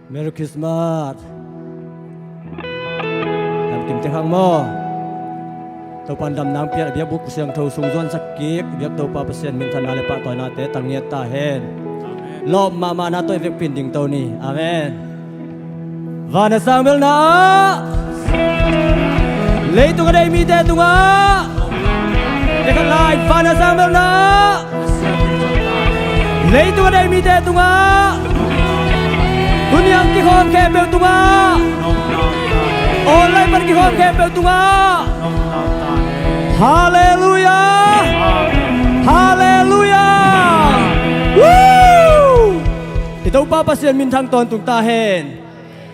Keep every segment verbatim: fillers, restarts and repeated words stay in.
Merry Christmas. Lamkim te khang maw. Topa'n damna hong piak, biakbuk siangtho sung zuansak kik, biak Topa Pasian minthanna le pahtawinate tang ngiat ta hen. Amen. Lawp mahmahna tawh i vekpi in dingto ni. Amen. Van a sang belna ah, leitung a deih mite tungah. Tekhat lai, van a sang belna ah, leitung a deih mite tungah. Tuniang kikhawm khempeuh tungah. Online pan kikhawm khempeuh tungah. Halleluiah. Halleluiah. Woo! I Topa Pasian minthang tawntung ta hen.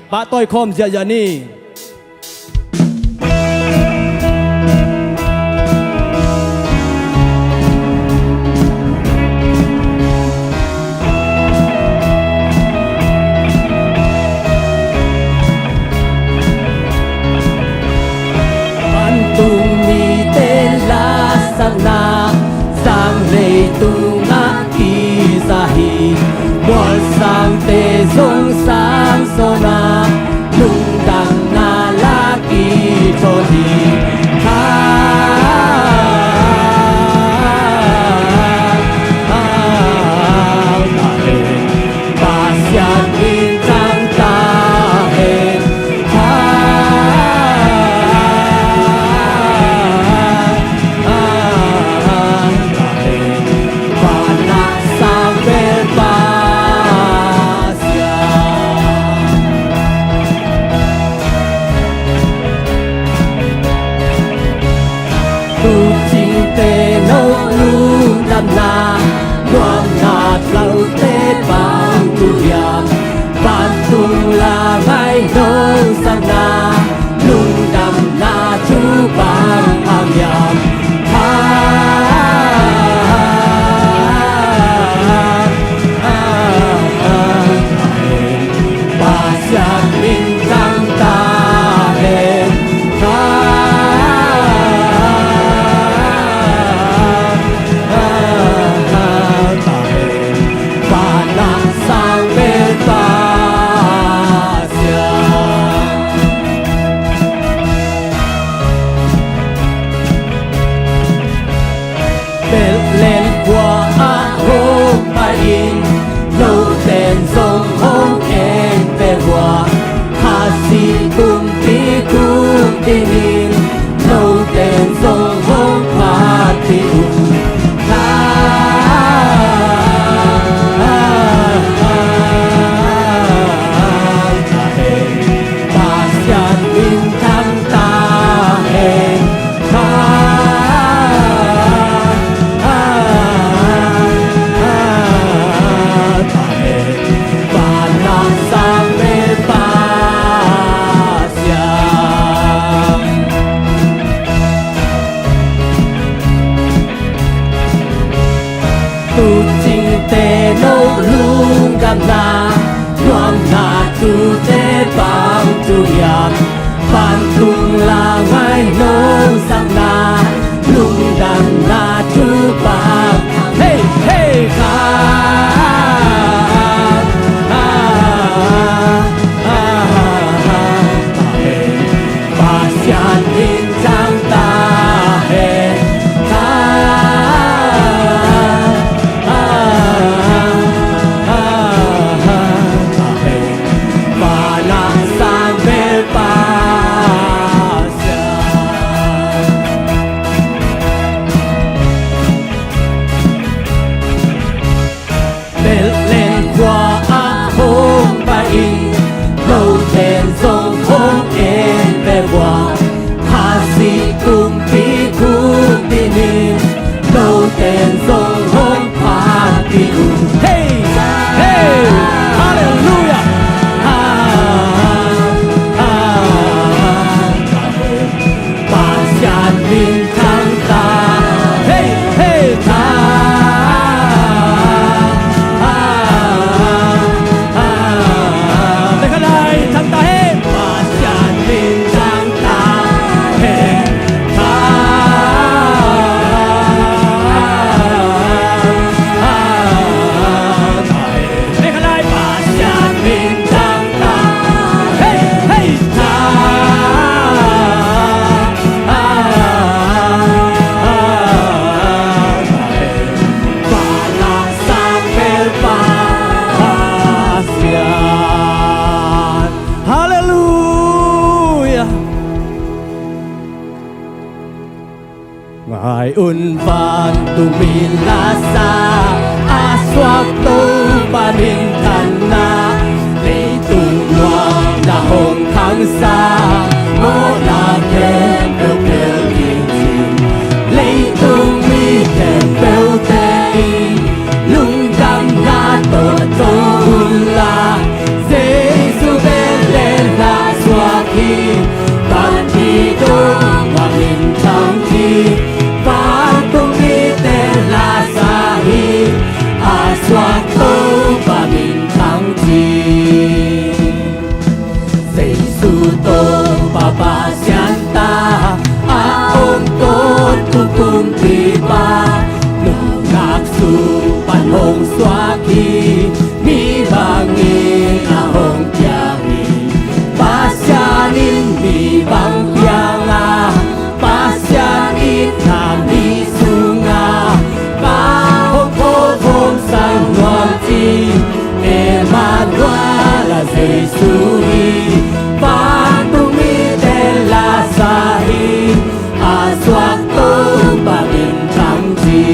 Pahtawi khawm ziahziah ni. Vantung mite lasakna sang leitungah kiza hi. Mualsangte zong sang sawna, lungdamna la kithawn hi. Ha, ha, ha, ha. Pasian minthang ta hen. Ha, ha, ha, ha. Van a sang bel Pasian. Tuucingte no lungdamna, nuamna, taute bang thu hiam, vantung langai nong sakna, lungdamna thu bang a hiam. Ha, ha, ha, ha, ha. Pasian minthang ta hen. Ha, ha, ha, ha, ta hen. Van a sang bel Pasian. Bethlehem khua ah hong pai in, note'n zong hong en ve hua. Khasi kumpi tung dingin, note'n zong hong phatpih un. Ha, ha, ha, ha, ha, ha. Pasian minthang ta hen. Ha, ha, ha, ha, ta hen. Van a sang bel Pasian. Tuucingte no lungdamna, nuamna, taute bang thu hiam, vantung langai nong sakna, lungdamna thu bang. Hey, hey, ha, ha, ha, ha, ha, ha, ha. Pasian minthang ta hen. Ha, ha, ha, ha, ha, ta hen. Van a sang bel Pasian. Ai un vantung mi la sa, a suak Topa minthanna, leitung nuam na hong khangsa, mawhna khempeuh pelh ding hi. Leitung mi khempeuh te in lungdamna tawh zo un la, Jesu bek leh na suak hi. Panpih dong a minthang hi. Vantung mite la sa hi. A suak Topa minthang hi. Jesu Topa Pasian ta, a om tawntung kumpipa, nuntak sung pan hong suak hi. Mi bangin a hong piang hi. Pasian in mi bang piang a, Pasian in na mi sungah ka hong phual khawm sak nuam hi. Emmanuel a Jesu hi. Vantung mite la sa hi. A suak Topa minthang hi.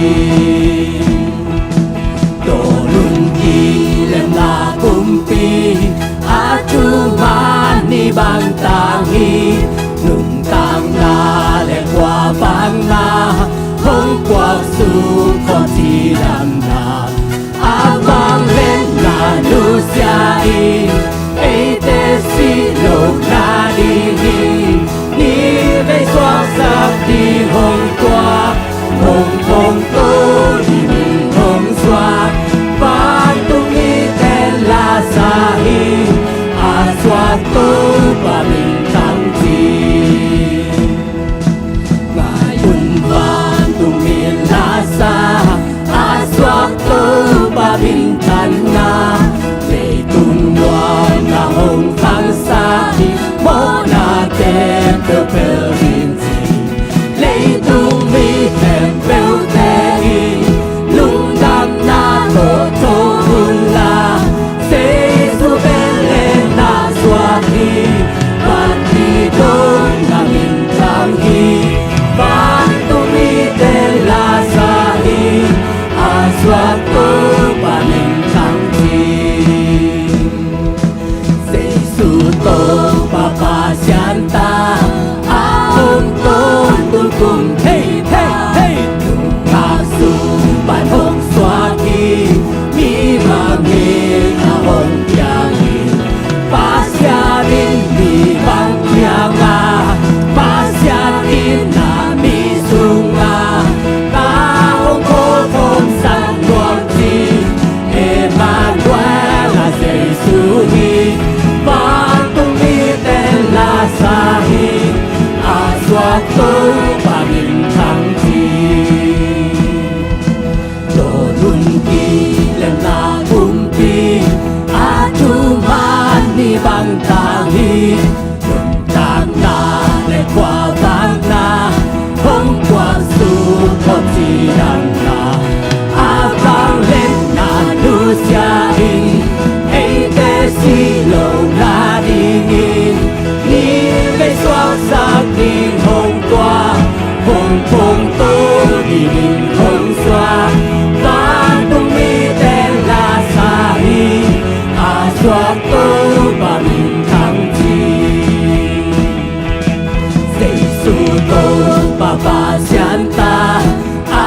Tua lungkim lemna kumpi, a thuman ni bang tang hi. Nuntakna leh khuavakna hong puak sung khawng cidamna, a vangliatna nusia in eite sih lohna ding hi. Ni vei suaksak ding hong tua, hong phongto ding in hong suak, vantung mite la sa hi. A suak Topa minthang hi. Ngai un vantung mi la sa, a suak Topa minthanna, leitung nuam na hong khangsa hi. Mawhna khempeuh pelh ding hi. Leitung mi khempeuh te in lungdamna tawh zo un la, Jesu bek leh na suak hi. Panpih dong a minthang hi. Vantung mite la sa hi. A suak Topa minthang hi. Jesu Topa Pasian ta, a om tawntung kum, hei, hei, hei, nuntak sung pan hong suak hi. Mi bangin a hong piang hi. Pasian in mi bang piang a, Pasian in na mi sungah ka hong phual khawm sak nuam hi. Emmanuel a Jesu hi. Vantung mite la sa hi. A suak Topa minthang hi. Tua lungkim lemna kumpi, a thuman ni bang tang hi. Nuntakna leh khuavakna hong puak sung khawng cidamna, a vangliatna nusia in eite sih lohna ding in ni vei suaksak ding hong tua, hong phongto ding in hong suak, vantung mite la sa hi. A suak Topa minthang hi. Jesu Topa Pasian ta, a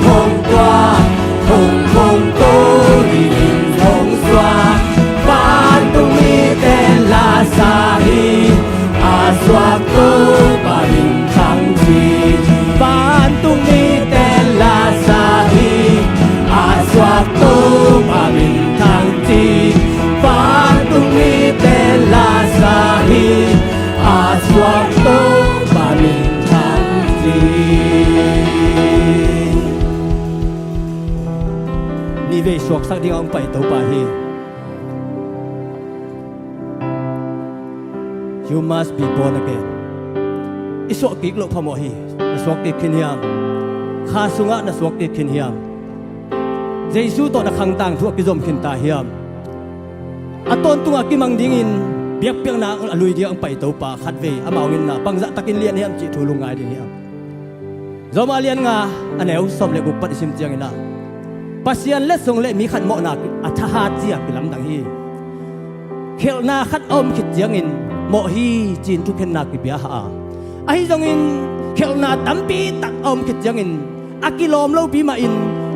Hong tua, hong hong ko dingin hong suak. Vantung mite la sa hi, a suak Topa minthang ci. Vantung mite la sa hi, a suak Topa minthang ci. Vantung mite la sa hi, a suak Topa minthang ci. Nivei suaksak ding a hong pai Topa hi. You must be born again. I suak kik loh phamawh hi. Na suak kik khin hiam? Kha sungah na suak kik khin hiam? Jesu tawh na khangtang thu a kizom khin ta hiam? A tawntungah kimang dingin biakpiakna a lui ding a hong pai Topa khatvei amah hong itna bangzah takin lian hiam cih thu lungngai ding hiam? Rom a lian nga a neu sawm le guk pan i sim ciangin ah, Pasian letsong le mi khat mawhna a thahat ci-a kilamdang hi. Khelhna khat a om khit ciangin mawh hi ci-in thukhenna kipia a, ahi zongin khelhna tampi tak a om khit ciangin a kilawm lopi mahin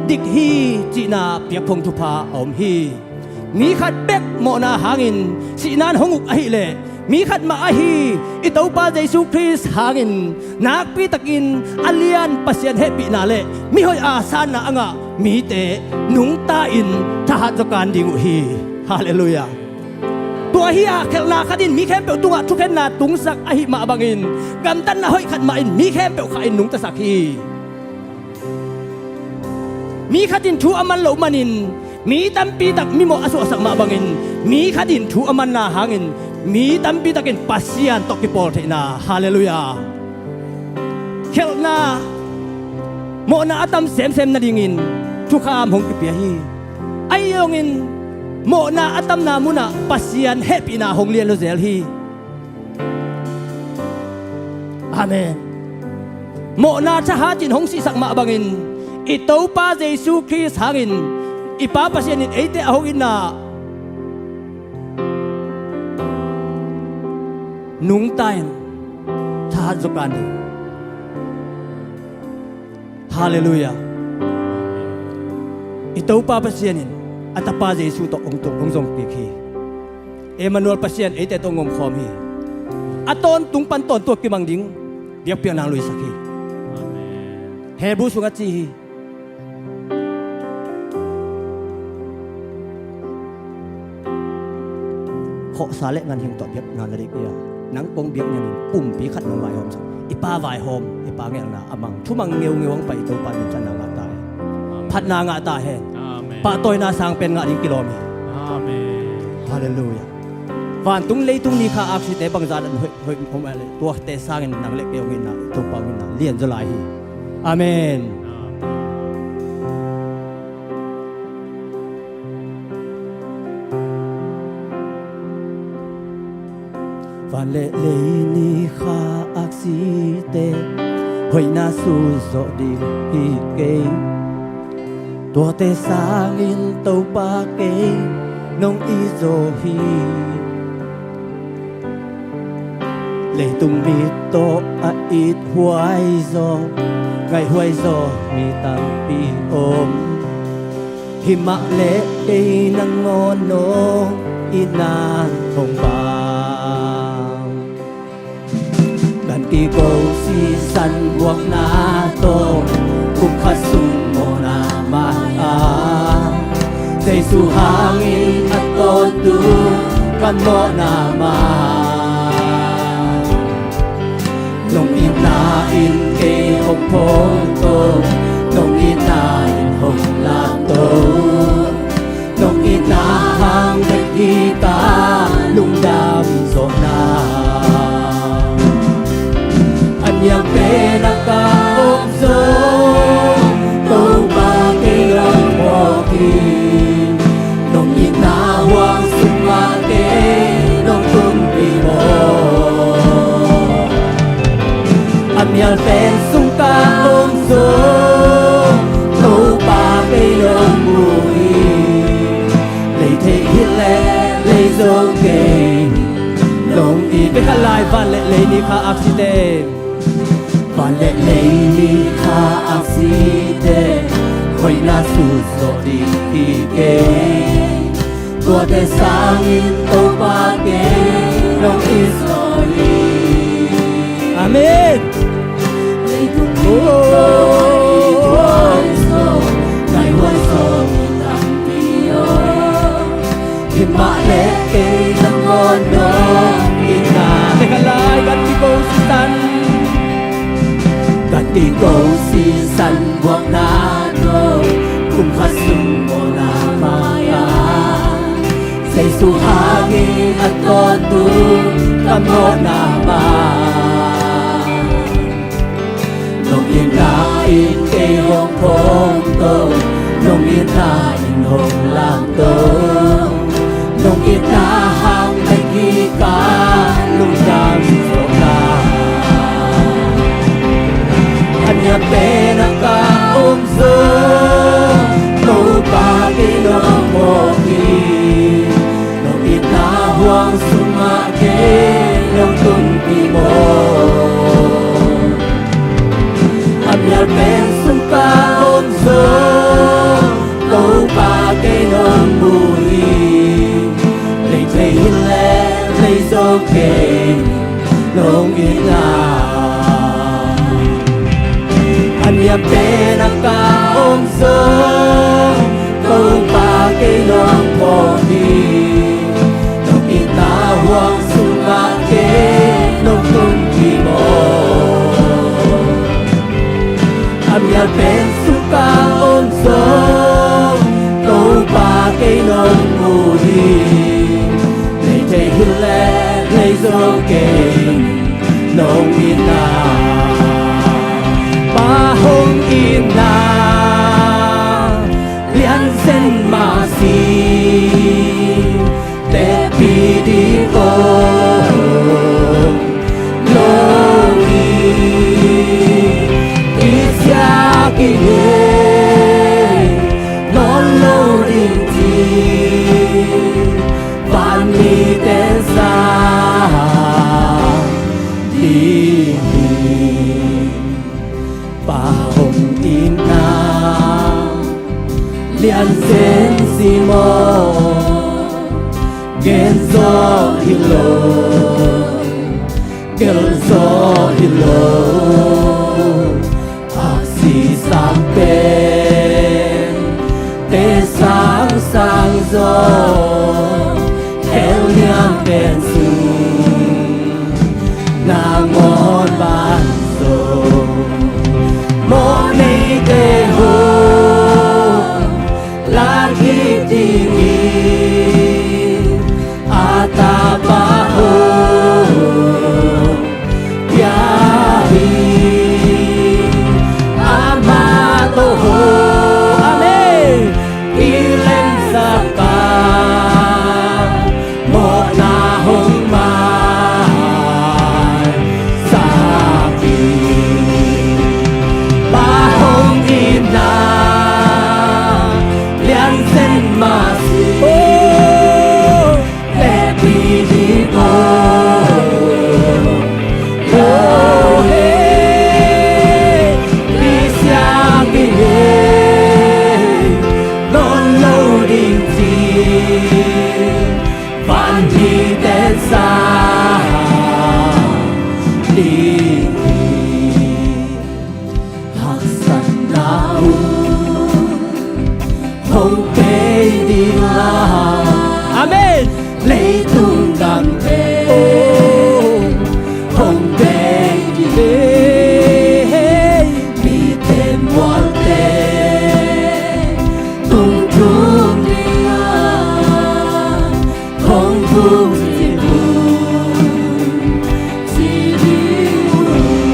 dik hi cihna piakphong thupha a om hi. Mi khat bek mawhna hangin sihna in hong uk ahileh, mi khat mah ahi i Topa Jesu Khrist hangin nakpi takin a lian Pasian hehpihna le mihoih a sanna a ngah mite nungta-in thahat zaw kan ding uh hi. Halleluiah. Tua hi-a khelhna khat in mi khempeuh tungah thukhenna tungsak ahih mah bangin gamtatna hoih khat mah in mi khempeuh khah in nungtasak hi. Mi khat in thu a man loh manin mi tampi tak mimawh a suahsak mah bangin mi khat in thu a manna hangin mi tampi takin Pasian tawh kipawl theihna. Halleluiah. Khelhna mawhna a tam semsem nadingin thukham hong kipia hi. Ahi zongin mawhna a tamna munah Pasian hehpihna hong lian lo zel hi. Amen. Mawhna thahat in hong sihsak mah bangin i Topa Jesu Khrist hangin i Pa Pasian in eite a hong itna nungta in thahat zaw kan ding. Halleluiah. I Topa Pasian in a Tapa Jesu tawh hong tung hong zong kik hi. Emmanuel Pasian eite tawh hong omkhawm hi. A tawntung pan tawntung a kimang ding biakpiakna luisak hi. Hebru sungah ci hi. Khawhsa le ganhing tawh biakna na deih kei a, nang kong biak niamin pumpi khat nong vaihawm sa. I Pa vaihawm, i Pa ngelna a mang, thumang ngeungeu hong pai i Topa min thanna ngah ta hen. Phatna ngah ta hen. Amen. Pahtawina sang pen ngah ding kilawm hi. Amen. Halleluiah. Vantung leitung ni kha aksite bangzah dan hoih hoih om a le tuate sangin nang le kei hong itna i Topa hong itna lian zaw lai hi. Amen. Van le lei ni kha aksite hoihna suhzawh ding hi kei. Tuate sangin Topa kei nong it zaw hi. Leitung mi tawh a ithuai zaw, ngaihhuai zaw mi tampi om. Himah le kei nangawn nong itna hong bang. Ganti ko sisan buakna tawh kum khat sung mawhna mai a, Jesu hangin a tawntung ka mawhna mai. Nong itna in kei hong phawngto, nong itna in hong lamto. Nong itna hang bek hi ka lungdam zawhna. A niam pen a ka om zaw, Topa kei hong phawk hi. Nong itna huang sungah kei nong tunpih maw. A mial pen sung ka om zaw, Topa kei nong mu hi. Lei thei hi le lei zo kei nong it. Bek a lai van le lei ni kha aksite. Van le lei ni kha aksite hoihna sut zawh ding hi kei. Tuate sangin Topa kei nong it zaw hi. Amen. Leitung ni kha i thuai zaw, ngai huai zaw mi tampi aw. Hi mah leh kei nangawn nong itna, teka lai kan kiko sisan. Kan kiko sisan buakna tawh, kum khat sung mawhna mai-a, Jesu hangin a tawntung ka mawhna mai. Nong itna in kei hong phawngto, nong itna in hong lamto. Nong itna hang bek hi ka lungtang zawhna. A niam pen a ka om zaw, Topa kei nong mawk hi. Nong itna huang sungah kei nong tunpih mawk. A mial pen sung ka om zaw, Topa kei nong mu hi. Lei thei hi leh lei zaw kei nong itna. A niam pen a ka om zaw, Topa kei nong mawk hi. Nong itna huang sungah kei nong tunpih mawk. A mial pen sung ka om zaw, Topa kei nong mu hi. Lei thei hi leh lei zaw kei nong itna. Pa hong itna lianzen mah si, tepih ding om lo hi. Kisiat kihel nawn lo ding ci, van mite sang ding hi. Pa hong itna lianzen si maw, gen zaw hi lo, gel zaw hi lo. Aksi sang pen te sang sang zaw, hell niam pen sung nangawn ban zaw. Mawh neite hong lak hi ding hi. A Tapa hong pia hi. Amah tawh hong, amen, kilem sak a, mawhna hong maisak hi. Pa hong itna lianzen mah si, oh, tepih ding om lo hi. Kisiat kihel nawn lo ding ci, van mite sang ding hi. Haksatna hun hong pia ding a, amen, leitung gam pen hong pia ding hi. Mite mualte tung thum ding a, hong thum ci ding, ci ding.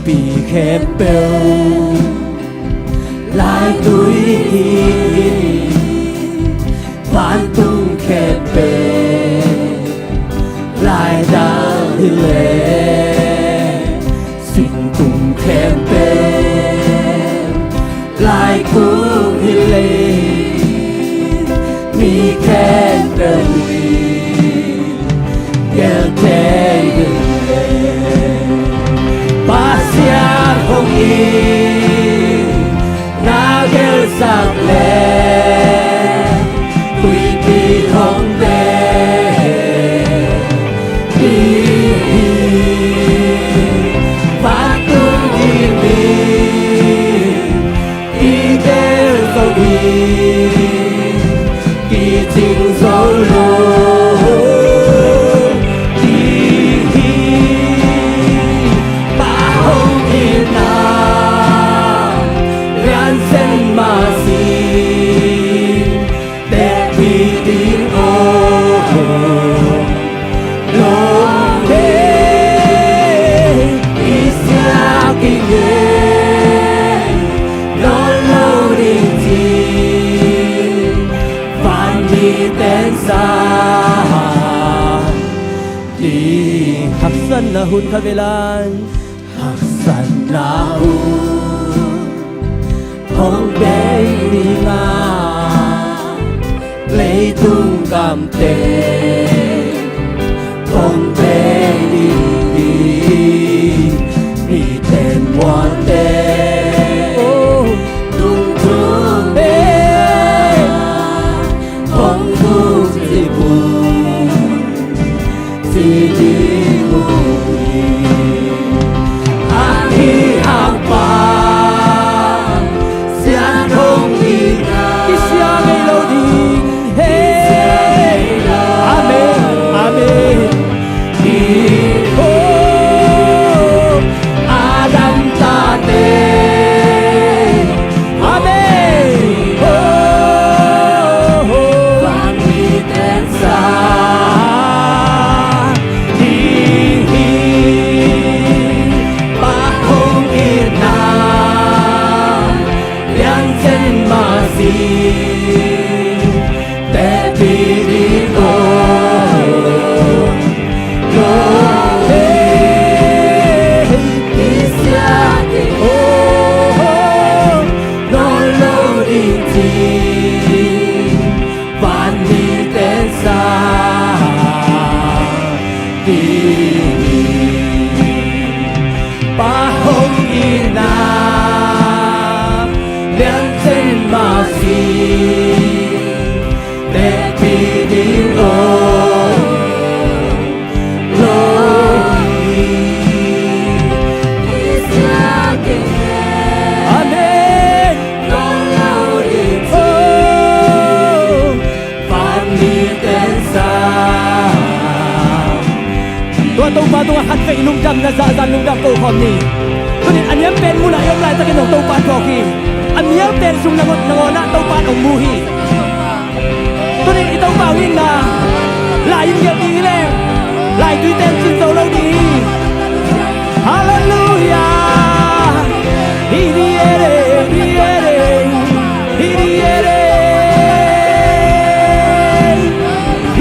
Pi khempeuh laitui hi, vantung khempeuh laidal hi le, singkung khempeuh laikung hi le, mi khempeuh in gelh thei hi le, Pasian hong it na gelhsak le, tuipi hong teh ding hi. Vantung ding hi, i gelh zo hi, kicing zo lo ding hi. Pa hong itna lianzen mah si, teh ding aw lo he, i siak i ngen nawn lo ding ci, van mite'n sa ding. Haksatna hun khat vei lai, haksatna hun hong bei ding a, leitung gamte hong bei ding hi. Mite'n muan'te, oh, tungtung te hong buk ci buk ci ding uh hi. Ahi hang Pasian hong itna kisia ngei lo ding hi. Amen, amen. Hi ho, Adam tate. Amen. Ho, ho. Van mite'n sa ding hi. Pa hong itna lianzen mah si, teh ding aw lo he, i siak i ngen nawn lo ding ci, van mite'n sa ding hi. Pa hong itna lianzen mah si, teh ding aw lo hi. Amen. Oh. Van mite'n sa. Tua Topa tungah khatvei lungdamna zahzah lungdam ko khawm ni. Tuni-in a niam pen munah i om laitakin zong Topa in phawk hi. A mial pen sung nangawn, nangawn ah Topa in hong mu hi. Tuni-in i Topa hong itna lai in gelh ding hi leh, laitui ten cin zo lo ding hi. Halleluiah. Hi ding e, hi ding e, hi ding e.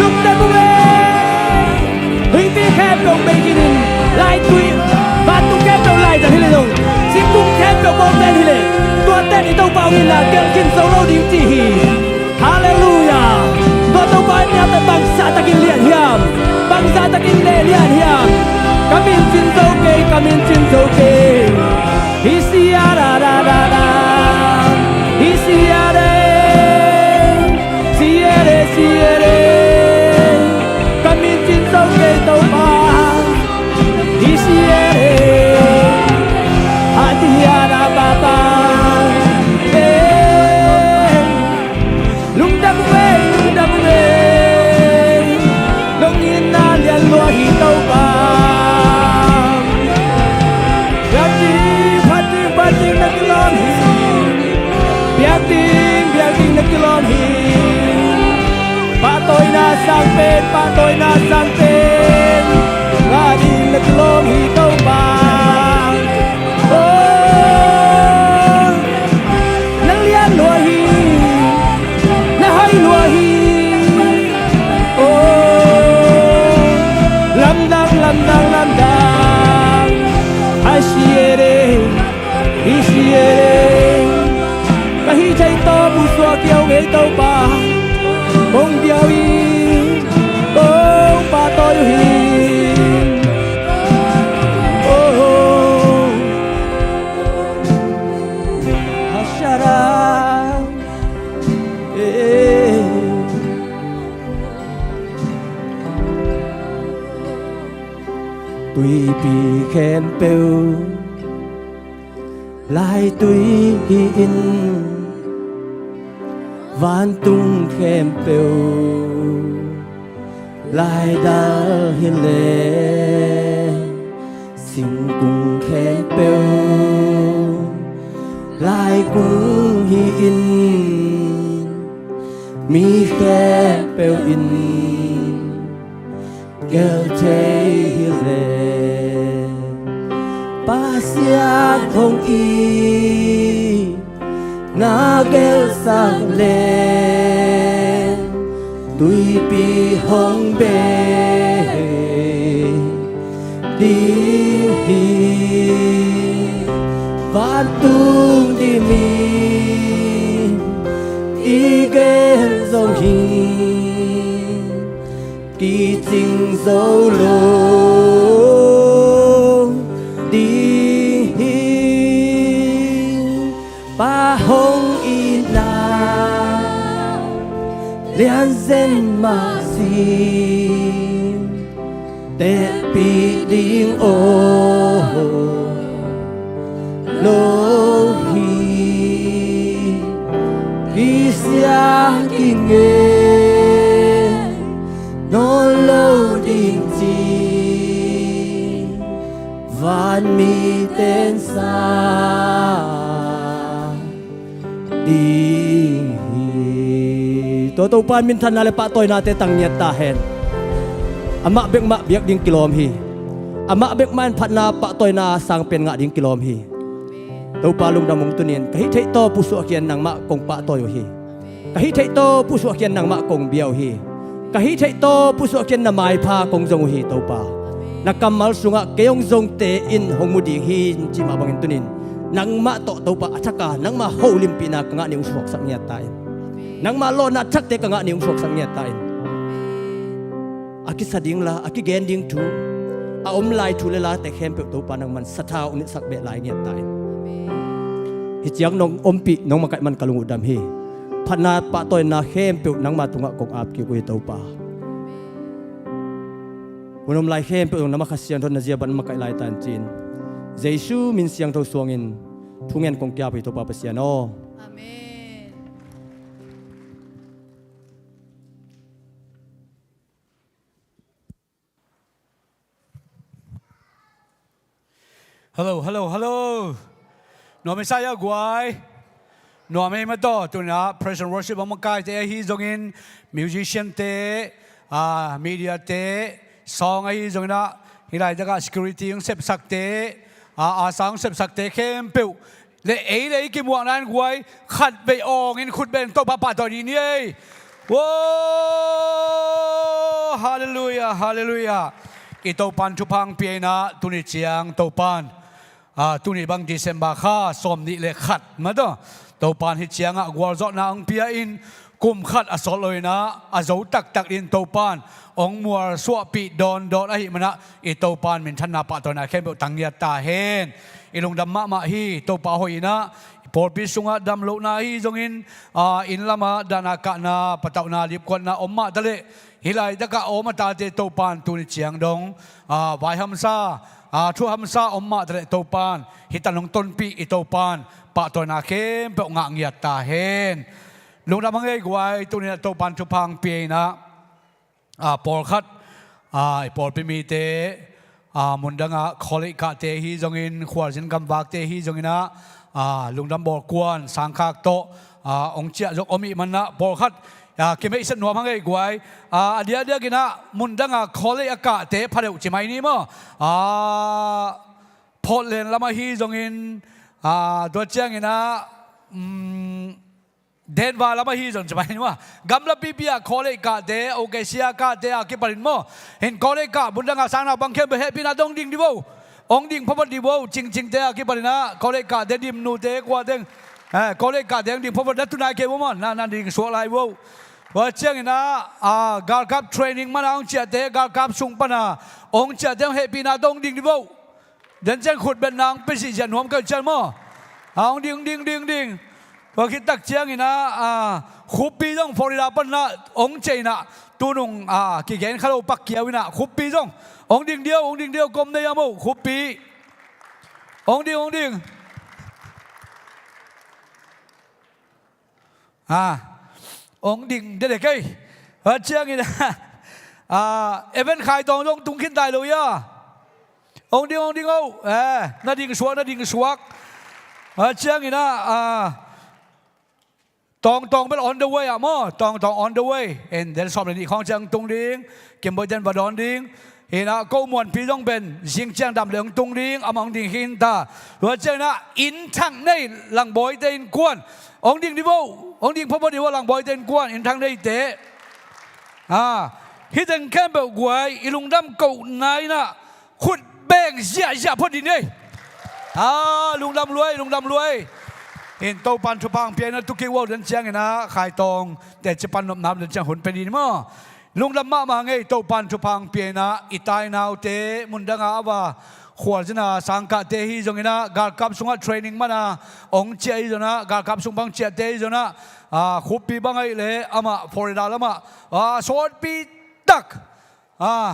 Lungdam ung e. Huihpi khempeuh bei khin in, laitui, vantung khempeuh lai dan hi leh zong, singkung khempeuh bawlten hi leh, tuate in i Topa hong itna gelh khin zo lo ding ci hi. Halleluiah. Tua Topa in mialte bangzah takin lian hiam? Bangzah takin leh lian hiam? Ka min cin zo kei, ka min cin zo kei. Hi sia da da da da. Hi sia de. Sia de, sia de. Ka min cin zo kei Topa. Hi sia de. Ha tia da ba ba. Eh. Lungdam ung e, lungdam ung e. Nong itna lian lua hi Topa. Tuipi khempeuh laitui hi-in, vantung khempeuh laidal hi leh, singkung khempeuh laikung hi-in, mi khempeuh in gel thei hi leh, Pasian hong it na gelsak leh, tuipi hong bei ding hi. Vantung dimin i gen zong hi, kicing zo lo ding hi. Pa hong itna lianzen mah sin tehpih ding aw lo hi. Kisia kingen nawn lo ding ci vanmi ten sa ding hi. Tua Topa in minthanna le pahtawinate tang ngiat ta hen. Amah bek mah biak ding kilawm hi. Amah bek mah in phatna pahtawina sangpen ngah ding kilawm hi. Topa lungdam hong tunin ka hih theih tawh pusuah khian nangmah kong pahtawi uh hi. Ka hih theih tawh pusuah khian nangmah kong bia uh hi. Ka hih theih tawh pusuah khian na maipha kong zong uh hi Topa. Na kammal sungah kei hong zongte in hong mu ding hi cih mah bangin tunin nangmah tawh Topa a thak a nangmah holimpihna ka ngah ni hong suaksak ngiat ta in. Nangmah lawhna thakte ka ngah ni hong suaksak ngiat ta in. A kisa ding la, a kigen ding thu, a om lai thu le late khempeuh Topa nangman sathau hong nitsak beh lai ngiat ta in. Hih ciang nong ompih nong makaih man ka lung uh dam hi. Phatna pahtawina khempeuh nangma tungah kong ap kik uh hi Topa. Hun om lai khempeuh zong na mah Kha Siangtho na zia bang makaih lai tan cin Jesu min siangtho suangin thungen kong kiap hi Topa Pasian aw. Amen. Hello, hello, hello. Nuam ei sa ia guai. Nuam ei mataw, tuna praise and worship a makaite ahi zongin, musician te, ah, media te, song ahi zongin ah, hih laitakah security hong sepsakte, ah, asa hong sepsakte khempeuh le ei le ei kimuakna in guai khat vei awngin khut beng Topa pahtawi ni ni ei. Wow! Halleluiah, halleluiah. I Topan thupha hong pia in ah tuni ciang Topan, ah, tuni bang December kha sawmnih le khat mataw, Topan hih ciangah gualzawhna hong pia in kum khat a sawt lo in ah a zo taktak in Topan hong mualsuahpih dawndawn ahih manah i Topan minthanna pahtawina khempeuh tang ngiat ta hen. I lungdam mahmah hi. Topa hoih in ah i pawlpi sungah damlohna ahi zongin, ah, inn lamah dahna kahna, patauhna, lipkuatna om mah taleh hih laitakah a om a tate Topan tuni ciang dong, ah, vaihamsa, ah, thuhamsa om mah taleh Topan hih tan hong tonpih i Topan pahtawina khempeuh ngah ngiat ta hen. Lungdam hang ei guai, tuni in ah Topan thupha hong pia in ah, ah, pawlkhat, ah, i pawlpi mite, ah, mundangah college kahte hi zongin, khualzin gamvakte hi zongin ah, ah, lungdam bawl kuan sangkhak tawh, ah, hong ciah zong om ih manah pawlkhat, ah, kimeihset nuam hang ei guai. Ah, a diakdiak in ah mundangah college a kahte pha deuh ci mai ni maw. Ah, Portland lamah hi zongin, ah, tua ciangin ah, mm, Denver lamah hi zong ci mai ni maw. Gamla pipi ah college kahte, O K C ah kahte a kipanin maw. Hin college kah mundangah sang naupang khempeuh hehpihna dong ding di vo. Hong ding phawphat di vo. Cingcingte a kipanin ah college kahte, dimnute kua teng, eh, college kahte hong ding phawphat na tunai kei vo maw. Na, na ding suak lai vo. Tua ciangin ah, ah, galkap training mana hong ciahte, galkap sung pana hong ciahte hong hehpihna dong ding di vo. Den ciang khut betna hong pia sihsiah nuam kei uh cian maw. A hong ding, ding, ding, ding. Tua khit tak ciangin ah, ah, Khuppi zong Florida pan ah hong ciah in ah, tunung, ah, kigen kha lo pak kiau in ah Khuppi zong Hong ding diau, hong ding diau, kong nei a mo, khuppi. Hong ding, hong ding. Ah, hong ding dede kei. Hua ciangin ah, Evan Khai Tawng zong tung khin tai lo ia. Hong ding, hong ding o. Eh, na ding suak, na ding suak. Hua ciangin ah, ah, Tawng Tawng bel on the way ah maw. Tawng Tawng on the way. En, den sawm le nih khawng ciang tung ding. Kim Boy ten va dawn ding. Hi na, Ko Muan Pi zong pen zing ciang dam le hong tung ding, amah hong ding khin ta. Tua ciang na, inn thak nei Lang Boy te innkuan. Hong ding di vo, hong ding phot phot di vo Lang Boy te innkuan, inn thak nei te. Ah, hih teng khempeuh guai, i lungdam kohna in ah khut beng ziahziah phot ding ei. Ah, lungdam lua ei, lungdam lua ei. In Topan thupha hong pia in ah tu kik ua, den ciangin ah Khai Tawng teci pan nopna den ciang hun pe ding maw. Lungdam mahmah ngei, Topan thupha hong pia in ah i tainaute mundang a a va khualzin a, sangkahte hi zongin ah galkap sungah training man a hong ciah hi zongin ah, galkap sung bang ciahte hi zongin ah, ah, khuppi bang ahih leh amah Florida lamah, ah, sawtpi tak, ah,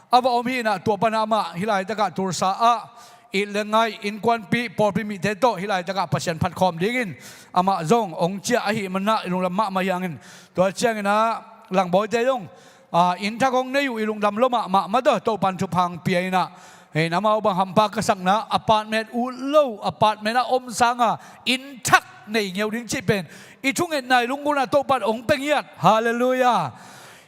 a va om hi in ah, tua pan ah amah hih laitakah Tulsa ah it le ngaih, innkuanpih, pawlpi mite tawh hih laitakah Pasian phat khawm dingin amah zong hong ciah ahih manin ah i lungdam mahmah hi hang in. Tua ciangin ah Lang Boy te zong, ah, inn thak hong nei uh, i lungdam lua mahmah, mah tawh Topan thupha hong pia in ah. Hei, amau bang hampa ka sakna, apartment ut lo, apartment ah om sangin inn thak nei ngeu ding cih pen i thungetna, i lunggulhna Topan hong pia ngiat. Halleluiah.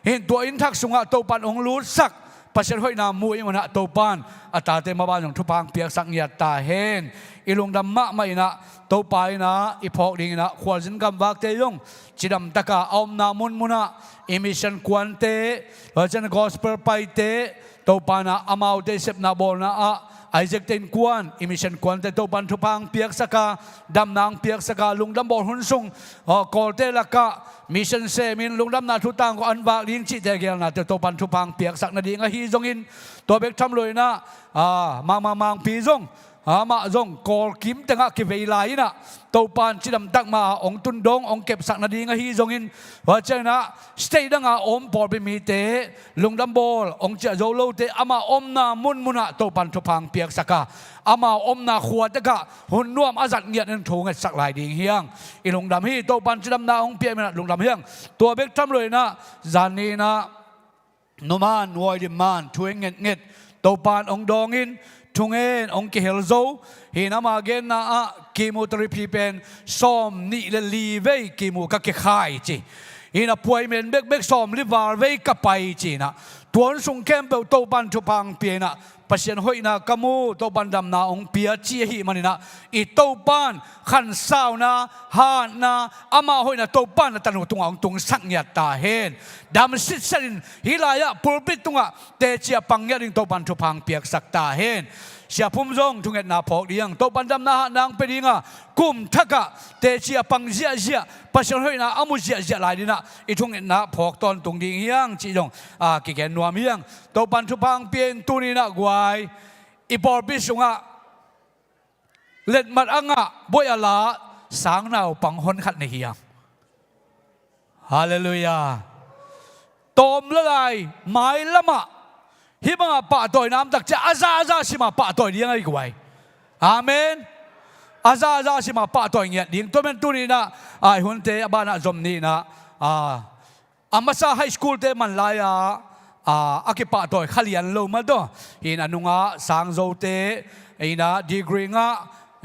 Hih tua inn thak sungah Topan hong lutsak, Pasian hoihna mu i hih manin ah Topan a tate maban zong thupha hong piaksak ngiat ta hen. I lungdam mahmah in ah, Topa in ah i phawk dingin ah khualzin gamvakte zong cidamtak a a omna munmun ah i mission kuante, tua ciang gospel paite, Topan ah amaute sepna bawlna ah Isaac te innkuan, i mission kuante Topan thupha hong piaksak a, damna hong piaksak a, lungdam bawl hun sung, aw, Kawlte lakah mission semin lungdamna thutang kong an vak ding cihte geelnate Topan thupha hong piaksak nading ahi zongin, tua bek tham lo in ah, ah, Mang Mang Mangpi zong, amah zong Kawl kim tengah kivei lai in ah, Topan cidamtak mah a hong tun dong, hong kepsak nading ahi zongin, tua ciangin ah state dang a om pawlpi mite, lungdam bawl hong ciah zo lote, amau omna munmun ah Topan thupha hong piaksak a, amau omna khua takah hun nuam a zat ngiat in thu ngetsak lai ding hi hang. I lungdam hi, Topan cidamna hong piak manin ah lungdam hi hang. Tua bek tham lo in ah, zan ni in ah, numan, nuai dim man, thu hong ngetnget, Topan hong dawng in, thungen hong kihel zo. Hih in ama genna ah chemotherapy pen sawm nih le li vei chemo ka kikhai ci. Hih in appointment bekbek sawm li val vei ka pai ci in ah, tua hun sung khempeuh Topan thupha hong pia in ah, Pasian hoihna ka mu, Topan damna hong pia ci ahih manin ah, i Topan khansauna, hatna, ama hoihna Topan a tanu tungah hong tungsak ngiat ta hen. Dam sitset in hih lai-ah pulpit tungah teci a pang ngiat ding Topan thupha hong piaksak ta hen. Sia Phum zong thungetna phawk ding, Topan damna hatna hong pia ding a, kum thakah teci a pang ziahziah, Pasian hoihna a mu ziahziah lai ding in ah i thungetna phawk tawntung ding hi hang cih zong, ah, kigen nuam hi hang. Topan thupha hong pia in tuni in ah guai, i pawlpi sungah letmat a ngah, buaih a la, sang naupang hon khat nei hi hang. Halleluiah. Tawm le lai, mailamah hih bangah pahtawina om tak ciang a za a za simah pahtawi ding ahi guai. Amen. A za a za simah pahtawi ngiat ding. Tua manin tuni in ah, ah, i hunte a banah zom ni in ah, ah, a masa high school-te man lai-a, ah, a kipahtawi kha lian lo mah tawh. Hih in a nungah sangzote, hih in ah degree ngah,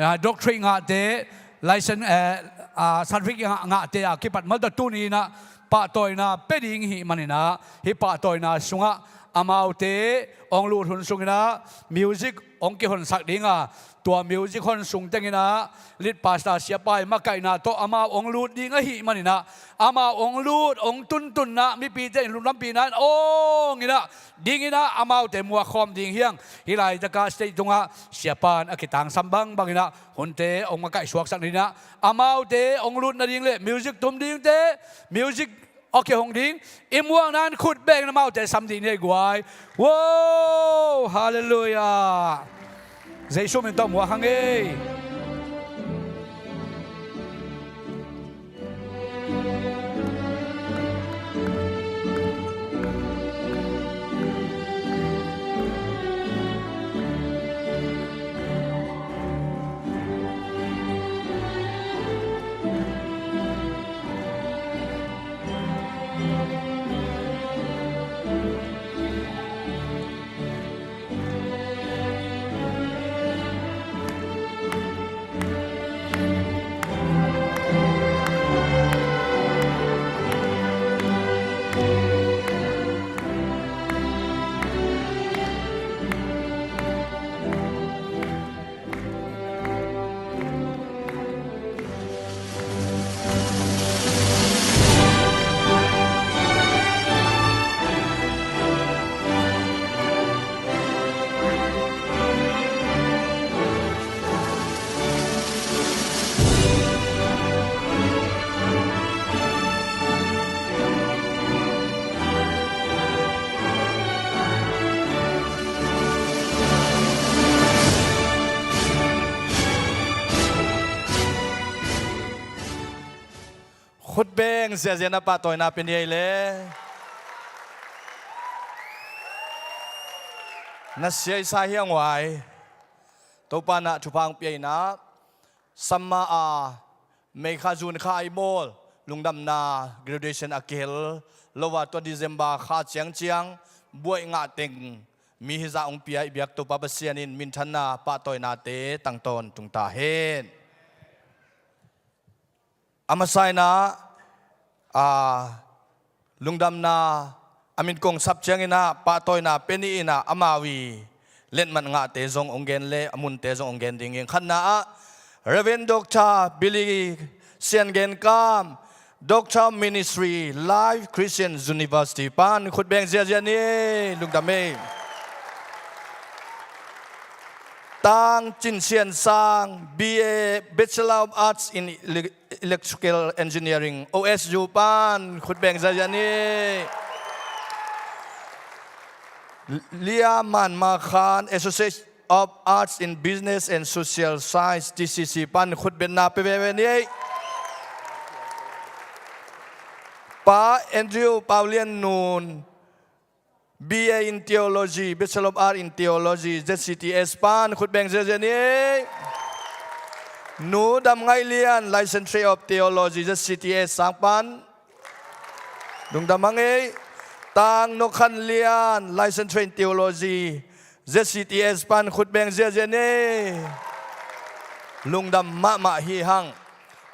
ah, doctorate ngahte, license, eh, ah, certificate ngah, ngahte a kipat mah tawh tuni in ah pahtawina pia ding ahih manin ah, hih pahtawina sungah amaute hong lut hun sung in ah music hong kihonsak ding a, tua music hon sung teng in ah lead pastor siapa i makaihna tawh amau hong lut ding ahih manin ah, amau hong lut, hong tuntunna, mipite in lungdampihna in awng in ah, ding in ah, amaute muak khawm ding hi hang. Hih laitakah stage tungah siapa in a kitangsam bangbang in ah hunte hong makaih suaksak nading in ah, amaute hong lut nading le music tum dingte, music awk hi hong ding, i muakna in khut beng in amaute sam ding ni ei guai. Wow, halleluiah. Jesu min tawh muak hang ei. Khutbeng ziazia na pahtawina pia ni ei le. Na siaisa hi a nguai. Topa na thupha hong pia inah, summer a, May kha, June kha a i bawl lungdamna graduation a kihel lo a, tua December kha ciangciang buaih ngah teng mi hizah hong pia i biak Topa Pasian in minthanna pahtawinate tangtawn tungta hen. A masa inah, a, lungdamna a min kong sap cianginah pahtawina pia ni inah amau i letmat ngahte zong hong gen le a munte zong hong gen ding ing. Khatna ah Reverend Doctor Billy Sian Gen Kam, Doctor of Ministry, Life Christian University pan khutbeng ziazia ni. Lungdam ei. Tang Cin Sian Sang, B A, Bachelor of Arts in Ele-, Electrical Engineering, O S U pan khutbeng ziazia ni. Lia Man Ma Khan, Associate of Arts in Business and Social Science, T C C pan khutbetna pia veve ni. Pa Andrew Pau Lian Nun, B A in Theology, Bachelor of Arts in Theology, Z C T S pan khutbeng ziazia ni. Nu Dam Ngaih Lian, Licentiate of Theology, Z C T S sang pan. Lungdam hang ei. Tang Nokhan Lian, Licentiate in Theology, Z C T S pan khutbeng ziazia ni. Lungdam mahmah hi hang.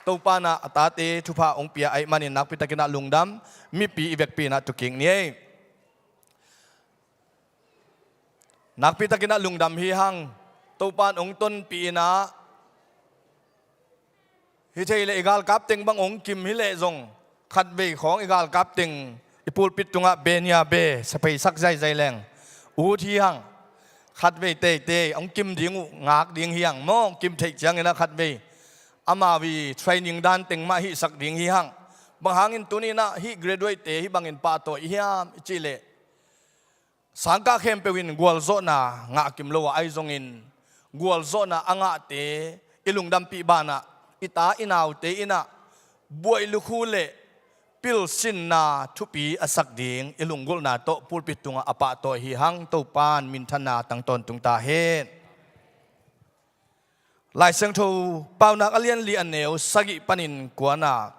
Topa na a tate thupha hong pia ahih manin nakpi takinah lungdam, mipi i vekpi inah tukik ni ei. Nakpi takinah lungdam hi hang. Topa in hong tonpih inah, hi thei leh i galkap teng bang hong kim hi leh zong khatvei khawng i galkap teng i pulpit tungah benia be saphei sak zaizai leng ut hi hang. Khatvei teitei hong kim ding uh ngak ding hi hang maw, hong kim theih cianginah khatvei amau i training dan teng mah hihsak ding hi hang. Bang hangin tuninah hih graduate te hih bangin pahtawi hiam i cih leh, sangkah khempeuh in gualzawhna ngah kim lo a, ahi zongin gualzawhna a ngahte i lungdampih banah i ta i naute inah buaih lukhu le pilsinna thupi a sak ding i lunggulhna tawh pulpit tungah a pahtawi hi hang. Topa in minthanna tangtawn tungta hen. Lai Siangtho Paunak a lian li a neu sagih panin kuana,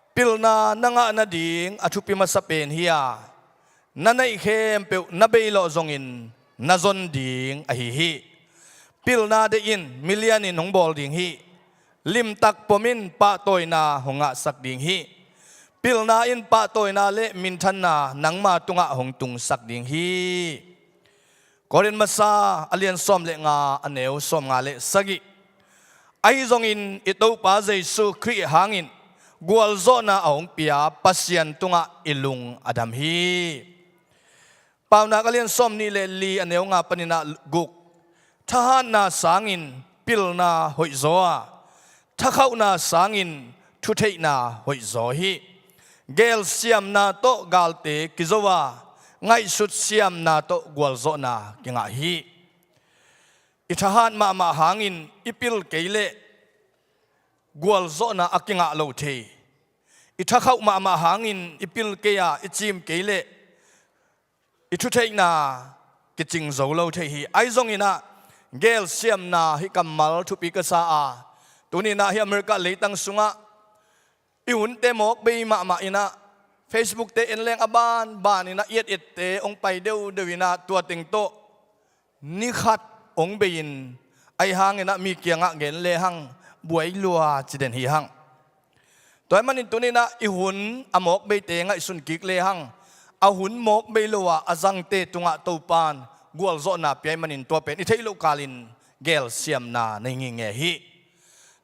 pilna na ngah nading a thupi masa pen hi a, na neih khempeuh na beilawh zongin na zon ding ahi hi. Pilna deih in milian in hong bawl ding hi. Limtak pom in pahtawina hong ngahsak ding hi. Pilna in pahtawina le minthanna nangma tungah hong tungsak ding hi. Korin masa a lian sawm le nga a neu sawm nga le sagih. Ahi zongin i Topa Jesu Khrih hangin gualzawhna a hong pia Pasian tungah i lung a dam hi. Paunak a lian sawm nih le li a neu nga paninah guk. Thahatna sangin pilna hoihzaw a, thakhauhna sangin thutheihna hoihzaw hi. Gelsiamna tawh galte kizo a, ngaihsut siamna tawh gualzawhna kingah hi. I thahat mahmah hangin i pil kei leh gualzawhna a kingah lo thei. I thakhauh mahmah hangin i pil kei a i cim kei leh i thutheihna kicing zo lo thei hi. Ahi zonginah gelsiamna hih kammal thupi ka sa a, tuninah hih America leitang sungah i hunte mawk bei mahmah inah Facebook te en leng a banbaninah i et ette hong pai deuhdeuh inah tua teng tawh ni khat hong bei-in, ahi hanginah mi kiangah gen lehang buai lua ci den hi hang. Tua ahih manin tuninah i hun a mawk beite ngaihsun kik lehang, a hun mawk bei lo a a zangte tungah Topan gualzawhna pia ahih manin tua pen i theih loh kalin gelsiamna nei ngingei hi.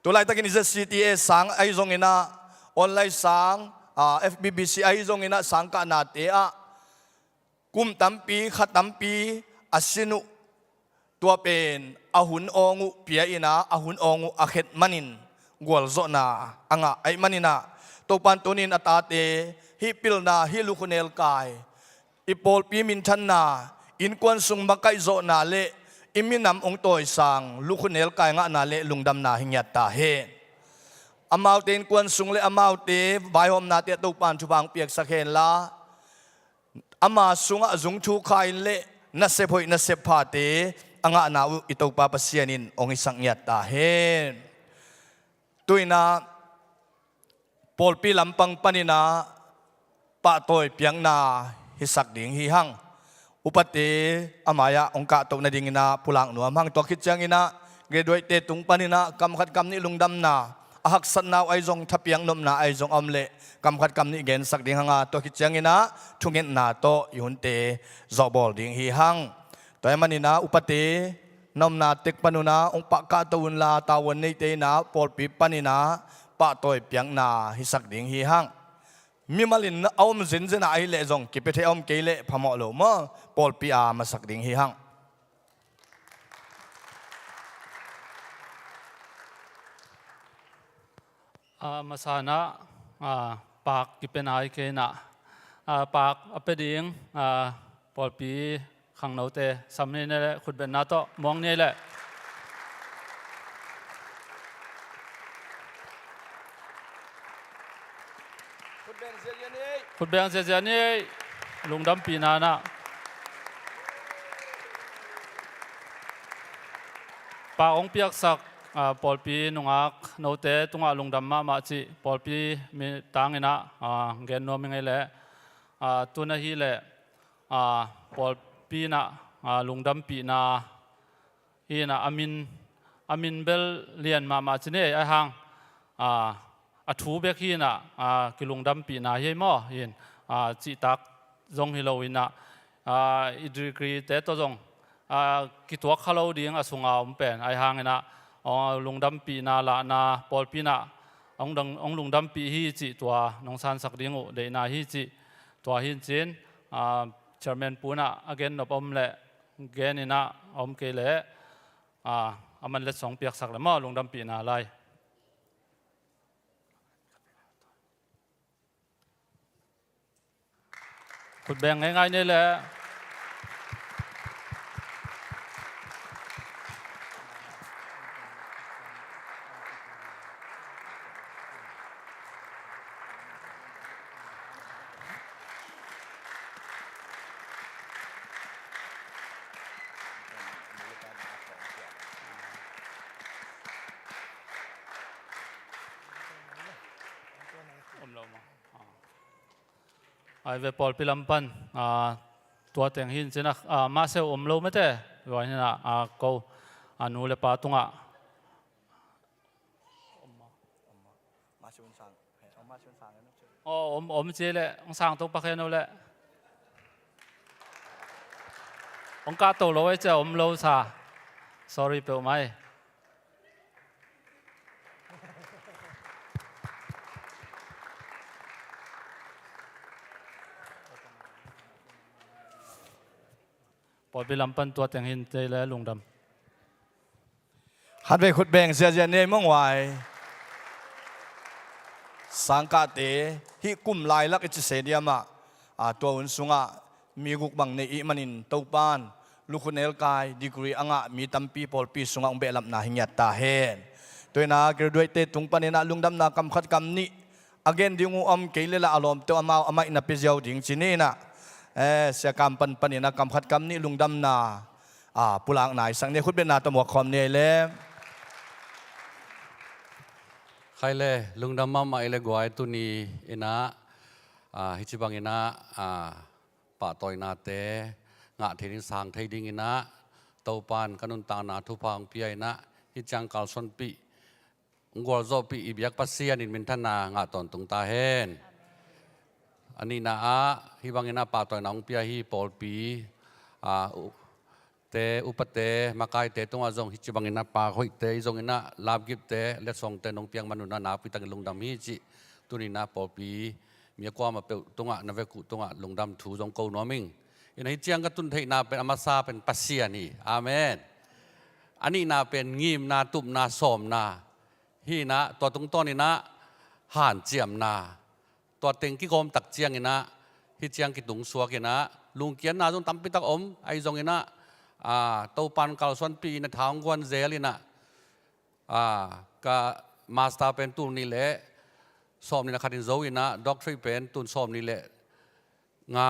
Tulaitakin i Z C T S sang ahi zonginah, online sang, a, F B B C ahi zonginah sangkahnate ah kum tampi kha tampi a sin uh, tua pen a hun awng uh pia inah a hun awng uh a khet manin gualzawhna a ngah ahih maninah, Topan tunin a tate hih pilna hih lukhunelkai i pawlpi minthanna, innkuan sung makaihzawhna le i minam hong tawisang lukhunelkai ngahna le lungdamna hi ngiat ta hen. Amaute innkuan sung le amaute vaihawmnate ah Topan thupha hong piaksak henla, ama sungah zung thuk kha in le nasep hoih nasep phate a ngahna uh i Topa Pasian in hong hisak ngiat ta hen. Tu-in ah pawlpi lampang panin ah pahtawi piakna hisak ding hi hang. Upate a mai-ah hong kahtoh nadingin ah pulak nuam hang. Tua khit ciangin ah graduate-te tung panin ah kam khat kam nih lungdamna, a haksatna uh ahi zong, thapiak nopna ahi zong a om leh kam khat kam nih gensak ding hang a, tua khit ciangin ah thungetna tawh i hunte zawhbawl ding hi hang. Tua ahih manin ah upate na omna tek pan un ah hong pahkah to unla, tavuan neite in ah pawlpi panin ah pahtawi piakna hisak ding hi hang. Mimal in a om zenzen ah ahih leh zong kipia thei a om kei leh phamawh lo maw, pawlpi a masak ding hi hang. A masa in ah, a, paak kipia nai kei in ah, a, paak a pia ding, a, pawlpi khangnote sam ni ei leh, khutbetna tawh muang ni ei leh. Khutbeng ziazia ni ei. Lungdampihna in ah paak hong piaksak, a, pawlpi nungak note tungah lungdam mahmah cih pawlpi min tangin ah, a, gen nuam ing ei leh, a, tun ahih leh, a, pawlpi in ah, a, lungdampihna hi in ah, a min, a min bel lian mahmah ci ni ei, ahi hang, a, a thu bek hi in ah, a, kilungdampihna hi ei maw, hi in, a, cihtak zong hi lo in ah, a, i degree-te tawh zong, a, kituak kha lo ding a sunga om pen, ahi hangin ah, a, lungdampihna lahna pawlpi in ah hong dang, hong lungdampih hi cih tua nong sansak ding uh deihna hi cih tua hi in cin, a, chairman pu in ah a gen nop om leh gen in ah, a om kei leh, a, a man letsong piaksak leh maw, lungdampihna lai. Khutbeng ngeingai ni ei leh. Om lo maw? A. Ai ve, pawlpi lam pan, a, tua teng hi in cin ah, a, mahse uh om lo mete, tua hi in ah, a, ko, a, nu le pa tungah. Aw, om, om ci leh, hong sang to pak hen aw leh. Hong kahto lo ei cia, om lo sa. Sorry peuhmah ei. Pawlpi lam pan tua teng hi in ei leh, lungdam. Khatvei khutbeng ziazia ni ei mawnghuai. Sangkahte, hih kum lailak i ci stadium ah, a, tua hun sungah mi guk bang nei i hih manin Topan lukhu nelkai, degree a ngah mi tampi pawlpi sungah hong behlapna hi ngiat ta hen. Tua hi in ah graduate-te tung panin ah lungdamna kam khat kam nih a gen ding uh om kei leh lah, a lawmte uh amau amah in na pia ziau ding ci ni in ah, eh, Sia Kam pan panin ah kam khat kam nih lungdamna, a, pulakna i sak ni ei, khutbetna tawh muak khawm ni ei leh. Khai leh, lungdam mahmah ei leh guai, tuni in ah, a, hih ci bangin ah, a, pahtawinate ngah thei ding, sang thei dingin ah Topan ka nuntakna thupha hong pia in ah, hih ciang kalsuanpih, hong gualzawhpih i biak Pasian in minthanna ngah tawntung ta hen. A nihna ah, hih bangin ah pahtawina hong pia hih pawlpi, a, u-, te, upate, makaite tungah zong hih ci bangin ah paak hoihte, hih zongin ah lapgipte, letsongte nong piak man un ah nakpi takin lungdam hi cih tuni in ah pawlpi mi a kuamah peuh tungah, na vekpi tungah lungdam thu zong ko nuam ing. In ah hih ciang ka tun theihna pen a masa pen Pasian hi. Amen. A nihna pen ngimna, tupna, sawmna hi in ah, tua tungtawn in ah hanciamna, tua teng kigawm tak ciangin ah hih ciang kitungsuak in ah lungkiatna zong tampi tak om, ahi zongin ah, a, Topan kalsuanpih in ah tha hong guan zel in ah, a, ka Master pen tul nih le sawm nih le khat in zo in ah, doctorate pen tul sawm nih le nga,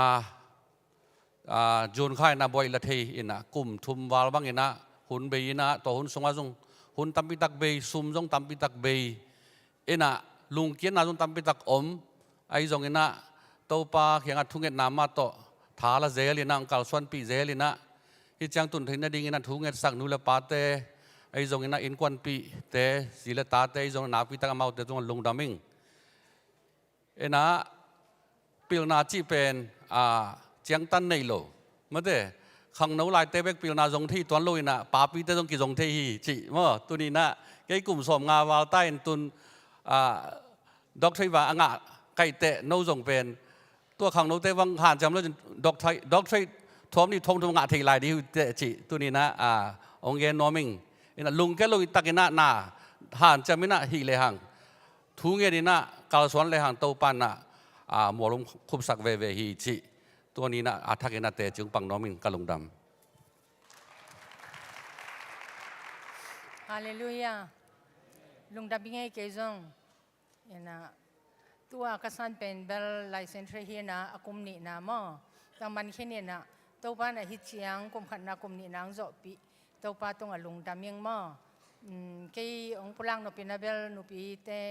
aa, June kha in ah buai la thei in ah, kum thum val bang in ah hun bei in ah, tua hun sungah zong hun tampi tak bei, sum zong tampi tak bei in ah, lungkiatna zong tampi tak om. Ahi zong in ah, Topa kiangah thungetna mah tawh tha la zel in ah, hong kalsuanpih zel in ah, hih ciang tun theihna ding in ah thungetsak nu le pate, ahi zong in ah innkuanpihte, zi le tate, ahi zong in ah nakpi tak amaute tungah lungdam ing. In ah, pilna cih pen, aa, ciangtan nei lo. Mate, khangno laite bek pilna zong thei tuan lo in ah, papite zong kizong thei hi cih maw. Tuni in ah, kei kum sawm nga val ta in tun, aa, doctorate va a ngah kaih teh no zong pen, tua khangnote bang hanciam lo cin doctorate, doctorate thawm nih thawm thum ngah thei lai ding hi uh teh cih. Tuni in ah, aa, hong gen nuam ing. In ah, lungkia lo i tak in ah, na hanciam in ah hih lehang, thungen in ah kalsuan lehang Topa in ah, aa, mualum khupsak veve hi cih. Tuni in ah a thak in ah teci hong pang nuam ing, ka lungdam. Halleluiah. Lungdam ing ei, kei zong. In ah, tua ka san pen bel licentiate hi in ah, a kum nihna maw. Tang man khin in ah, Topa in ah hih ciang kum khatna kum nihna hong zawhpih Topa tungah lungdam ing maw. Um, kei hong pulak nop in ah bel nupite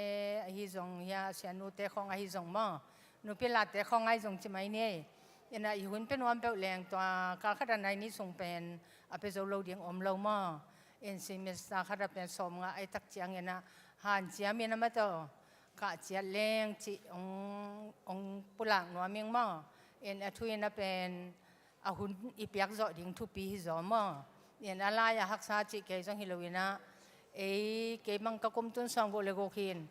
ahi zong, hia sianute khawng ahi zong maw, nupi late khawng ahi zong ci mai ni. In ah, i hun pia nuam peuh leng tua kal khat a nai nih sung pen a pia zo lo ding om lo maw. In semester khat a pen sawm nga ahi tak ciang in ah, hanciam in ah, mate, kah ciat leng cih hong, hong pulak nuam ing maw. In a thu in ah pen a hun i piak zawh ding thupi hi zaw maw. In a lai-ah haksa cih kei zong hi lo in ah, ei, kei bang ka kum tun sawm guk le guk hi in,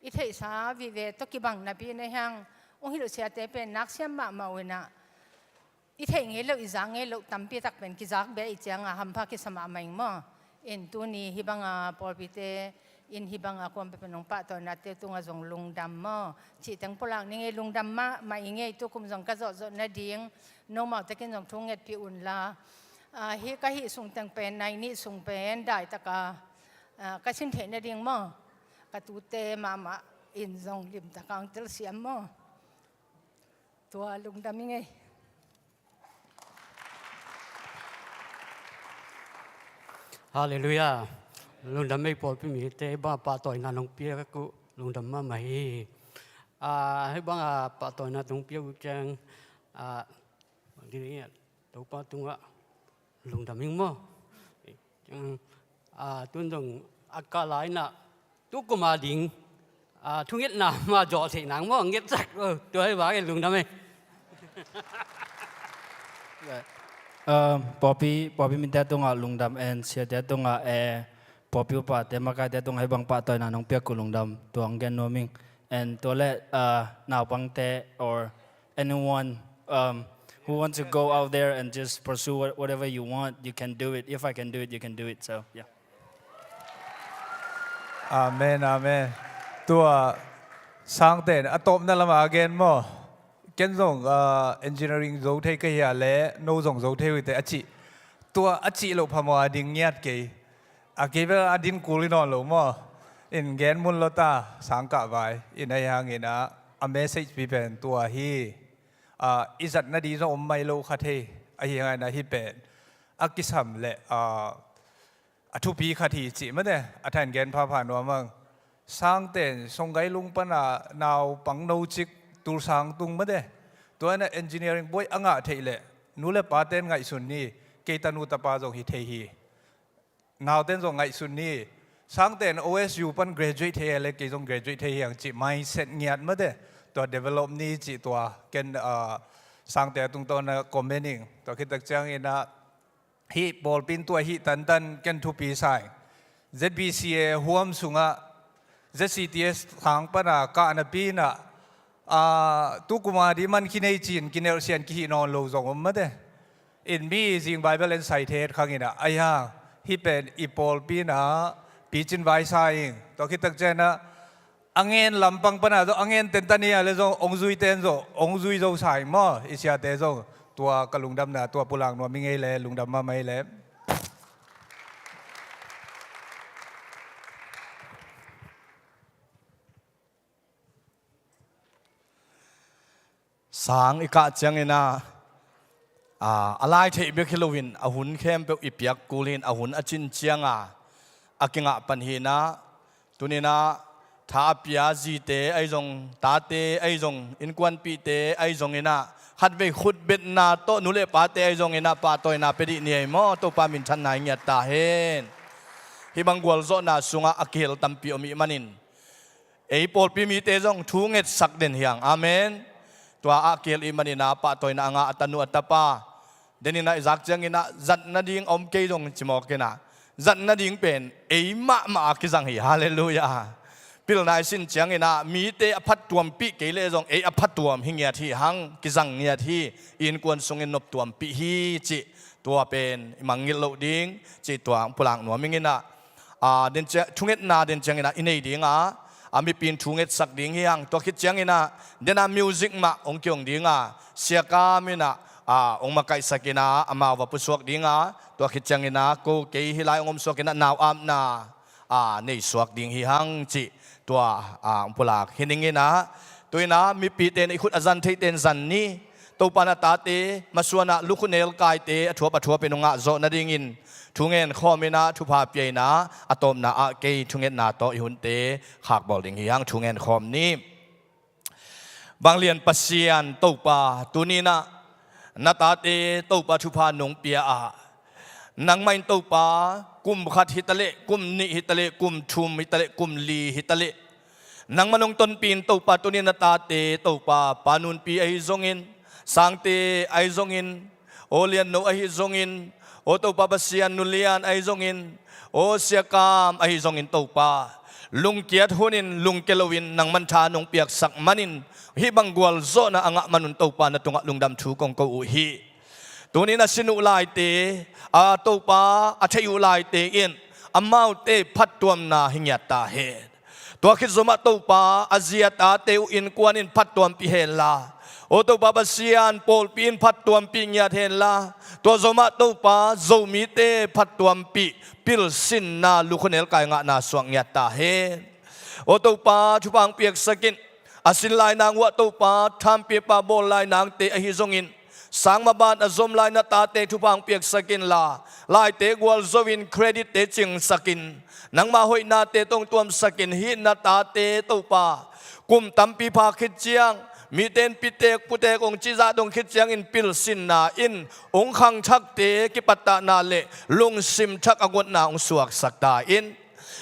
i theihsa vive tawh kibang napi in ah hiang, hong hilh siate pen nak siam mahmah uh in ah, i theih ngei loh, i zak ngei loh tampi tak pen kizak bia i ciang ah hampha kisa mahmah ing maw. In tuni hih bang a pawlpite in hih bang a kuampe pen hong pahtawinate tungah zong lungdam maw cih teng pulak ning ei. Lungdam mahmah ing ei. Tukum zong ka zawhzawh nading nomau takin zong thu ngetpih un la. Ah, hih ka hih sung teng pen nai nih sung pen daitak a, ah, ka sin theih nading maw, ka tute mahmah in zong limtak a hong telsiam maw. Tua lungdam ing ei. Halleluiah. Lungdam ei, pawlpi mite bang a pahtawina nong piak uh lungdam mahmah hi. Ah, hih bang a pahtawina nong piak uh ciang, ah, Topa tungah lungdam ing maw. Ah, tun zong a kah lai in ah, tukum a ding, ah, thungetna mah zawh theih nang maw, ngetsak, oh, tua hi vang in lungdam ei. Um, pawlpi, pawlpi mite tungah lungdam, and siate tungah, eh, pawlpi upate, makaite tungah hih bang pahtawina nong piak uh lungdam, tua hong gen nuam ing. And tua leh, uh, naupangte or anyone, um, who wants to go out there and just pursue what, whatever you want, you can do it. If I can do it, you can do it. So, yeah. Amen, amen. Tua sangten a tawpna lamah a gen maw. Ken zong, ah, engineering zo thei ka hi a leh, no zong zo thei uh teh a cih. Tua a cih loh phamawh a ding ngiat kei. A kei bel a din kul hi nawn lo maw. In gen mun lo ta, sangkah vai. In ahi hangin ah, a message pi pen tua hi. Ah, i zatna ding zong om mai lo kha thei. Ahi hangin ah hih pen a kisam leh, ah, a thupi khat hi cih mate, a thain gen phapha nuam ang. Sangten Songgailung pana naupang no cik tulsang tung mate. Tua in ah engineering buai a ngah theih leh, nu le paten ngaihsun ni, kei tanu tapa zong hi thei hi. Nauten zong ngaihsun ni, sangten O S U pan graduate thei a leh kei zong graduate thei hi ang cih mindset ngiat mate. Tua develop ni cih tua ken, ah, sangte a tungtawn ah comment ing. Tua khit tak ciangin ah, hih pawlpi in tua hih tantan ken thupi sa ing. Z B C A huam sungah Z C T S sang pana kahnapi in ah, ah, tukum a ding man khin ei ci-in kinelh sian kihih nawn lo zong om mate. In mi zing Bible en sai thei het khang in ah, ahi hang, hih pen i pawlpi in ah picin vai sa ing. Tua khit tak ciangin ah, a ngen lampang pana zong, a ngen tentan hi a leh zong, ong zui ten zong, ong zui zo sa ing maw, i siate zong. Tua ka lungdamna, tua pulak nuam ing ei leh, lungdam mahmah ei leh. Sang i kah ciangin ah, a, a lai theih bek hi loin a hun khempeuh i piak kul hi-in a hun a cin cianga a kingah pan hi-in ah, tuni-in ah tha a pia zite ahi zong, tate ahi zong, innkuanpihte ahi zongin ah, khatvei khutbetna tawh nu le pate ahi zongin ah pahtawina pia dih ni ei maw? Topa minthanna i ngiat ta hen. Hih bang gualzawhna sungah a kihel tampi om ih manin, ei pawlpi mite zong thu ngetsak den hi hang. Amen. Tua a kihel ih manin ah pahtawina a ngah a tanu a tapa, den in ah i zak ciangin ah zat nading a om kei zong ci mawk in ah, zat nading pen ei mahmah a kizang hi. Halleluiah. Pilna i sin ciangin ah mite a phattuampih kei leh zong ei a phattuam hi ngiat hi hang, kizang ngiat hi. I innkuan sungin noptuampih hi cih tua pen i mangngilh loh ding cih tua hong pulak nuam ing in ah, a, den ciang, thungetna den ciangin ah i nei ding a, a, mipi in thu ngetsak ding hi hang. Tua khit ciangin ah den a music mah hong kihong ding a, Sia Kam in ah, a, hong makaihsak in ah amau va pusuak ding a, tua khit ciangin ah ko kei hih lai hong omsuak in ah nau apna, a, neisuak ding hi hang cih tua, a, hong pulak hi ning in ah, tu-in ah mipite in i khut a zan theite in zan ni. Topa in a tate masuan ah lukhu nelkaite a thuap a thuap in hong ngahzawh nadingin thu ngen khawm in ah thupha pia in ah, a tawpna ah kei thungetna tawh i hunte khakbawl ding hi hang. Thu ngen khawm ni. Vanglian Pasian Topa, tuni-in ah na tate Topa thupha nong pia ah, nangmah in Topa kum khat hi taleh, kum nih hi taleh, kum thum hi taleh, kum li hi taleh, nangmah nong tonpih in Topa, tuni-in na tate Topa Pa Nunpi ahi zongin, Sangte ahi zongin, aw Lianno ahi zongin, aw Topa Pasian Nu Lian ahi zongin, aw Sia Kam ahi zongin Topa, lungkiat hunin lungkia loin nangman tha nong piaksak manin, hih bang gualzawhna a ngah manun Topa na tungah lungdam thu kong ko uh hi. Tuni-in a sin uh laite, a Topa a theih uh laite in amaute phattuamna hi ngiat ta hen. Tua khit zomah Topa a zi a tate uh innkuan in phattuampih henla, aw Topa Pasian pawlpi in phattuampih ngiat henla, tua zomah Topa Zomite phattuampih pilsinna lukhu nelkai ngahna suak ngiat ta hen. Aw Topa thupha hong piaksak in, a sin lai nang uh ah Topa thampiapa bawl lai nangte ahi zongin, sang maban a zom lai na tate thupha hong piaksak inla, laite gualzo in credit-te cingsak in, nangma hoihnate tawh hong tuamsak in, hih na tate Topa kum tampi pha khit ciang, mite in pitek putek hong cih zah dong khit ciangin pilsinna in hong khangthakte kipattahna le lungsim thak a guatna hong suaksak ta in.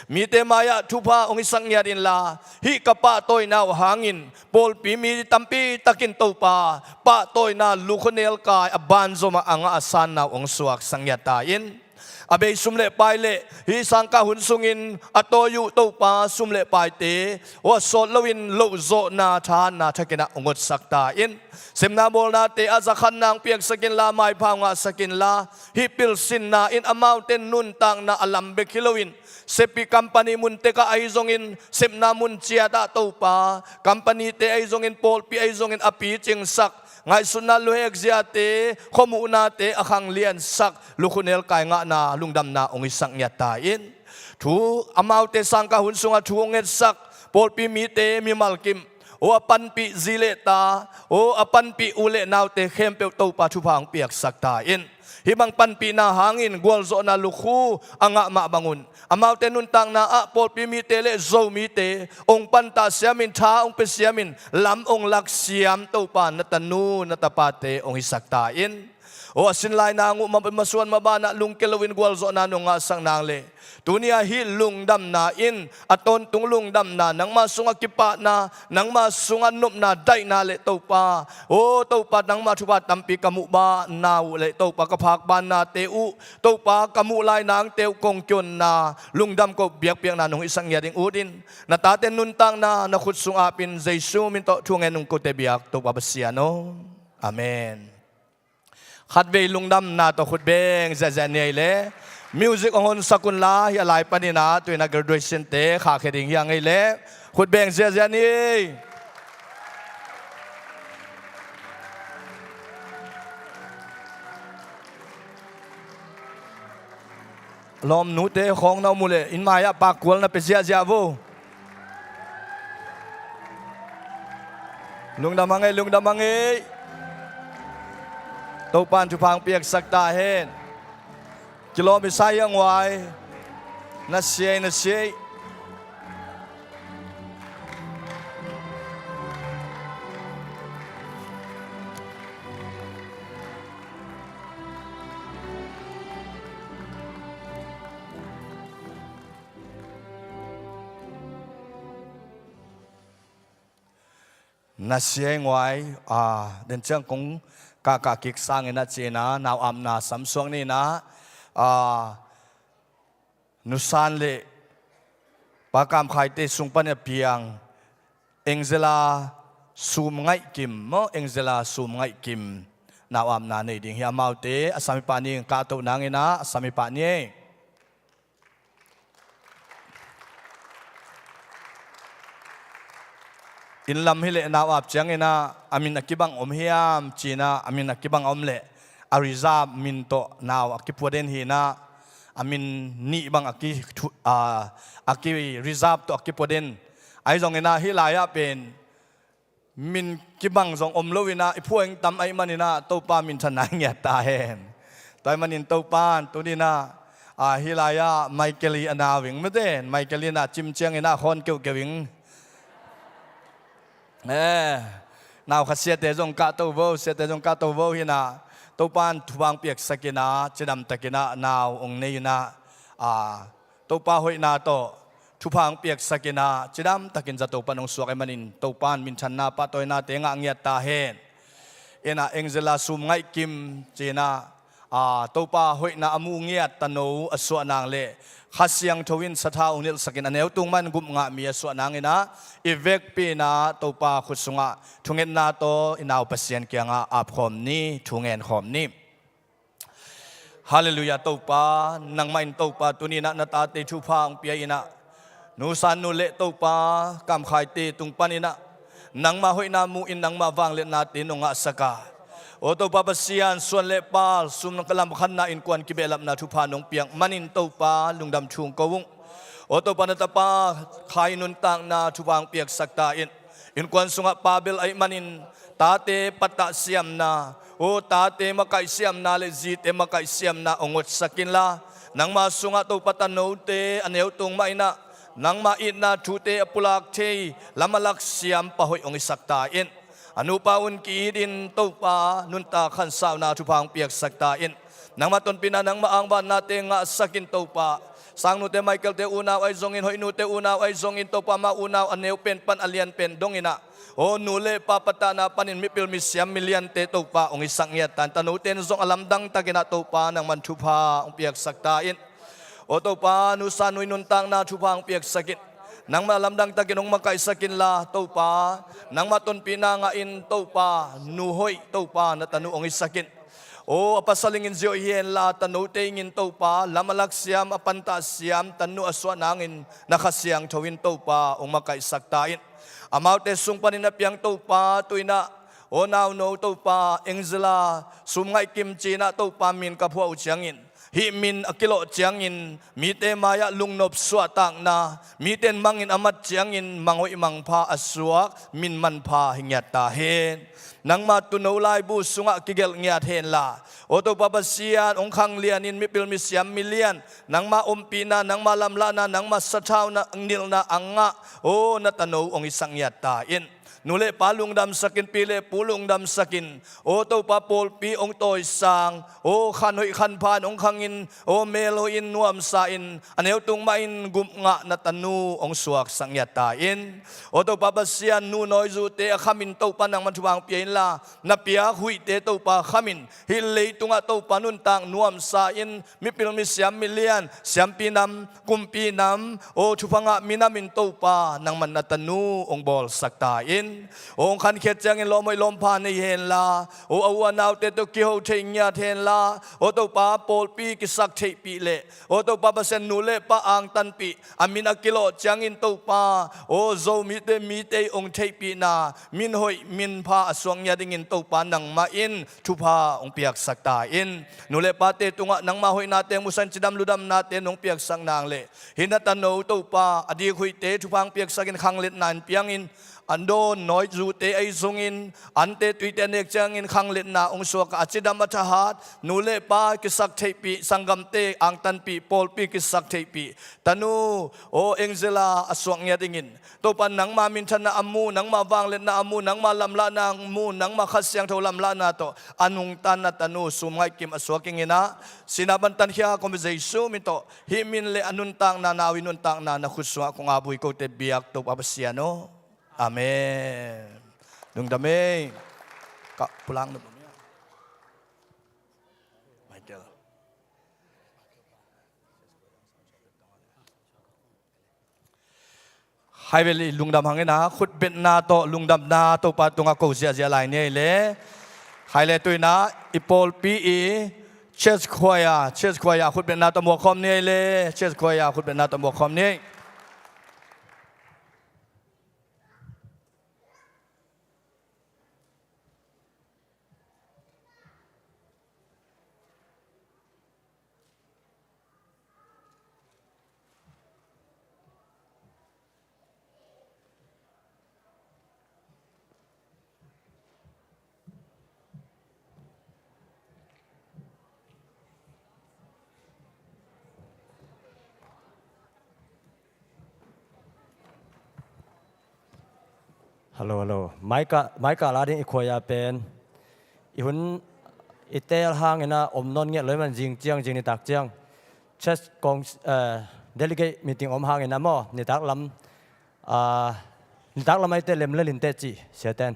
Mite mai-ah thupha hong hisak ngiat inla, hih ka pahtawina uh hangin pawlpi mi tampi takin Topa pahtawina lukhu nelkai a banzomah a ngah a sanna uh hong suaksak ngiat ta in. A bei sum le pai le hih sangkah hun sungin a tawi uh Topa sum le paite, aw a sawt loin lohzawhna thahatna thakin ah hong hotsak ta in. Sepna bawlnate ah zakhatna hong piaksak inla, maipha hong ngahsak inla, hih pilsinna in amaute nuntakna a lam bek hi loin, seppi company mun tekah ahi zongin, sepna mun ciatah Topa, company-te ahi zongin, pawlpi ahi zongin a picingsak, ngaihsutna luhek ziate, khuamuhnate a khangliansak, lukhu nelkai ngahna lungdamna hong hisak ngiat ta in. Thu amaute sangkah hun sungah thu hong ngetsak pawlpi mite, mimal kim, aw a panpih zi le ta, aw a panpih u le naute khempeuh Topa thupha hong piaksak ta in. Hih bang panpihna hangin gualzawhna lukhu a ngah mah bangun, amaute nuntakna ah pawlpi mite le Zomite hong pantah siamin, tha hong pia siamin, lam hong lak siam Topa na tanu na tapate hong hisak ta in. Aw a sin lai nang uh ma-, masuan mabanah lungkia loin gualzawhna nong ngahsak nang le, tuni-ah hih lungdamna in a tawntung lungdamna, nangma sungah kipahna, nangma sungah nopna daihna le Topa, aw Topa nangma thupha tampi ka muhbanna uh le Topa ka phakbannate uh Topa ka muh lai nangte uh kong kionna lungdam koh biakpiakna nong hisak ngiat ding ut in, na tate nuntakna na khut sung apin Jesu min tawh thu ngen nong kote biak Topa Pasian aw. Amen. Khatvei lungdamna tawh khut beng ziahziah ni ei le. Music hong honsak unla, hih a lai panin ah tu-in ah graduation-te khahkhia ding hi hang ei le. Khut beng ziahziah ni ei. Lawmnute khawng na om uh leh in mai-ah pakkual na pia ziahziah vo. Lungdam hang ei, lungdam hang ei. Topan thupha hong piaksak ta hen. Kilawm i sa hi a nguai. Na sia ei, na sia ei. Na sia ei nguai, a, den ciang kong kahkah kik sangin ah ci-in ah, nau apna samsuak ni in ah, a, Nu San le Pa Kam Khaite sung panin a piang Angela Sum Ngaih Kim maw, Angela Sum Ngaih Kim nau apna nei ding hi. Amaute a sam i pah ni, kahto nangin ah a sam i pah ni ei. Inn lam hi leh nau ap ciangin ah, a min a kibang om hiam ci-in ah, a min a kibang a om leh a reserve min tawh nau a kipua den hi in ah, a min nih bang a ki thu-, a, a ki reserve tawh a kipua den. Ahi zongin ah hih lai-ah pen min kibang zong om lo in ah, i phuah ing tam ahih manin ah Topa minthanna ngiat ta hen. Tua ahih manin Topan tuni in ah, a, hih lai-ah Michael hi a nau ing maw ten, Michael in ah cim ciangin ah khawn keuhkeuh ing. Eh, nau khat siate zong kahto vo, siate zong kahto vo hi in ah, Topan thupha hong piaksak in ah, cidamtakin ah nau hong nei in ah, a, Topa hoihna tawh thupha hong piaksak in ah, cidamtakin zato pan hong suak ahih manin Topan minthanna pahtawinate ngah ngiat ta hen. In ah Angela Sum Ngaih Kim ci-in ah, a, Topa hoihna a mu ngiat tano a suah nang leh Kha Siangtho in sathau hong nilhsakin a neu tung mah in gum ngah mi a suah nangin ah, i vekpi in ah Topa khut sungah thungetna tawh i nau Pasian kiangah ap khawm ni, thungen khawm ni. Halleluiah. Topa, nangmah in Topa tuni in ah na tate thupha hong pia in ah, Nu San nu le Topa Kam Khaite tung panin ah nangmah hoihna mu in nangmah vangliatnate nong ngahsak a, aw Topa Pasian, suan le pal, sum lam khanna, innkuan kibehlapna thupha nong piak manin Topa lungdam thu hong ko ung. Aw Topa, na tapa Khai nuntakna thupha hong piaksak ta in. Innkuan sungah pa bel ahih manin tate pattah siamna, aw tate makaih siamna le zite makaih siamna hong otsak inla, nangma sungah Topa tanote a neu tung mah in ah nangma itna thute a pulak thei, lam a lak siam pa hoih hong hisak ta in. A nupa un ki-itin Topa nuntak khansauna thupha hong piaksak ta in. Nangma tonpihna, nangma angvannate ngahsak in Topa. Sangnute Michael-te unau ahi zongin, Hoihnute unau ahi zongin Topa, ama unau a neu pen pan a lian pen dongin ah, aw nu le pa pattahna panin mipil misiam miliante Topa hong hisak ngiat ta in. Tanote in zong a lamdang takin ah Topa nangman thupha hong piaksak ta in. Aw Topa, Nu San nu i nuntakna thupha hong piaksak in. Nangman a lamdang takin hong makaihsak inla Topa, nangma tonpihna ngah in Topa, nu hoih Topa na tanu hong hisak in. Aw a pasal ingin zia hoih hi henla, tanote ingin Topa lam a lak siam, a pantah siam tanu a suah nangin na Kha Siangtho in Topa hong makaihsak ta in. Amaute sung panin a piang Topa tu-in ah, aw nauno Topa Angela Sum Ngaih Kim ci-in ah Topa min ka phuah uh ciangin, hih min a kilawh ciangin mite mai-ah lungnop suahtakna, mite in mangin a mat ciangin manghoih mangpha a suak min manpha hi ngiat ta hen. Nangma tuuno laibu sungah kigelh ngiat henla, aw Topa Pasian, hong khanglian in mipil misiam milian, nangma ompihna, nangma lamlahna, nangma sathauna nilhna a ngah, aw na tano hong hisak ngiat ta in. Nu le pa lungdamsak in, pi le pu lungdamsak in, aw Topa pawlpi hong tawisang, aw khan hoih khan pha in hong khangin, aw mel hoih in nuamsa in, a neu tung mah in gum ngah na tanu hong suaksak ngiat ta in. Aw Topa Pasian, nu nawizute a khamin Topa nangman thupha hong pia inla, na piak huihte Topa khamin, hih leitungah Topa nuntak nuamsa in, mipil misiam milian, siampi nam, kumpi nam, aw thupha ngah minam in Topa nangman na tanu hong bawlsak ta in. Aw hong khankhiat ciangin lawm hoih lawm pha nei henla, aw a u a naute tawh kiho thei ngiat henla, aw Topa pawlpi kisak theihpih leh, aw Topa Pasian, nu le pa angtanpih, a min a kilawh ciangin Topa, aw Zomite mite hong theihpihna, min hoih min pha a suak ngiat dingin Topa nangmah in thupha hong piaksak ta in. Nu le pate tungah nangma hoihnate hong musak in, cidam ludamnate nong piaksak nang leh, hih na tano Topa a dik huihte thupha hong piaksak in, khangliatna in piangin, an dawn, nawizute ei zungin, ante tuite a nek ciangin khangliatna hong suak a, a cidam a thahat, nu le pa kisaktheihpih, sanggamte angtanpih, pawlpi kisaktheihpih, tanu aw Angela a suak ngiat ingin, Topa nangma minthanna a mu, nangma vangliatna a mu, nangma lamlahna a mu, nangma Kha Siangtho lamlahna tawh a nungtanna tanu sumngaih kim a suak ingin ah, sihna pan tankhia kong Jesu min tawh, hih min le a nuntakna, nau i nuntakna na khut sungah kong a bui kote biak Topa Pasian aw. Amen. Lungdam ei. Ka pulak na bang ia. Michael. Hai vel i lungdam hangin ah, khutbetna tawh lungdamna Topa tungah ko ziahziah lai ni ei le. Hai le tu in ah, i pawlpi i church choir, church choir khutbetna tawh muak khawm ni ei le. Church choir khutbetna tawh muak khawm ni ei. Hello, hello. Maika, maika la ding i khuaia pen i hun i teel hangin ah om nawn ngiat lo i man, zing ciang, zing nitak ciang church kong, eh, delegate meeting om hangin ah maw, nitak lam, ah, nitak lam aite lem le lin teh ci siaten.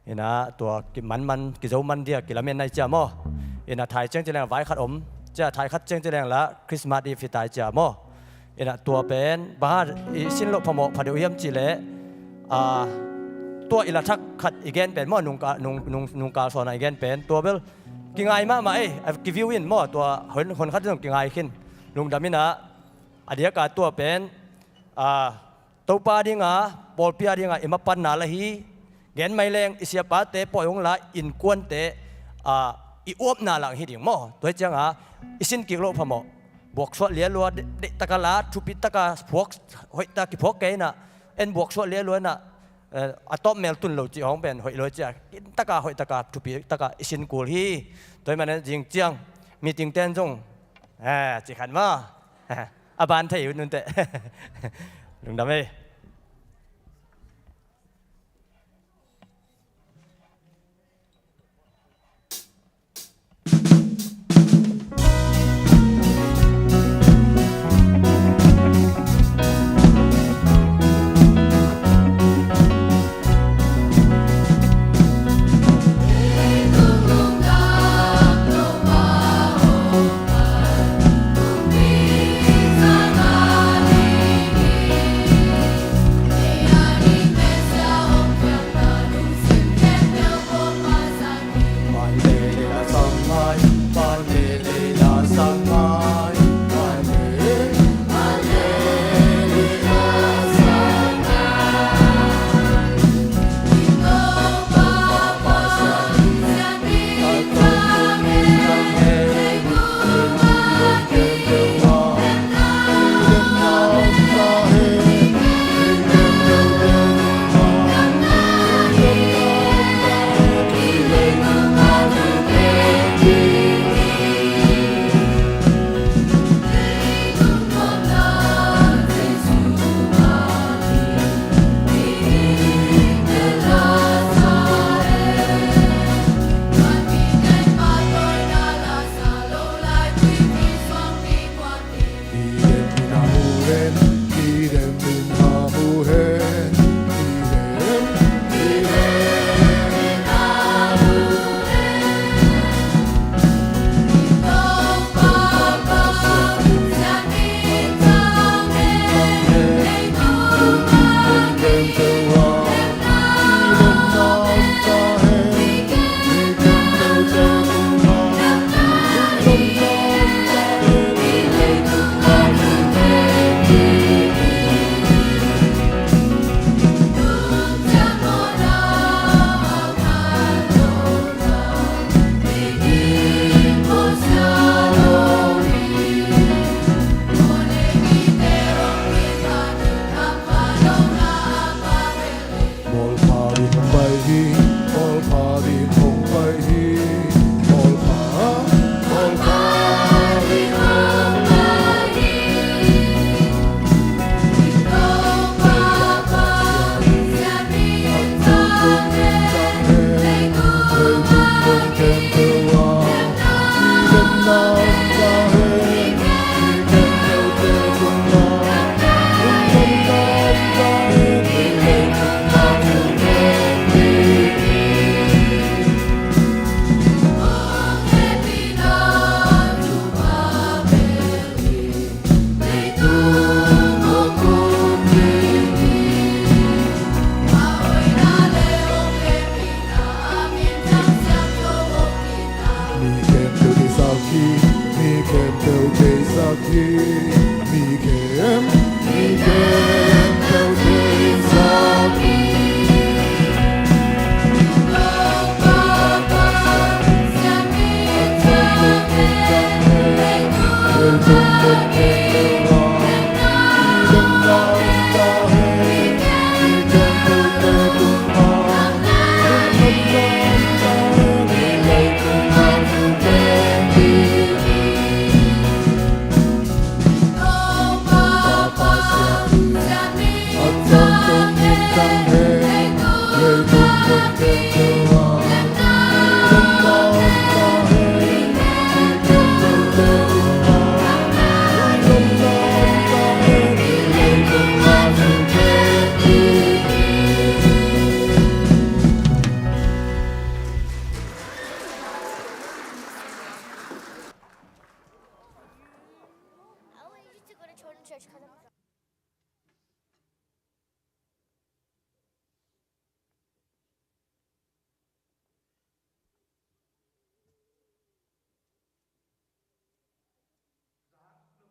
Ina tua kimanman, kizoman dia kilamen nai cia maw. Ina thai ciang ci leng vai khat om cia, thai khat ciang ci leng la Christmas Eve hi tai cia maw. Ina tua pen bang a i sin loh phamawh pha deuh hiam cih leh, ah, tua i la thak khat i gen pen maw, nungka, nung, nung, nungkal sawn a i gen pen tua bel kingai mahmah ei, a kiview in maw, tua hon, hon khat zong kingai khin. Lungdam ina a diaka tua pen, ah, Topa dinga, pawlpi a dinga i mapanna la hi. Gen mai leng i siapate pawi hong la, innkuante, ah, i uapna lang hi ding maw. Tua hi cianga i sin kik loh phamawh, buaksuah lialua, de, dehtaka la, thupi taka phuak, hoihtaka kiphuak kei ina, en buaksuah lialua ina, eh, a tawp mel tun lo cih hong pen hoih lo cia, kintaka hoihtaka thupi taka i sin kul hi. Tua hi manin zing ciang meeting ten zong, eh, ci khan maw. A ban thei uh nunte. Lungdam ei.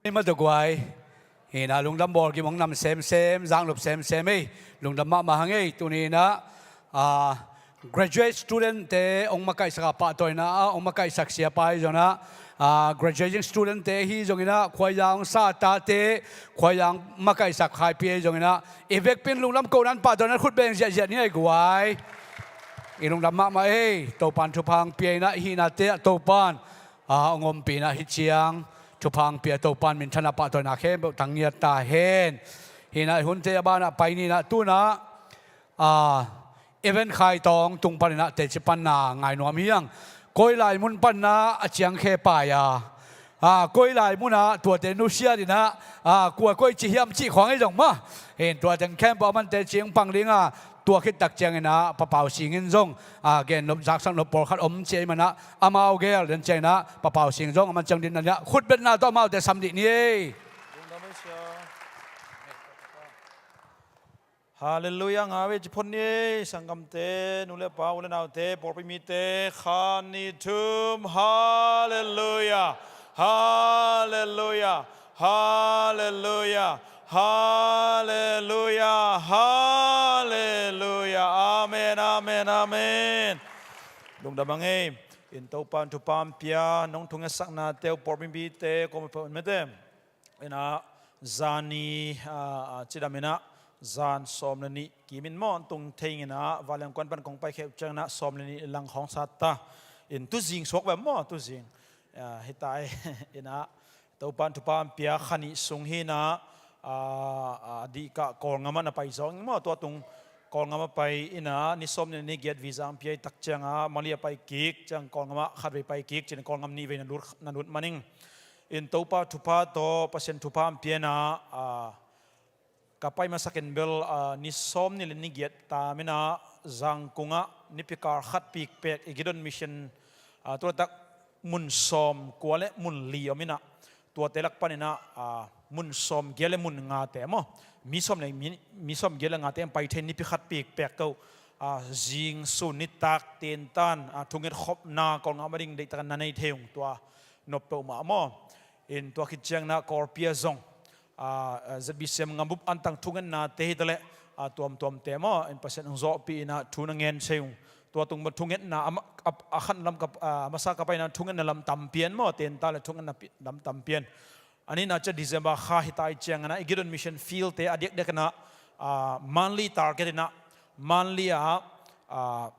Ei, ma tuk guai. Hi na, lungdam bawl kim hong nam semsem, zang lup semsem ei. Lungdam mahmah hang ei. Tuni na, ah, graduate student te hong makaihsak a pahtawina, ah, hong makaihsak siapa hi zong na, ah, graduating student te hi zong ina, khuaizang hong sa tate, khuaizang makaihsak Khaipia hi zong ina, i vekpi in lungdam kohna pahtawina khut beng ziahziah ni ei guai. I lungdam mahmah ei. Topan thupha hong pia ina, hi na te ah Topan a, hong ompih ina hi ciang, thupha hong pia Topan minthanna pahtawina khempeuh tang ngiat ta hen. Hi na, i hunte a banah pai ni na, tu na, a, event khai tawng tung pan ina teci panna ngai nuam hi hang. Koi lai mun panna a ciang khe pai a, a, koi lai mun ah tuate nusia ina, a, kua koi ci hiam cih khawng ei zong ma. Hin tua teng khempeuh a man teci hong pang ding a, tua khit tak ciang ina Pa Pau Sing in zong, a, gen nop, zaksak nop pawlkhat om ci ei man a, amau gel den ciang ina Pa Pau Sing zong a man ciang din na nia, khutbetna tawh amaute sam dih ni ei. Halleluiah, ngau ei ci phot ni ei, sanggamte, nu le pa, u le naute, pawlpi mite, khat, nih, thum, halleluiah, halleluiah, halleluiah, halleluiah, halleluiah. Amen, amen, amen. Lungdam hang ei. In Topan thupha hong pia, nong thungetsaknate uh pawlpi mite, kong pawlpi mite. Ina, zani, a, a, cidam ina, zan sawm le nih kim in maw, tung thei ina, vanleng kuan pan kong pai kheuh ciang ina, sawm le nih lang khawng sa ta. In tuzing suak ve maw, tuzing. A, hi ta ei, ina, Topan thupha hong pia kha nih sung hi ina, a, a, dihkah Kawlngam ah na pai zawng maw, tua tung Kawlngam ah pai ina, ni sawm nih ni giat visa hong pia i tak ciang a, Mali ah pai kik, ciang Kawlngam ah khatvei pai kik, ci-in Kawlngam nihvei na lut, na lut man ing. In Topa thupha tawh, Pasian thupha hong pia ina, a, ka pai masak in bel, a, ni sawm nih le ni giat tam ina, Zangkung ah nipi kal khat pikpek, i Gideon Mission, a, tu laitak mun sawm kua le mun li om ina, tuate lak pan ina, a, mun sawm giat le mun ngate maw, mi sawm le, mi, mi sawm giat le ngate pai thei nipi khat pikpek ko, a, zing sun nitak tentan, a, thunget khopna Kawlngam ah ding deihtak in na nei thei ung, tua nop peuhmah maw. In tua khit ciang ina Kawlpi ah zong, a, a, Z B C M ngambup antang thungetnate hi ta leh, a, tuamtuamte maw, in Pasian hong zawhpih ina thu na ngen thei ung. Tua tung maw thungetna, a, a, a khan lam ka, a, masa ka pai ina thungetna lam tam pian maw, tentan le thungetna pi-, lam tam pian. A nihna ciang December kha hi ta i ciang ina, i Gideon Mission Field te a diakdiak ina, a, monthly target ina, monthly ah, a,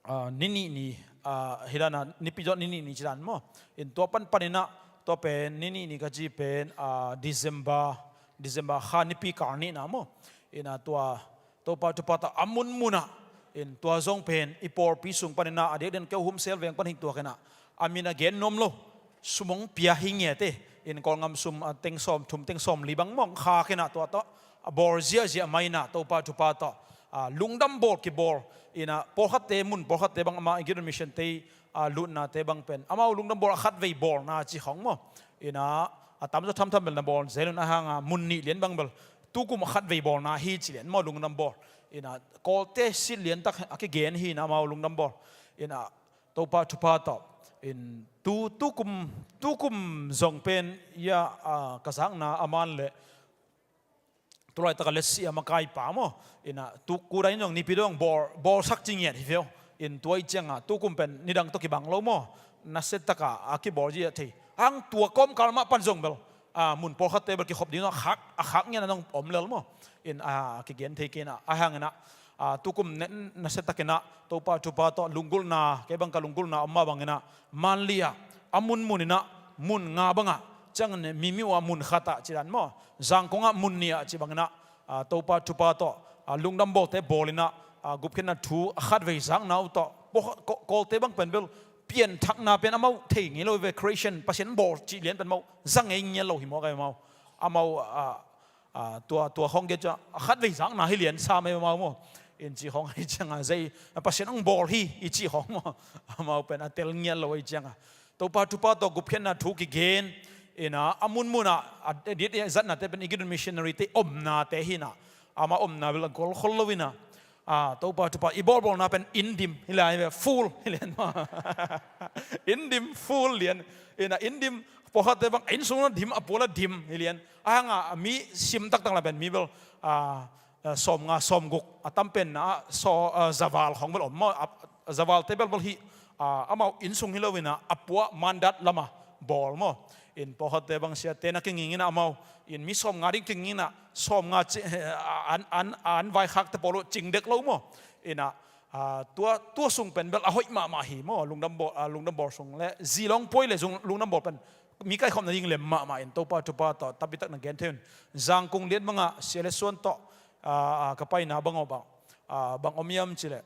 a, ni nih ni, a, hi dan a, nipi zawh ni nih ni ci dan maw. In tua panpan ina, tua pen, ni nih ni ka ci pen, a, December, December kha nipi kal nihna maw. Ina tua, Topa thupha tawh a munmun ah, in tua zong pen, i pawlpi sung pan ina, a diakdiak in keu Humsel veng pan hing tuak ina, a min a gen nuam lo, sum hong pia hi ngiat e, in Kawlngam sum, a, teng sawm thum, teng sawm li bang maw hong khak ina tua tawh, a bawl ziahziah mai ina, Topa thupha tawh, a, lungdam bawl kibawl ina, pawlkhatte, mun pawlkhatte bang amah i Gideon Mission te, a, lutnate bang pen, amau lungdam bawl a khatvei bawlna ci khawng maw. Ina, a tamzaw thamtham bel na bawl zel un a hang a, mun nih lian bang bel, tukum a khatvei bawlna hi ci lian maw, lungdam bawl. Ina, Kawlte sit liantak a kigen hi ina, amau lungdam bawl. Ina, Topa thupha tawh. In tu, tukum, tukum zong pen, ia, a, ka zakna a man le, tu laitak a let's see a makaipa maw. Ina, tu kudan in zong nipi dong bawl, bawlsak ci ngiat hi ve aw. In tua i ciang a, tukum pen nidang tawh kibang lo maw. Nasia tak a, a kibawl ziah thei. Hang tua kawmkal mah pan zong bel, a, mun pawlkhatte bel kikhop ding zong a khak, a khak ngiat na zong om lel maw. In, a, kigen thei kei ina, a hang ina, a, tukum ne, nasia tak ina, Topa thupha tawh lunggulhna, kei bang ka lunggulhna om mah bang ina, monthly ah, a munmun ina, mun nga bang ah, ciang in mimiu ah mun khat ah ci dan maw, Zangkong ah mun nih ah ci bang ina, a, Topa thupha tawh, a, lungdam bawlte bawl ina, a, gupkhiatna thu a khatvei zakna uh tawh, pawlkhat, Kaw-, Kawlte bang pen bel, pianthakna pen amau thei ngei lo ve, Christian, Pasian bawl cih lian pen amau za ngei ngiat lo hi maw, kai amau. Amau, a, a, tua, tua khawng gen ciang, a khatvei zakna hi lian sam ei amau maw. In ci khawng hi ciang a, zei, a, Pasian hong bawl hi, i ci khawng maw. Amau pen a tel ngiat lo hi ciang a. Topa thupha tawh gupkhiatna thu kigen, Ina a munmun ah a dit zatnate pen i Gideon missionary te omnate hi ina, ama omna bel a gol khol lo ina, a, Topa Topa i bawlbawlna pen inn dim hi lai ve, full hi lian ma. Inn dim full lian. Ina inn dim, pawlkhatte bang inn sung na dim, a puala dim hi lian. A hanga mi sim taktak la pen mi bel, a, a, sawmnga sawmguk a tam penna ah, saw, a, zaval khawng bel om maw, a, zavalte bel bel hi, a, amau inn sung hi lo ina a pua Mandat lama bawl maw. In pawlkhatte bang siate na kinging ina amau in mi sawmnga ding kinging ina sawmnga ci, a, an, an, an vaikhakte pawl uh cing dek lo maw. Ina, a, tua, tua sung pen bel a hoih mahmah hi maw, lungdam bawl, a, lungdam bawl sung le zilawng puai le zung lungdam bawl pen mi kaikhawmna ding lem mahmah in Topa Topa tawh tampitak na gen thei un. Zangkung lian bangah sia le suan tawh, a, a, ka paina bang aw bang, a, bang om hiam cileh,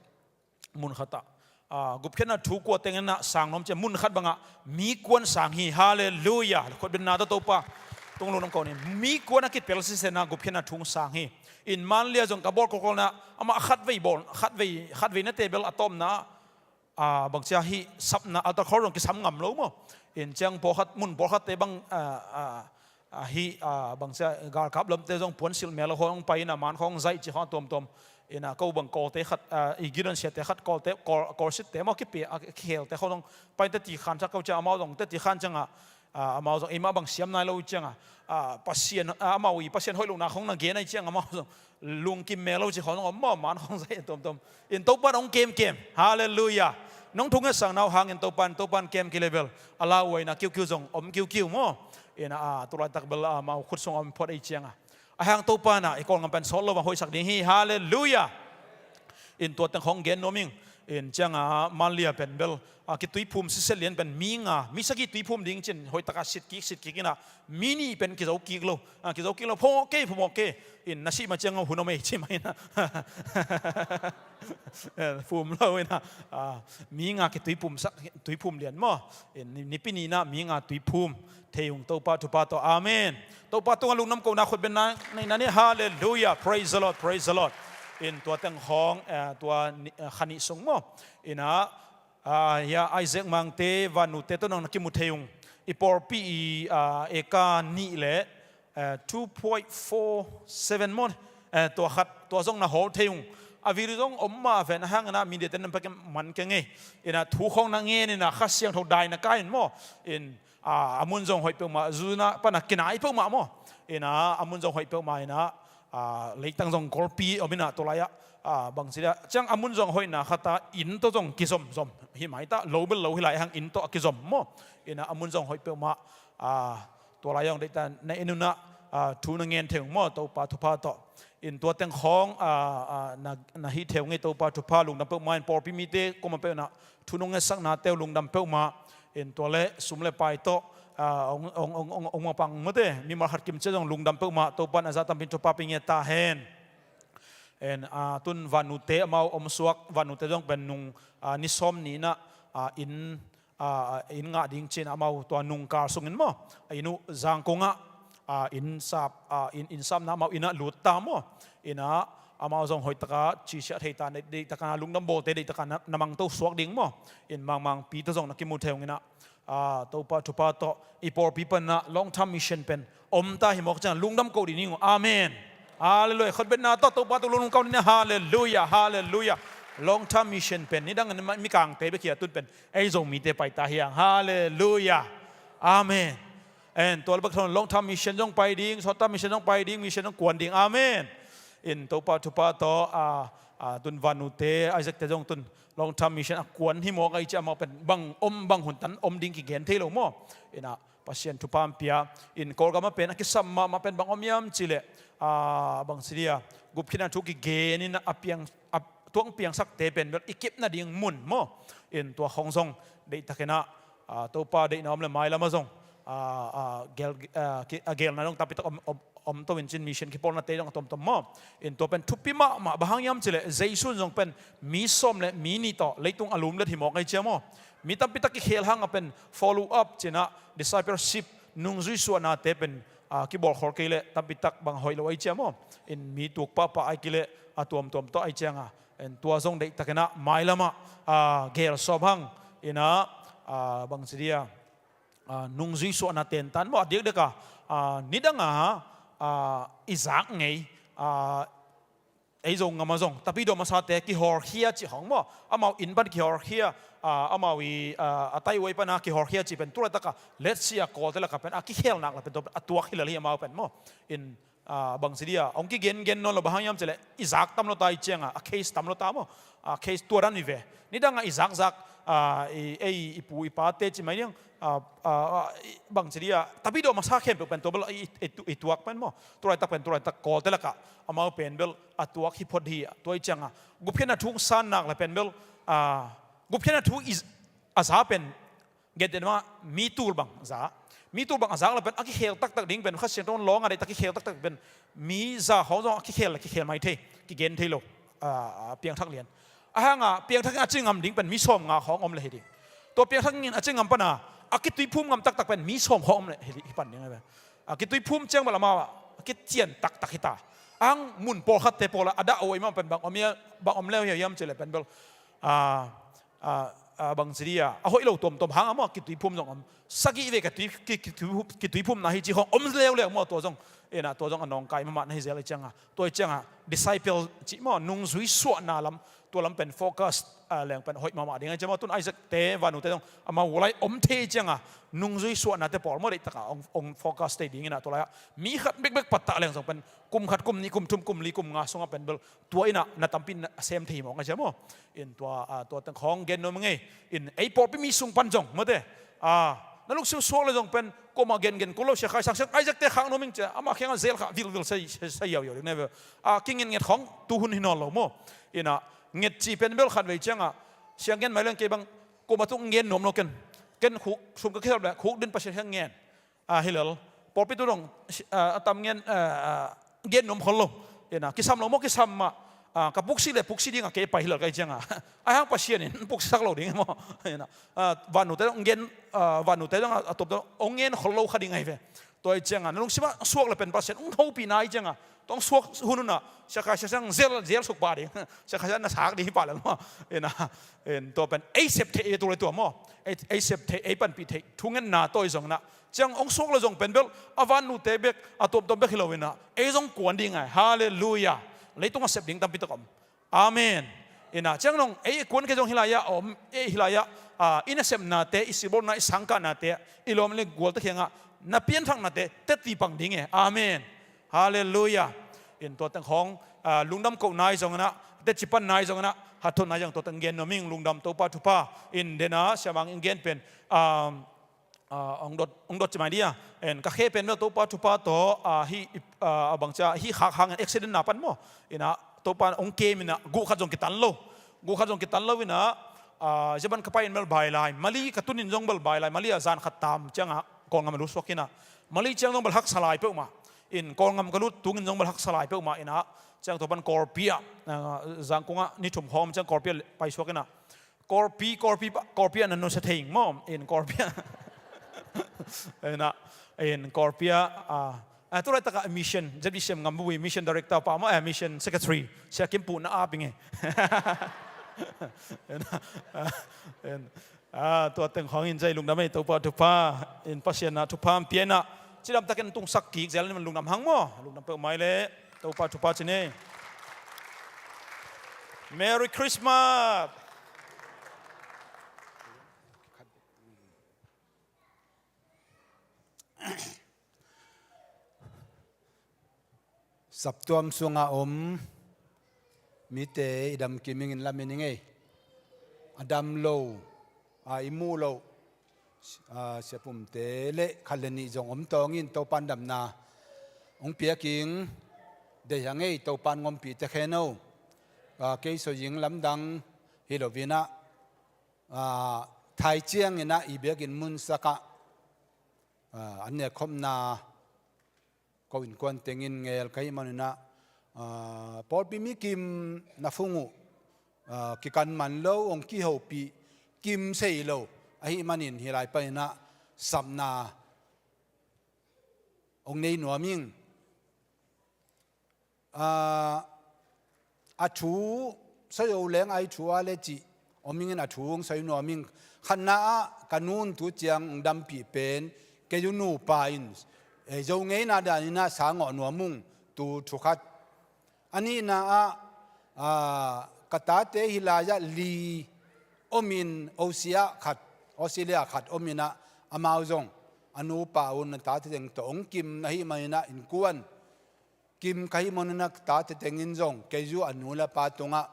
mun khatah, a, gupkhiatna thu kua tengin ah sang nuam cia, mun khat bangah mi kuan sang hi. Halleluiah. Khutbetna tawh Topa tung lungdam ko ni. Mi kuan a kipel sisena gupkhiatna thu sang hi. In Manlia zong ka bawl kolkolna amah khatvei bawl, khatvei, khatvei na tebel a tawpna ah, a, bangcia hih sapna altar call zong kisam ngam lo maw. In ciang pawlkhat, mun pawlkhatte bang, a, a, a, hih, a, bangcia galkap lamte zong puansilh mel lo khawng pai ina man khawng zaih ci khawng a tuamtuam. Ina ko bang Kawlte khat, a, i Gideon siate khat Kawlte, Kawl, Kawlsitte maw kipi, a, kikhelte khawng zong pai teti khan sak ko cia amau zong teti khan cianga, a, amau zong eimah bang siam nai lo cianga, a, Pasian, a, amau i Pasian hoih lohna khawng na gen ai cianga amau zong lungkim mel lo ci khawng zong om maw, man khawng zaih a tuamtuam. In Topa in hong kemkem. Halleluiah. Nong thunget sang nau hangin Topa in, Topa in kem kilevel a lauhuaina kiukiu zong om kiukiu maw. Ina, a, tulaitak bel, a, amau khut sung om phot ei cianga. A hang Topa na i Kawlgam pen sawt lo bang hoihsak ding hi. Halleluiah. In tua teng khawng gen nuam ing. In cianga Manlia pen bel, a, kituiphum siset lian pen mi nga, mi sagih tuiphum ding cin hoihtaka sitkik, sitkik ina mi nih pen kizo kik lo, a, kizo kik lo, pho kei, pho kei. In na sih ma cianga hun om ei ci ma ina. Phum lo ina, a, mi nga kituiphum sak, tuiphum lian maw. In ni, nipi nina mi nga tuiphum thei ung Topa thupha tawh. Amen. Topa tunga lungdam kona khutbetna nei na ni. Halleluiah. Praise the Lord. Praise the Lord. In tua teng khawng, eh, tua ni, eh, kha nih sung maw. Ina, ah, hia Isaac Mangte, Vanute tawh nong na kimu thei ung. I pawlpi i, ah, eka nih le, eh, two point four seven maw. Eh, tua khat, tua zong na hawl thei ung. A video zong om mah ven a hang ina media ten na pek man keng ei. Ina thu khawng na ngen ina Kha Siangtho dai na kai in maw. In a, a mun zong hoih peuhmah, zuna pana kinai peuhmah maw. Ina, a mun zong hoih peuhmah ina, a, leitang zong golpi om ina tua lai-ah, a, bangci dia. Ciang a mun zong hoihna khata inn tawh zong kizomzom. Hi maita, lo bel lo hi lai hang inn tawh a kizom maw. Ina, a mun zong hoih peuhmah, a, tua lai zong deihta na en una, a, thu na ngen thei ung maw, Topa thupha tawh. In tua teng khawng, a, a, na, na hih thei ung ei Topa thupha lungdam peuhmah in pawlpi mite, kuama peuhna, thu nong ngetsak na teu lungdam peuhmah. In tua le sum le pai tawh, a, ong, ong, ong, ong, ong mapang mate, mimal khat kim cia zong lungdam peuhmah, Topa in a za tampin thupha pi ngiat ta hen. En, a, tun Vanute amau om suak, Vanute zong pen nung, a, ni sawm ni ina, a, inn, a, inn ngah ding cin amau tua nungkal sungin maw. A, inn uh Zangkung ah, a, inn sap, a, inn, inn sapna amau inn ah lut ta maw. Ina amau zong hoihtaka cisiah thei ta, deihtakana lungdam bawlte deihtakana na mangto suak ding maw. In Mangmangpi tawh zong na kimu thei ung ina, a, Topa thupha tawh i pawlpi pana long term mission pen om ta hi mawk ciang lungdam ko dih ning uh. Amen. Halleluiah. Khutbetna tawh Topa tawh lungdam ko dih ning. Halleluiah. Halleluiah. Long term mission pen nidang in mi kangte bek hi a, tun pen ei Zomite pai ta hi hang. Halleluiah. Amen. En tua le bek thawn long term mission zong pai ding, short term mission zong pai ding, mission zong kuan ding. Amen. In Topa thupha tawh, a, a, tun Vanute, Isaac te zong tun long term mission a kuan hi mawk ahi ciah amau pen bang om, bang hun tan om ding kigen thei lo maw. Ina Pasian thupha an pia. In Kawlgam a pen a kisam mahmah pen bang om hiam cileh, a, bang ci dia, gupkhiatna thu kigen in a piang, a tuang piangsakte pen bel i kep nading mun maw. In tua khawng zong deihtakin ah, a, Topa deihna om le mailam ah zong, a, a, gel, a, ki, a gelna zong tampitak om, om, om to in cin mission kipawlnate zong a tomtom maw. In tua pen thupi mahmah, bang hang hiam cileh Jesu in zong pen mi sawm le mi nih tawh leitung a lumlet hi mawk ahi cia maw. Mi tampitak kikhel hang a pen follow up cin ah discipleship nungzui suahnate pen, a, kibawlkhol kei leh tampitak bang hoih lo ahi cia maw. In mi tuk pahpah ahi kei leh a tuamtuam tawh ahi cianga. In tua zong deihtakin ah mailam ah, a, gel sawm hang. Ina, a, bang ci dia, ah, nungzui suahna tentan maw, a diakdiak a, ah, nidang a, ah, i zak ngei, ah, ei Zo ngam a zong tapidaw masate kihawlkhia cih khawng maw, amau inn pan kihawlkhia, ah, amau i, ah, a taihuai pana kihawlkhia cih pen tulaitak a let's say a Kawlte lak a pen a kikhel nak lak pen tua pen a tuak hi lel hi amau pen maw. In, ah, bangci dia hong kigengen nawn lo, bang hang hiam cih leh i zak tam lo ta, i ciang a, a case tam lo ta maw. Ah, case tua dan hi ve. Nidang a i zakzak, ah, i, ei, i pu i pate ci mai diang, ah, ah, ah, i, bangci dia tapidaw masa khempeuh pen tua bel i, i, i tuak pen maw. Tulaitak pen tulaitak Kawlte lak a amau pen bel a tuak hi phot hi a, tua i ciang a gupkhiatna thu san nak lak pen bel, ah, gupkhiatna thu i, a za pen, gentehna mah mi tul bang za, mi tul bang a zak lak pen a kikhel taktak ding pen Kha Siangtho lawng a deihtak kikhel taktak pen mi za khawng zong a kikhel leh kikhel mai thei, kigen thei lo, ah, ah, piangthak lian. A hang a piangthak in a ci ngam ding pen mi sawmnga khawng om leh hi ding. Tua piangthak in a ci ngam pana a kituiphum ngam taktak pen mi sawm khawng om leh hi, hi pan ding a pen. A kituiphum ciang bel amau a kician taktak hi ta. A hang mun pawlkhatte pawl a a dah huai mah pen bang om ia, bang om leu hiam cih leh pen bel, ah, ah, ah, bangci dia a hoih lo tuamtuam hang a maw, kituiphum zong om. Sagih vei ka tui, ki, kituiphum, kituiphumna hi ci khawng om leuleu maw, tua zong. Ina, tua zong a nawngkai mahmah na hi zel i ciang a. Tua i ciang a disciple cih maw, nungzui suahna lam, tua lam pen focus, ah, leng pen hoih mahmah ding a i ciang maw. Tun Isaac te, Vanu te zong amau lai om thei i ciang a nungzui suahnate pawl maw, deihtak a hong, hong focus thei ding ina, tua lai a mi khat bekbek pattah leng zong pen kum khat, kum nih, kum thum, kum li, kum nga sung a pen bel tua ina na tampi na sem thei mawk a cia maw. In tua, ah, tua teng khawng gen nuam ngei. In ei pawlpi mi sung pan zong mawte, ah, na lungsim suak leh zong pen kuamah gengen kul lo, Sia Khai Sang, Sia Isaac te khak nuam ing cia, amah kiangah zel kha vilvil sai, sai, sai yauyau ding na hi ve. Ah, kingetnget khawng tuhun hi nawn lo maw. Ina, nget cih pen bel khat vei ciang a siang gen mai leng kei bang kuamah tung gen nuam lo ken. Ken khuk sum ka kisap leh khuk din Pasian kiang ngen. Ah, hi lel. Pawlpi tu dong, ah, a tam ngen, ah, ah, gen nuam khol lo. Ina, kisam lo maw, kisam mah. Ah, ka puksi leh puksi ding a kei pai hi lel ka hi ciang a. A hang Pasian in puksisak lo ding maw. Ina, ah, Vanu te dong gen, ah, Vanu te dong a, a tuam dong hong ngen khol lo kha ding ahi ve. Tua hi ciang a na lungsim ah suak leh pen Pasian hong hopihna hi ciang a, tua hong suak hun un ah Sia Khai Sang zel, zel suk pah ding. Sia Khai Sang na sak ding hi pah lel maw. Ina, in tua pen ei sep theih, ei tu leh tua maw. Ei, ei sep theih, ei panpih theih thungetna tawi zong ina, ciang hong suak leh zong pen bel a Vanu te bek, a tuamtuam bek hi lo ina, ei zong kuan ding ai. Halleluiah. Leitung a sep ding tampi tak om. Amen. Ina, ciang nong ei kuan kei zong hi lai ah om, ei hi lai ah, ah, i nasepnate, i sibawlna, i sangkahnate, i lawm le gualte kiangah na pianthaknate teci pang ding e. Amen. Halleluiah. In tua teng khawng, ah, lungdam koh nai zong ina, teci pan nai zong ina, hathawn nai zong tua teng gen nuam ing. Lungdam, Topa thupha. In dena siamang in gen pen, ah, ah, hong dot, hong dot ci mai dia. En, ka khe pen bel Topa thupha tawh, ah, hih, ah, a bangcia hih khak hangin accident na pan maw. Ina, Topa hong kem ina, guh khat zong kitan lo. Guh khat zong kitan lo ina, ah, Japan ka pai in bel bai lai. Mali ka tun in zong bel bai lai. Mali ah zan khat tam ciang a Kawlngam a lut suak ina, Mali ciang zong bel haksa lai peuhmah. In Kawlngam ka lut tung in zong bel haksa lai peuhmah ina, ciang tua pan Kawlpi ah, ah, Zangkung ah ni thum khawng ciang Kawlpi ah pai suak ina, Kawlpi, Kawlpi, Kawlpi ah na nusia thei ing maw. In Kawlpi ah. Ina, in Kawlpi ah, ah, ah, tu laitak ah mission, Z B C M Ngambubui mission director pa maw, eh, mission secretary, Sia Kim Pu na ap ing e. Ina, ah, in, ah, tua teng khawng in zai lungdam ei, Topa thupha, in Pasian na thupha hong pia ina, cidamtakin tungsak kik zel in lungdam hang maw, lungdam peuhmah leh. Topa thupha ci ni. Merry Christmas. Saptuam sungah om mite i damkim ing in lamen ing ei. A dam lo, a i muh loh, ah, siapumte le khat le nih zong om tawng in Topan damna hong piak ing. Deih hang ei, Topan ngompih tek hen o. Ah, kei Sawzing lamdang hi lo ina, ah, Thai ciang ina i biakinn mun sak ah, ah, an nekkhopna ko innkuan teng in ngel ka hih man ina, ah, pawlpi mi kim na fung uh, ah, kikan man lo, hong kihopih kim sei lo ahih manin hih lai pan ina sapna hong nei nuam ing. Ah, a thu, Sazo leng a i thu a le cih nuam ing in a thu hong sawi nuam ing. Khatna ah ka nun tu ciang hong dampih pen kei uh nupa in, eh, Zo ngeina danin ah sangawh nuam ung tu thu khat. A nihna ah, aa, ka tate hi lai-ah li omin Aussie ah khat, Australia khat omin ah amau zong a nupa un a tate teng tawh hong kim ahih manin ah innkuan kim ka hih manin ah tate teng in zong kei uh a nu le pa tungah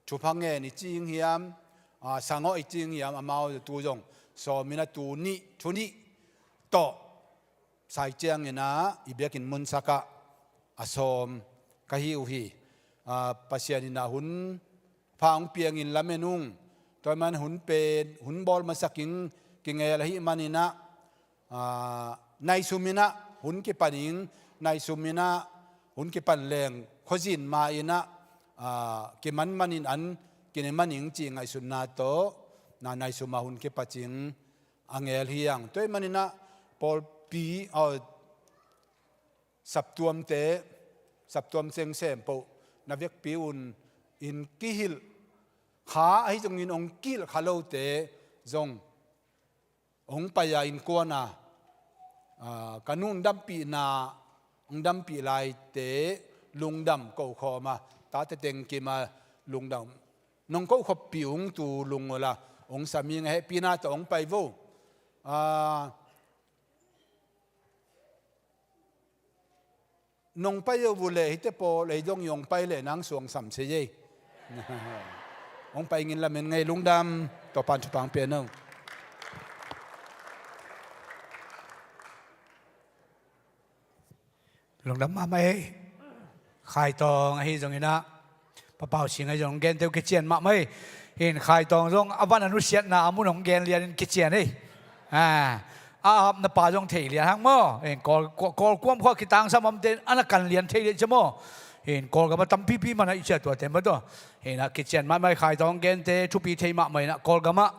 thupha ngen i ci ing hiam, aa, sangawh i ci ing hiam, amau tu zong sawmin ah tu nih, thu nih tawh sai ciangin ah i biakinn munsak ah a sawm ka hi uh hi. Aa, Pasian in ah hun pha hong piangin lamen ung. Tua man hun pen, hun bawl masak ing kingel ahih manin ah, aa, naisum in ah hun kipan ing, naisum in ah hun kipan leng khuazin ma in ah, aa, kiman manin an kine man ing ci ngaihsutna tawh na naisum ah hun kipa cing a ngel hi ang. Tua ahih manin ah pawlpi, aw, saptuamte, saptuam seng sem poh na vekpi un in kihilh kha ahi zongin hong kihilh kha lote zong hong pai a innkuan a, aa, ka nun dampihna hong dampih laite lungdam ko khawm a, tate teng kim a lungdam nong ko khoppih ung tu lung uh la hong sam ing a, hehpihna tawh hong pai vo. Aa, nong pai uh leh hite pawl ei dong i hong pai leh nang suang sam se ei. Hong pai ngin lamen ngei, lungdam, Topa'n thupha hong pia hen aw. Lungdam mahmah ei. Khaitawng ahi zongin ah, Pa Pau Sing ahi zong, hong gente uh kician mahmah ei. Hin Khaitawng zong a van a nusiatna a mun hong gen lianin kician ei. A, a apna pa zong thei lian hang maw. Hin Kawl, Kawl, Kawlkuam khua kitangsam omte in a na kan lian thei lian cia maw. Hin Kawlgam a tampipi man a i cia tuate maw tawh. Hin ah kician mahmah ei, Khaitawng hong gente thupi thei mahmah in ah Kawlgam ah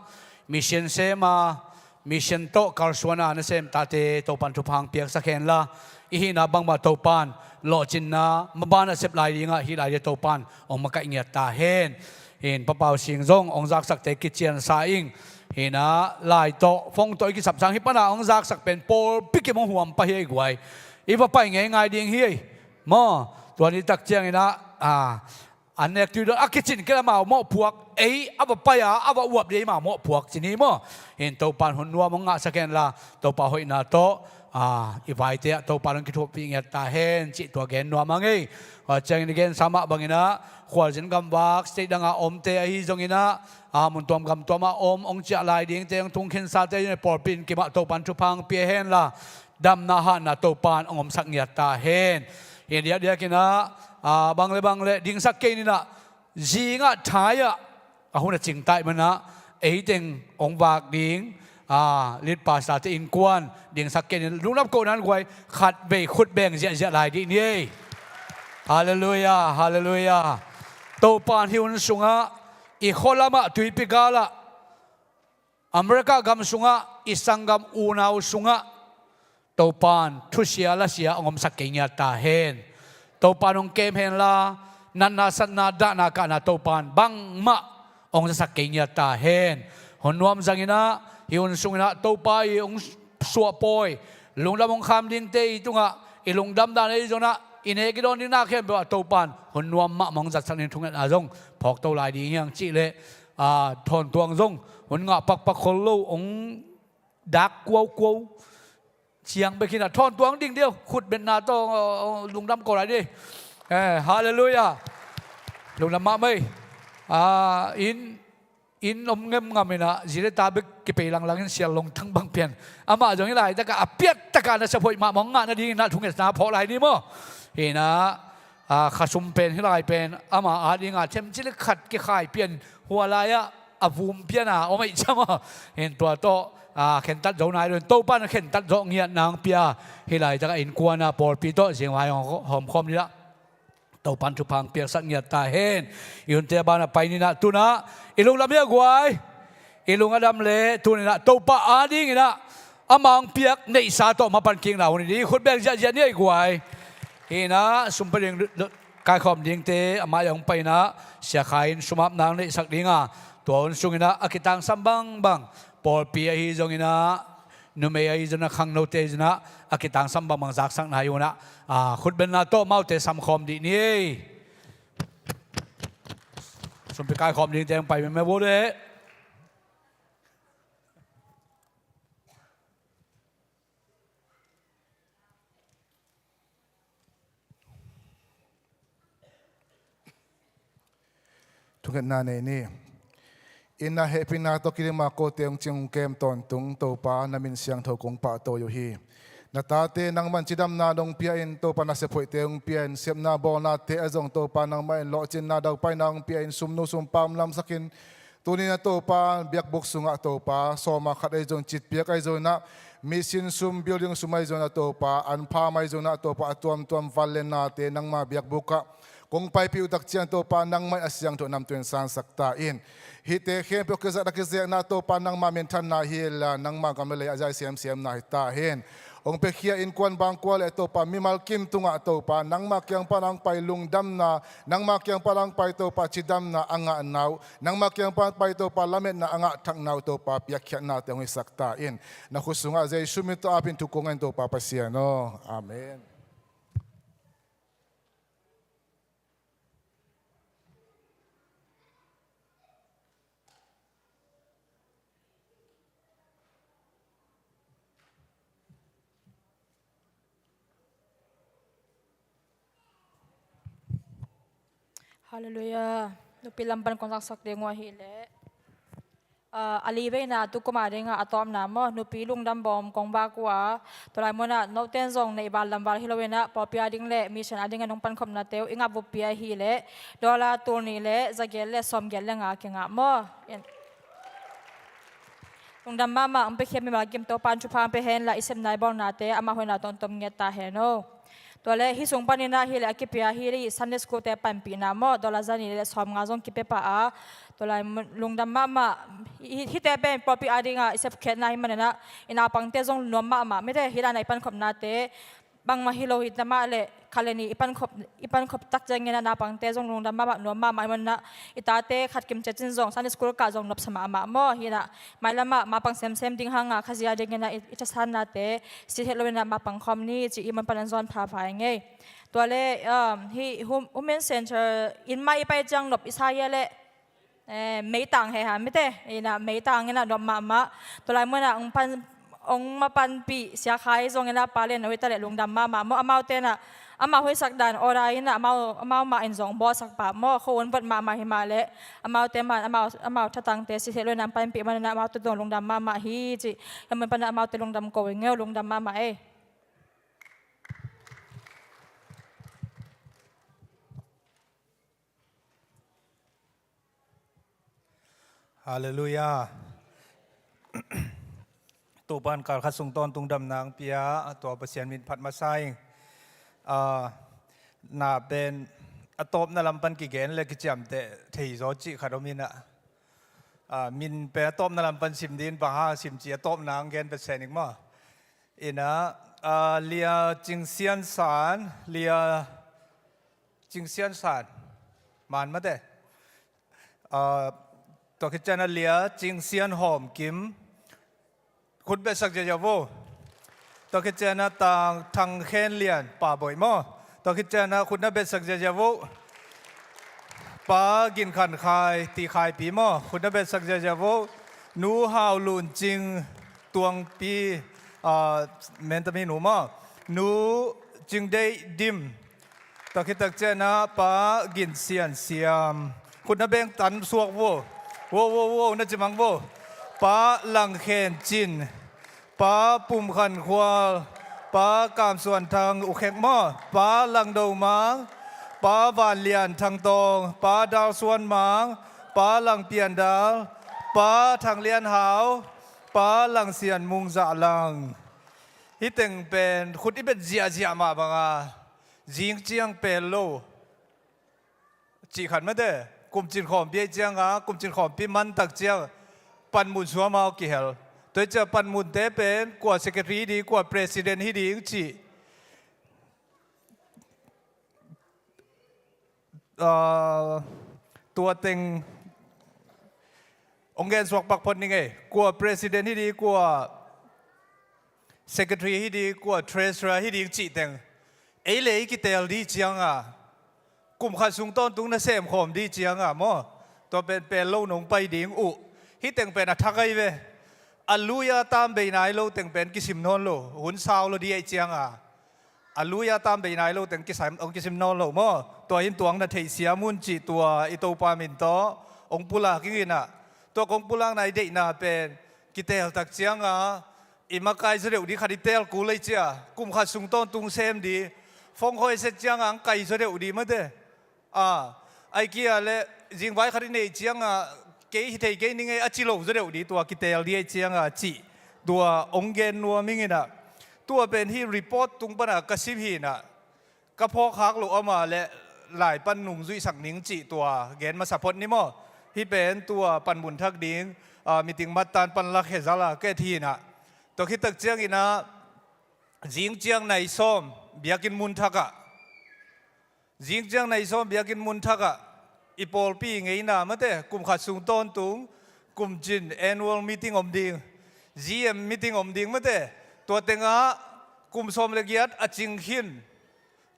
mission sem a, mission tawh kalsuan a nasem tate Topa'n thupha hong piaksak hen la, i hihna bangmah Topa'n lawhcinna maban a sep lai dingah hih lai dia Topa'n hong makaih ngiat ta hen. Hin Pa Pau Sing zong hong zaksakte kician sa ing. Hin ah lai tawh, phone tawh i kisapsang hi pan a hong zaksak pen pawlpi kim hong huam pah hi ei guai. I va pai ngeingai ding hi ei. Maw, tua ni tak ciangin ah, a, an nek tui dawn a kicin kei amau mawhpuak, ei a va pai a, a va uap ding ei amau mawhpuak ci ni maw. Hin Topa'n hun nuam hong ngahsak hen la, Topa hoihna tawh, a, i vaite ah Topa'n hong kithuahpih ngiat ta hen cih tua gen nuam a ngei. Tua ciangin i gensa mah bangin ah, khualzin gamvak state dang a omte ahi zongin ah, a, mun tuam gam tuam a om, hong ciah lai dingte, hong tung khinsate ahi zongin pawlpi in kim ah Topa'n thupha hong pia hen la, damna hatna Topa'n hong omsak ngiat ta hen. Hi diakdiak in ah, a, bang le bang le dingsak kei ni in ah, zingah thai ah a hun a cing ta ahih manin ah, ei teng hong vak ding, a, lead pastor-te innkuan dingsak kei ni in ah, lungdam kohna in guai, khatvei khut beng ziahziah lai dih ni ei. Halleluiah, halleluiah. Topa'n hih hun sungah i khua lamah, tuipi galah, America gam sungah i sanggam unau sungah Topa'n thusia lasia hong omsak kei ngiat ta hen. Topa'n hong kem hen la, natna satna dahna kahna Topa'n bangmah hong zasak kei ngiat ta hen. Hun nuam zangin ah, hih hun sungin ah Topa i hong suahpawi, lungdam hong kham dingte i tungah i lungdam dan ahi zongin ah, i nek i dawn ding na khempeuh ah Topa'n hun nuam mahmah hong zatsak ding thungetna zong phawkto lai ding hi hang cih leh, a, Thawntuang zong hun ngah pakpak khol lo, hong dak kuaukuau. Ciang bek hi in ah Thawntuang ding deuh, khut betna tawh, a, a, lungdam ko lai dih. Eh, halleluiah. Lungdam mahmah ei. A, inn, inn om ngemngam in ah, zi le ta bek kipei langlang in, Sial Long Thang bang pian. Amah zong hih laitak ah a piattaka nasep hoih mahmah hong ngah nadingin ah thungetna phawk lai ni maw. Hi in ah, a, khasum pen hih lai pen ama adinga themcik le khat kikhai pian hua lai-ah a vum pian a om ahih ciang maw. Hin tua tawh, a, khentat zo nai lo in, Topa'n khentat zawh ngiatna hong pia. Hih laitak ah innkuan a pawlpi tawh zingvai hong hawmkhawm ni lah. Topa'n thupha hong piaksak ngiat ta hen. I hunte a banah pai ni in ah, tu in ah i lungdam hi a guai. I lung a dam leh tu in ah Topa adingin ah ama hong piak neihsa tawh mapan kikna hun hi ding, khut beng ziahziah ni ei guai. Hi in ah sum pia ding, kaikhawm dingte a mai-ah hong pai in ah, Sia Khai in sum apna hong neihsak ding a, Tua hun sungin ah a kitangsam bangbang, pawlpi ahi zongin ah, numei ahi zongin ah, khangnote ahi zongin ah, a kitangsam bangbang zaksakna hi un ah, a, khutbenna tawh amaute samkhawm dih ni ei. Sumpi kaikhawm dingte hong pai meme vo le. Thungetna nei ni. Inn ah hehpihna tawh kidima kote hong cing hong kem tawntung Topa, na min siangtho kong pahtawi uh hi. Na tate nangman cidamna dong pia in, Topa, na sephoihte hong pia in, sepna bawlnate ah zong Topa nangmah in lawhcinna daupaina hong pia in, sumnu sumpa hong lamsak in, tuni-in ah Topa, biakbuk sungah Topa, sawma khat ahi zong, citpiak ahi zong inah, mission sum, building sum ahi zong inah Topa, an pham ahi zong inah Topa, a tuamtuam vanlennate nangma biakbuk ah kong paipih uh tak ciang Topa, nangmah in a siangtho namtui in sansak ta in. Hihte khempeuh kizat a kizekna Topa, nangma minthanna hi la, nangma gam le lei a zai semsemna hi ta hen. Hong piakhia innkuan bangkua le Topa, mimal kim tungah Topa, nangma kiang pan hong pai lungdamna, nangma kiang pan hong pai Topa, cidamna a ngahna uh, nangma kiang pan pai Topa, lametna a ngah thakna uh Topa, piakkhiatnate hong hisak ta in. Na khut sungah Jesu min tawh apin thu kong ngen Topa Pasian aw. Amen. Halleluiah. Nupi lam pan kong zaksak ding uh ahih leh, ah, a li veina tukum a dingah a tawpna maw, nupi lungdam bawm kong vak uh a, tua lai munah note in zong neih val lam val hi lo inah, pawlpi a ding le mission a dingah nong pankhopnate uh i ngah vuppi ahih leh dollar tul nih le za giat le sawm giat le nga kingah maw. Lungdam mahmah. Hong piakhia mimal kim Topa in thupha hong pia hen la, i sepna i bawlnate amah hoihna tawh hong tom ngiat ta hen aw. Tua leh hih sung panin ah hi leh a kipia hi leh Sunday school te panpihna maw, dollar za nih le sawm nga zong kipia pah a, tua lai lungdam mahmah. Hih, hihte pen pawlpi a dingah i sepkhiatna hi manin ah i naupangte zong nuam mahmah, mite hih lai-in ah i pankhopnate bangmah hi lo hi ta mah leh, khat le nih i pankhop, i pankhop tak ciangin ah naupangte zong lungdam mahmah, nuam mahmah hi manin ah, i tate khat kim ciat cin zong Sunday school kah zong nopsa mahmah maw. Hi inah mailam ah mapang semsem ding hang a, Khazih a dingin ah i, i thasannate sit het lo inah mapang khawm ni ci, i mun pan an zawn phapha ing ei. Tua leh, um, hih Home, Women Center in mah i pai ciang nop i sa hia leh, eh, meitang he ha mite, inah meitang inah nuam mahmah. Tua lai munah hong pan, hong mapanpih Sia Khai zong inah pa le no hi ta leh lungdam mahmah maw. Amaute inah amau hoihsak dan order inah amau, amau mah in zong bawlsak pah maw. Kho un vot mahmah hi mah leh amaute mah in amau, amau thatangte sit het lo inah hong panpih manin ah amaute zong lungdam mahmah hi ci. Hih mun panah amaute lungdam ko ing ei, lungdam mahmah ei. Halleluiah. Topa in kal khat sung tawntung damna hong pia, tua Pasian min phat masa ing. Ah, na pen a tawpna lam pan kigen le kiciamteh thei zaw cih khat om inah. Ah, min pen a tawpna lam pan sim ding, bang hang sim cih a tawpna hong gen pia seng ning maw. Inah, ah, Lia Cing Sian San, Lia Cing Sian San, man mate. Ah, tua khit ciangin ah Lia Cing Sian Hawm Kim. Khut betsak ziazia vo. Tua khit ciangin ah Tang Thang Khen Lian, Pa Boih maw. Tua khit ciangin ah khut na betsak ziazia vo. Pa Gin Khan Khai, Ti Khai Pi maw. Khut na betsak ziazia vo. Nu Hau Lun Cing Tuang Pi, ah, Mentami nu maw. Nu Cing Deih Dim. Tua khit tak ciangin ah Pa Gin Sian Siam. Khut na beng tan suak vo. Vo, vo, vo, na ci mang vo. Pa Lang Khen Cin. Pa Pum Khan Khual. Pa Kam Suan Thang, U Khek maw. Pa Lang Do Mang. Pa Van Lian Thang Tawng. Pa Dal Suan Mang. Pa Lang Pian Dal. Pa Thang Lian Hau. Pa Lang Sian Mung Zah Lang. Hih teng pen khut i bet ziahziah mah banga zing ciang pel lo cih khat mate. Kumcin khawmpi ahih cianga, kumcin khawmpi man tak ciang panmun sua amau kihel. Tua hi ciang panmunte pen kua secretary hi ding, kua president hi ding cih. Ah, tua teng Hong gen suak pak phot ning ei. Kua president hi ding, kua secretary hi ding, kua treasurer hi ding cih teng ei le ei kiteel ding cianga, kum khat sung tawntung na semkhawm ding cianga maw, tua pen pel lo nong pai ding uh. Hih teng pen a thak ahi ve. A lui-a taam bei nai lo teng pen kisim nawn lo, hun sau lo ding ahih cianga, a lui-a taam bei nai lo teng kisam, hong kisim nawn lo maw. Tua hi in tua na theihsiam un cih tua i Topa min tawh hong pulak ing inah, tua kong pulakna i deihna pen kiteel tak cianga i makai zaw deuh ding khat i teel kul ei cia, kum khat sung tawntung sem ding, phone khawi set cianga hong kai zaw deuh ding mate. A, ai kia le zingvai khat i neih cianga kei hi thei kei ning ei a ci lo zaw deuh ding, tua kiteel ding ahih cianga cih tua hong gen nuam ing inah, tua pen hih report tung pana ka sim hi inah, ka phawk khak loh ama le lai pan nungzuihsak ning cih tua gen masa phot ni maw. Hih pen tua panmun thak ding, a, meeting mattan pan lakhia zala ka et hi inah, tua khit tak cianginah zing ciang nai sawm biakinn mun thakah, zing ciang nai sawm biakinn mun thakah i pawlpi ngeina mate, kum khat sung tawntung kum cin annual meeting om ding, G M meeting om ding mate. Tua tengah kum sawm le giat a cing khin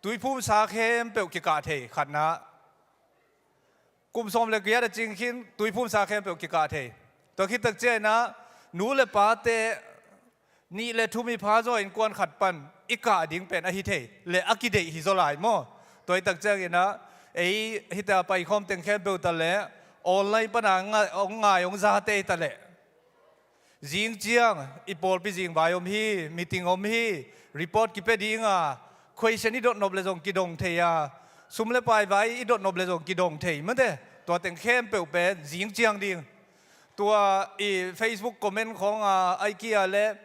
tuiphumsa khempeuh kikah thei, khatna. Kum sawm le giat a cing khin tuiphumsa khempeuh kikah thei. Tua khit tak cianginah nu le pate nih le thum i pha zaw innkuan khat pan i kah ding pen ahi thei le a kideih hi zaw lai maw. Tua hi tak cianginah ei hita paikhawm teng khempeuh ta le online pana nga-, hong ngai hong zate hi ta le, zing ciang i pawlpi zingvai om hi, meeting om hi, report kipia dinga, question i dotnop le zong kidong thei a, sum le pai vai i dotnop le zong kidong thei mate. Tua teng khempeuh pen zing ciang ding. Tua i Facebook comment khawnga ai kia le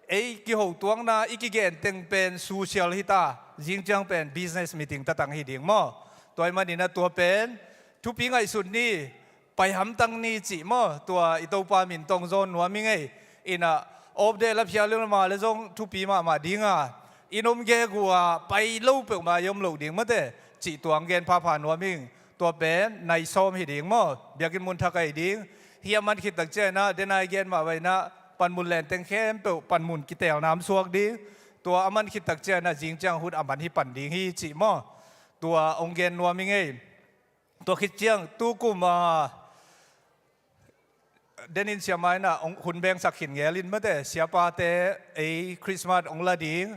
ei kiho tuakna i kigen teng pen social hita, zing ciang pen business meeting tatang hi ding maw. Tua ahih maninah tua pen thupi ngaihsut ni, pai hamtang ni cih maw, tua i Topa min tawh hong zawn nuam ing ei. Inah off day la phial lema le zong thupi mahmah dinga, i nom gegu a pai lo peuhmah i om loh ding mate, cih tua hong gen phapha nuam ing. Tua pen nai sawm hi ding maw, biakinn mun thak ahi ding. Hih a man khit tak cianginah dena i gen mah bang inah panmun lenteng khempeuh panmun kiteelna om suak ding. Tua a man khit tak cianginah zing ciang hun a man hi pan ding hi cih maw. Tua hong gen nuam ing ei. Tua khit ciang tukum a, denin siamah inah hong, hun bengsak khin ngel in mate, siapate ei Christmas hong la ding,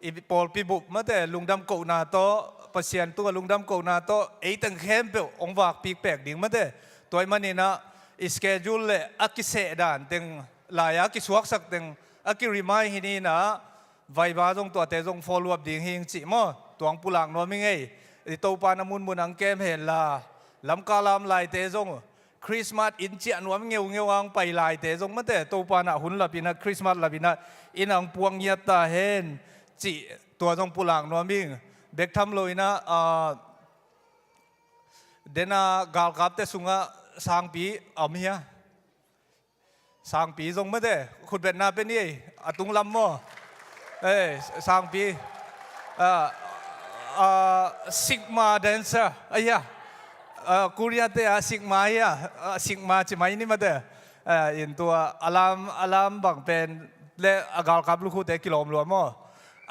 i pawlpi bup mate, lungdam kohna tawh, Pasian tungah lungdam kohna tawh ei teng khempeuh hong vakpik pek ding mate. Tua ahih maninah i schedule le a kiseh dan teng, lai-a kisuaksak teng a ki-remind hi ni inah, vaiva zong tuate zong follow up ding hing cih maw. Tua hong pulak nuam ing ei. I Topa na munmun hong kem henla, Lamka lam laite zong Christmas inn ciah nuam ngeungeu a hong pai laite zong mate, Topa nah hun lapinah, Christmas lapinah inn hong puak ngiat ta hen cih tua zong pulak nuam ing. Bek tham loinah, ah, dena galkapte sungah sangpi a om hia? Sangpi zong mate, khutbetna pe ni ei, a tunglam maw. Ei, sangpi. Ah, ah, Sigma dancer, ahi a. Ah, Korea te a Sigma ahi a, ah, Sigma ci mai ni mate. Ah, in tua alarm, alarm bang pen le a galkap lukhute kilawm lua maw.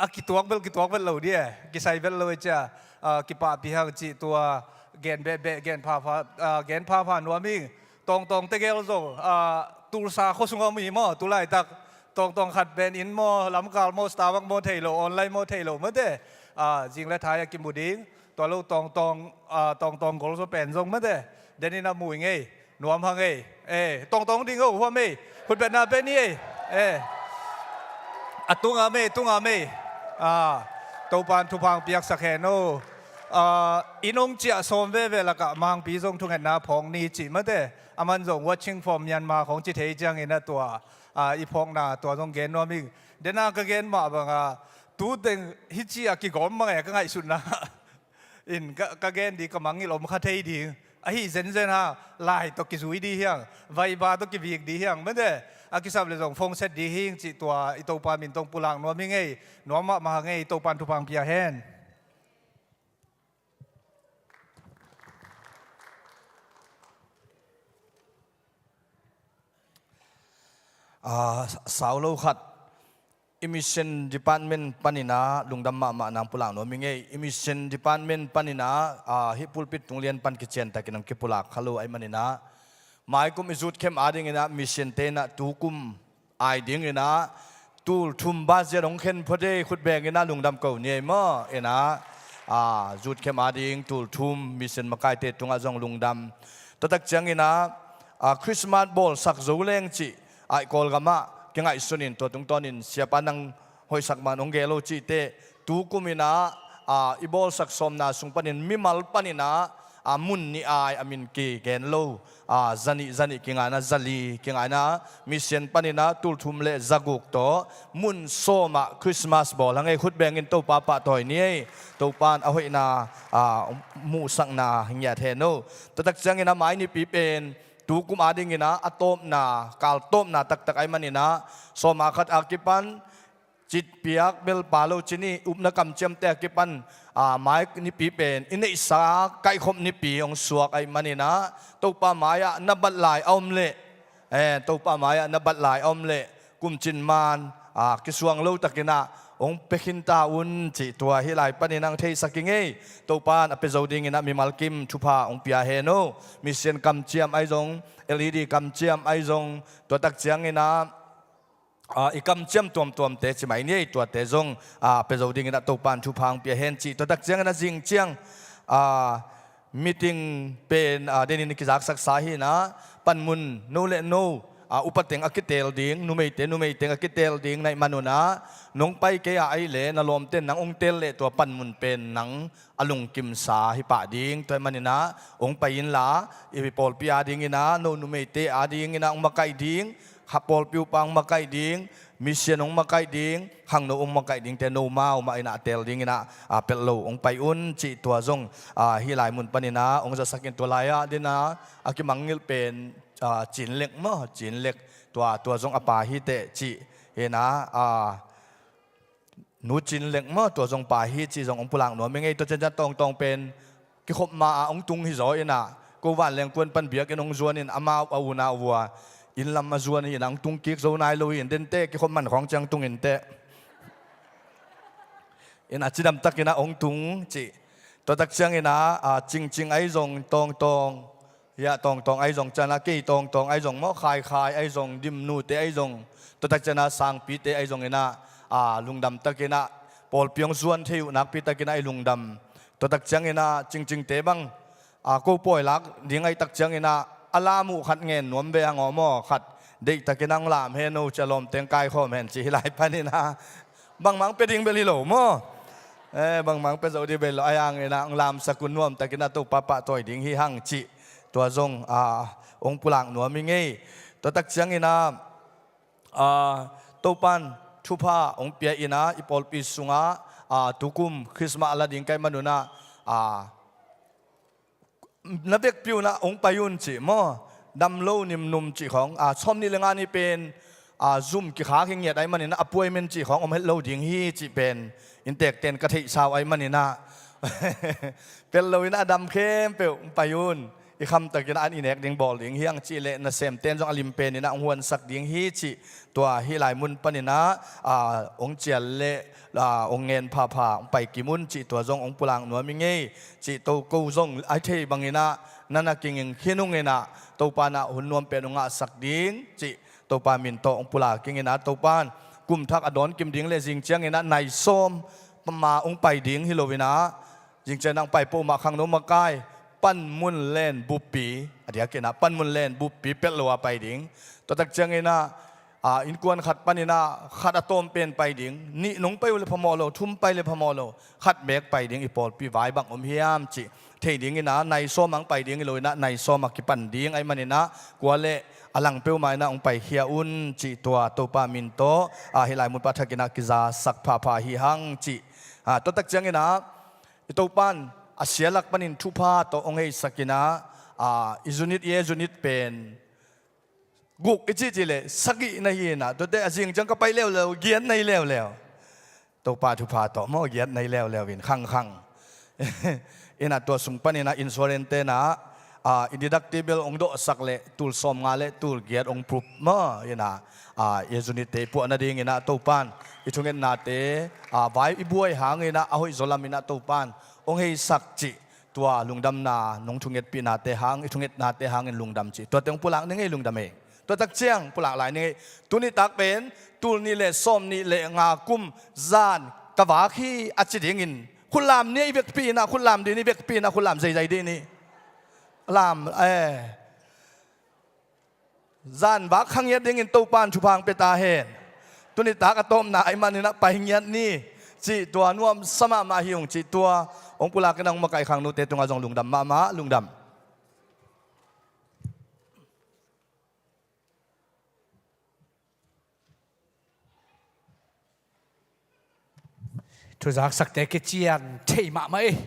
A kituak bel, kituak bel lo di e, kisai bel lo e cia, ah, kipahpih hang cih tua gen behbeh, gen phapha, ah, gen phapha nuam ing. Tawngtawng tegel zong, ah, Tulsa khua sungah om hi maw, tulaitak. Tawngtawng khat pen inn maw, lamkal maw, Starbucks maw thei lo, online maw thei lo mate. Ah, zing le thai a kimu ding. Tua lo tawngtawng, ah, tawngtawng gol zaw pen zong mate. Denin a mu ing ei. Nuam hang ei. Eh, tawngtawng ding o, huam ei. Khutbetna pe ni ei. Eh. A tunga mei, tunga mei. Ah, Topan thupha hong piaksak hen o. Ah, inn hong ciah sawm veve lakah Mangpi zong thungetna phawng ni cih mate. Aman zong watching from Myanmar khawng ci thei ciangin a tua, ah, i phawkna tua zong gen nuam ing. Dena ka gen mah banga, tu teng hih ci a kigawm bang e ka ngaihsutna. In ka, ka gen ding ka mangngilh om kha thei ding. Ahi zenzen hang, lai tawh kizui ding hiang, vaiba tawh kivik ding hiang, mate, a kisap le zong phone set ding hing cih tua i Topa min tawh pulak nuam hi ngei, nuam mahmah ngei, Topan thupha hong pia hen. Ah, sau lo khat, i mission department panin ah lungdam mahmah nang pulak nuam ing ei. I mission department panin ah, ah, hih pulpit tung lian pan kician takin hong kipulak kha lo ahih manin ah, mai kum i zut khem adingin ah mission te in ah tu kum ai dingin ah tul thum budget hong khen phot ei, khut bengin ah lungdam ko ni ei maw. In ah, ah, zut khem ading tul thum mission makaite tungah zong lungdam. Tua tak ciangin ah, ah, Christmas bawlsak zo leng cih ah, i Kawlgam ah kingaihsun in tua tungtawnin siapa nang hoihsak man hong gel lo cihte tu kum in ah, ah, i bawlsak sawmna sung panin mimal panin ah, ah, mun nih ai a min kigen lo, ah, zanih, zanih kingaina, zali kingaina, mission panin ah tul thum le zaguk tawh mun sawm ah Christmas bawl hang ei. Khut bengin Topa pahtawi ni ei. Topa in a hoihna, ah, muhsakna ngiat hen o. Tua tak ciangin ah mai Nipi pen tu kum adingin ah a tawpna, kal tawpna taktak ahih manin ah, sawma khat a kipan citpiak belpa lo cih ni, upna kamciamte a kipan, ah, mai Nipi pen i neihsa kaihkhop nipi hong suak ahih manin ah, Topa mai-ah na bat lai a om leh, eh, Topa mai-ah na bat lai a om leh, kum cin man, ah, kisuang lo takin ah hong pia khin ta un cih tua hih lai panin ah hong theisak ing ei. Topa in a pia zo dingin ah mimal kim thupha hong pia hen o. Mission kamciam ahi zong, L E D kamciam ahi zong, tua tak ciangin ah, ah, i kamciam tuamtuamte ci mai ni ei, tuate zong, ah, pia zo dingin ah Topa in thupha hong pia hen cih. Tua tak ciangin ah zing ciang, ah, meeting pen, ah, denin i kizaksaksa hi in ah, panmun no le no, ah, upa teng a kiteel ding, numeite, numei teng a kiteel ding na hih man un ah, nong pai kei a ahih leh na lawmte in nang hong teel leh tua panmun pen nang a lungkimsa hi pah ding. Tua ahih manin ah hong pai inla, i pawlpi adingin ah, no numeite adingin ah hong makaih ding, kha pawlpi upa hong makaih ding, mission hong makaih ding, khangno hong makaih dingte no mau mah in ah a teel dingin ah, ah, pelh lo hong pai un cih tua zong, ah, hih lai mun panin ah hong zasak in. Tua lai-ah den ah a kimangngilh pen, ah, Cin Lek maw, Cin Lek, tua, tua zong a pa hi teh cih hi in ah, ah, Nu Cin Lek maw, tua zong pa hi cih zong hong pulak nuam ing ei. Tua ciangciang tawngtawng pen kikhop ma-ah hong tung hi zaw in ah, ko vanleng kuan pan biakinn hong zuan in amau a unau vua inn lam a zuan hi in ah, hong tung kik zo nai lo hi in, dente kikhop man khawng ciang tung in teh. In ah cidam takin ah hong tung cih. Tua tak ciangin ah, ah, Cingcing ahi zong, tawngtawng, hiah tawngtawng ahi zong, ciangin ah kei tawngtawng ahi zong maw, khaikhai ahi zong, dimnute ahi zong, tua tak ciangin ah sangpite ahi zongin ah, ah, lungdam takin ah pawlpi hong zuan thei uh nakpi takin ah i lungdam. Tua tak ciangin ah Cingcingte bang, ah, ko pawi lak ding ahih tak ciangin ah a lam uh khat ngen nuam ve hang aw maw, khat deih takin ah hong lam hen o, cia lawmteng kaikhawm hen cih hih lai panin ah, bangmah hong pia ding bel hi lo maw. Eh, bangmah hong pia zo ding bel hi lo, ahi hangin ah hong lamsak un, nuam takin ah Topa pahtawi ding hi hang cih tua zong, ah, hong pulak nuam ing ei. Tua tak ciangin ah, ah, Topa in thupha hong pia in ah i pawlpi sungah, ah, tukum Christmas a la ding ka hih man un ah, ah, na vekpi un ah hong pai un cih maw, dam lo nimnum cih khawng, ah, sawmnih le nga ni pen, ah, zum kikhak hi ngiat ahih manin ah appointment cih khawng om het lo ding hi cih pen inntekten ka theihsa uh ahih manin ah, pelh lo in ah a dam khempeuh hong pai un. I kham takin ah an i nek ding bawl ding hi hang cih leh nasemten zong a lim penin ah hong huansak ding hi cih tua hih lai mun panin ah, ah, hong cial le, ah, hong ngen phapha hong pai kim un cih tua zong hong pulak nuam ing ei. Cih to ko zong a thei bangin ah na na kinging khin ung in ah, Topa in ah hun nuam pen hong ngahsak ding cih Topa min tawh hong pulak ing in ah, Topa in kum thak a dawn kim ding le zing ciangin ah nai sawm pama hong pai ding hi lo in ah, zing ciang nang pai peuhmah khangno makai, panmun len buppi, a diakin ah panmun len buppi pelh lo a pai ding. Tua tak ciangin ah, ah, innkuan khat panin ah khat a tawm pen pai ding, nih nong pai uh le phamawh lo, thum pai le phamawh lo, khat beek pai ding, i pawlpi vai bang om hiam cih thei dingin ah nai sawm ah hong pai ding hi lo in ah nai sawm ah kipan ding ahih manin ah kua le a lang peuhmah in ah hong paikhia un cih tua Topa min tawh, ah, hih lai mun pah thakin ah kizasak phapha hi hang cih. Ah, tua tak ciangin ah i Topa in a sia lak panin thupha tawh hong heisak in ah, ah, i unit, i unit pen guk i cihcih leh sagih na hi in ah, tuate a zing ciang ka pai leuleu, giat na hi leuleu. Topa thupha tawh maw, giat na hi leuleu in khangkhang. In ah tua sung panin ah insurance-te in ah, a, i deductible hong dawhsak leh tul sawmnga leh tul giat hong prup maw, inah, a, i zunite puah nadinginah Topan i thungetnate, a, vai i buai hanginah a hoih zaw laminah Topan hong heisak cih, tua lungdamna nong thungetpihnate hang, i thungetnate hangin lungdam cih, tuate hong pulak ning ei, lungdam ei. Tua tak ciang pulak lai ning ei. Tuni tak pen tul nih leh sawm nih leh nga kum zan ka vak hi a ci dingin khutlam ni, i vekpi inah khutlam dih ni, i vekpi inah khutlam zeizai dih ni. Lam, eh, zan vak kha ngiat dingin Topan thupha hong pia ta hen. Tuni tak a tawpna ahih maninah pai ngiat ni, cih tua nuamsa mahmah hi ung cih tua hong pulakin a hong makaih khang nute tungah zong lungdam mahmah, lungdam. Thuzaksakte kician thei mahmah ei.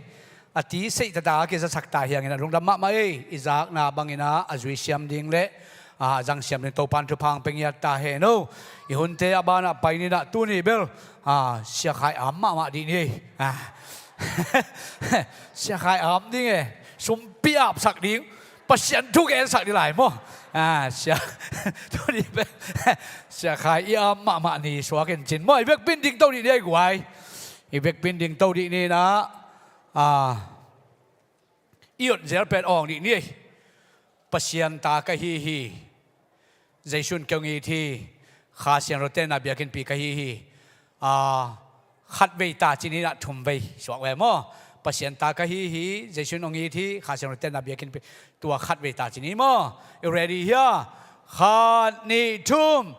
A ti seih tata kizasak ta hi hanginah lungdam mahmah ei. I zakna banginah a zui siam ding leh, a, a zang siam ding Topan thupha hong pia ngiat ta hen o. I hunte a banah pai ninah tuni bel, a, Sia Khai am mahmah dih ni ei. A. Sia Khai am ding e. Sumpi apsak ding. Pasian thu gensak dih lai maw. A, Sia, tuni pen Sia Khai i am mahmah ni suak in cin maw, i vekpin dingto dih ni ei guai. I vekpin dingto dih ni inah, a, i ot zel pen awng dih ni ei. Pasian ta ka hi hi. Jesu in kei hong it hi. Kha Siangtho tenna biakinnpi ka hi hi. A, khatvei ta ci ni inah thumvei suak ve maw. Pasian ta ka hi hi, Jesu in hong it hi, Kha Siangtho tenna biakinnpi, tua khatvei ta ci ni maw. I ready hia? Khat, nih, thum.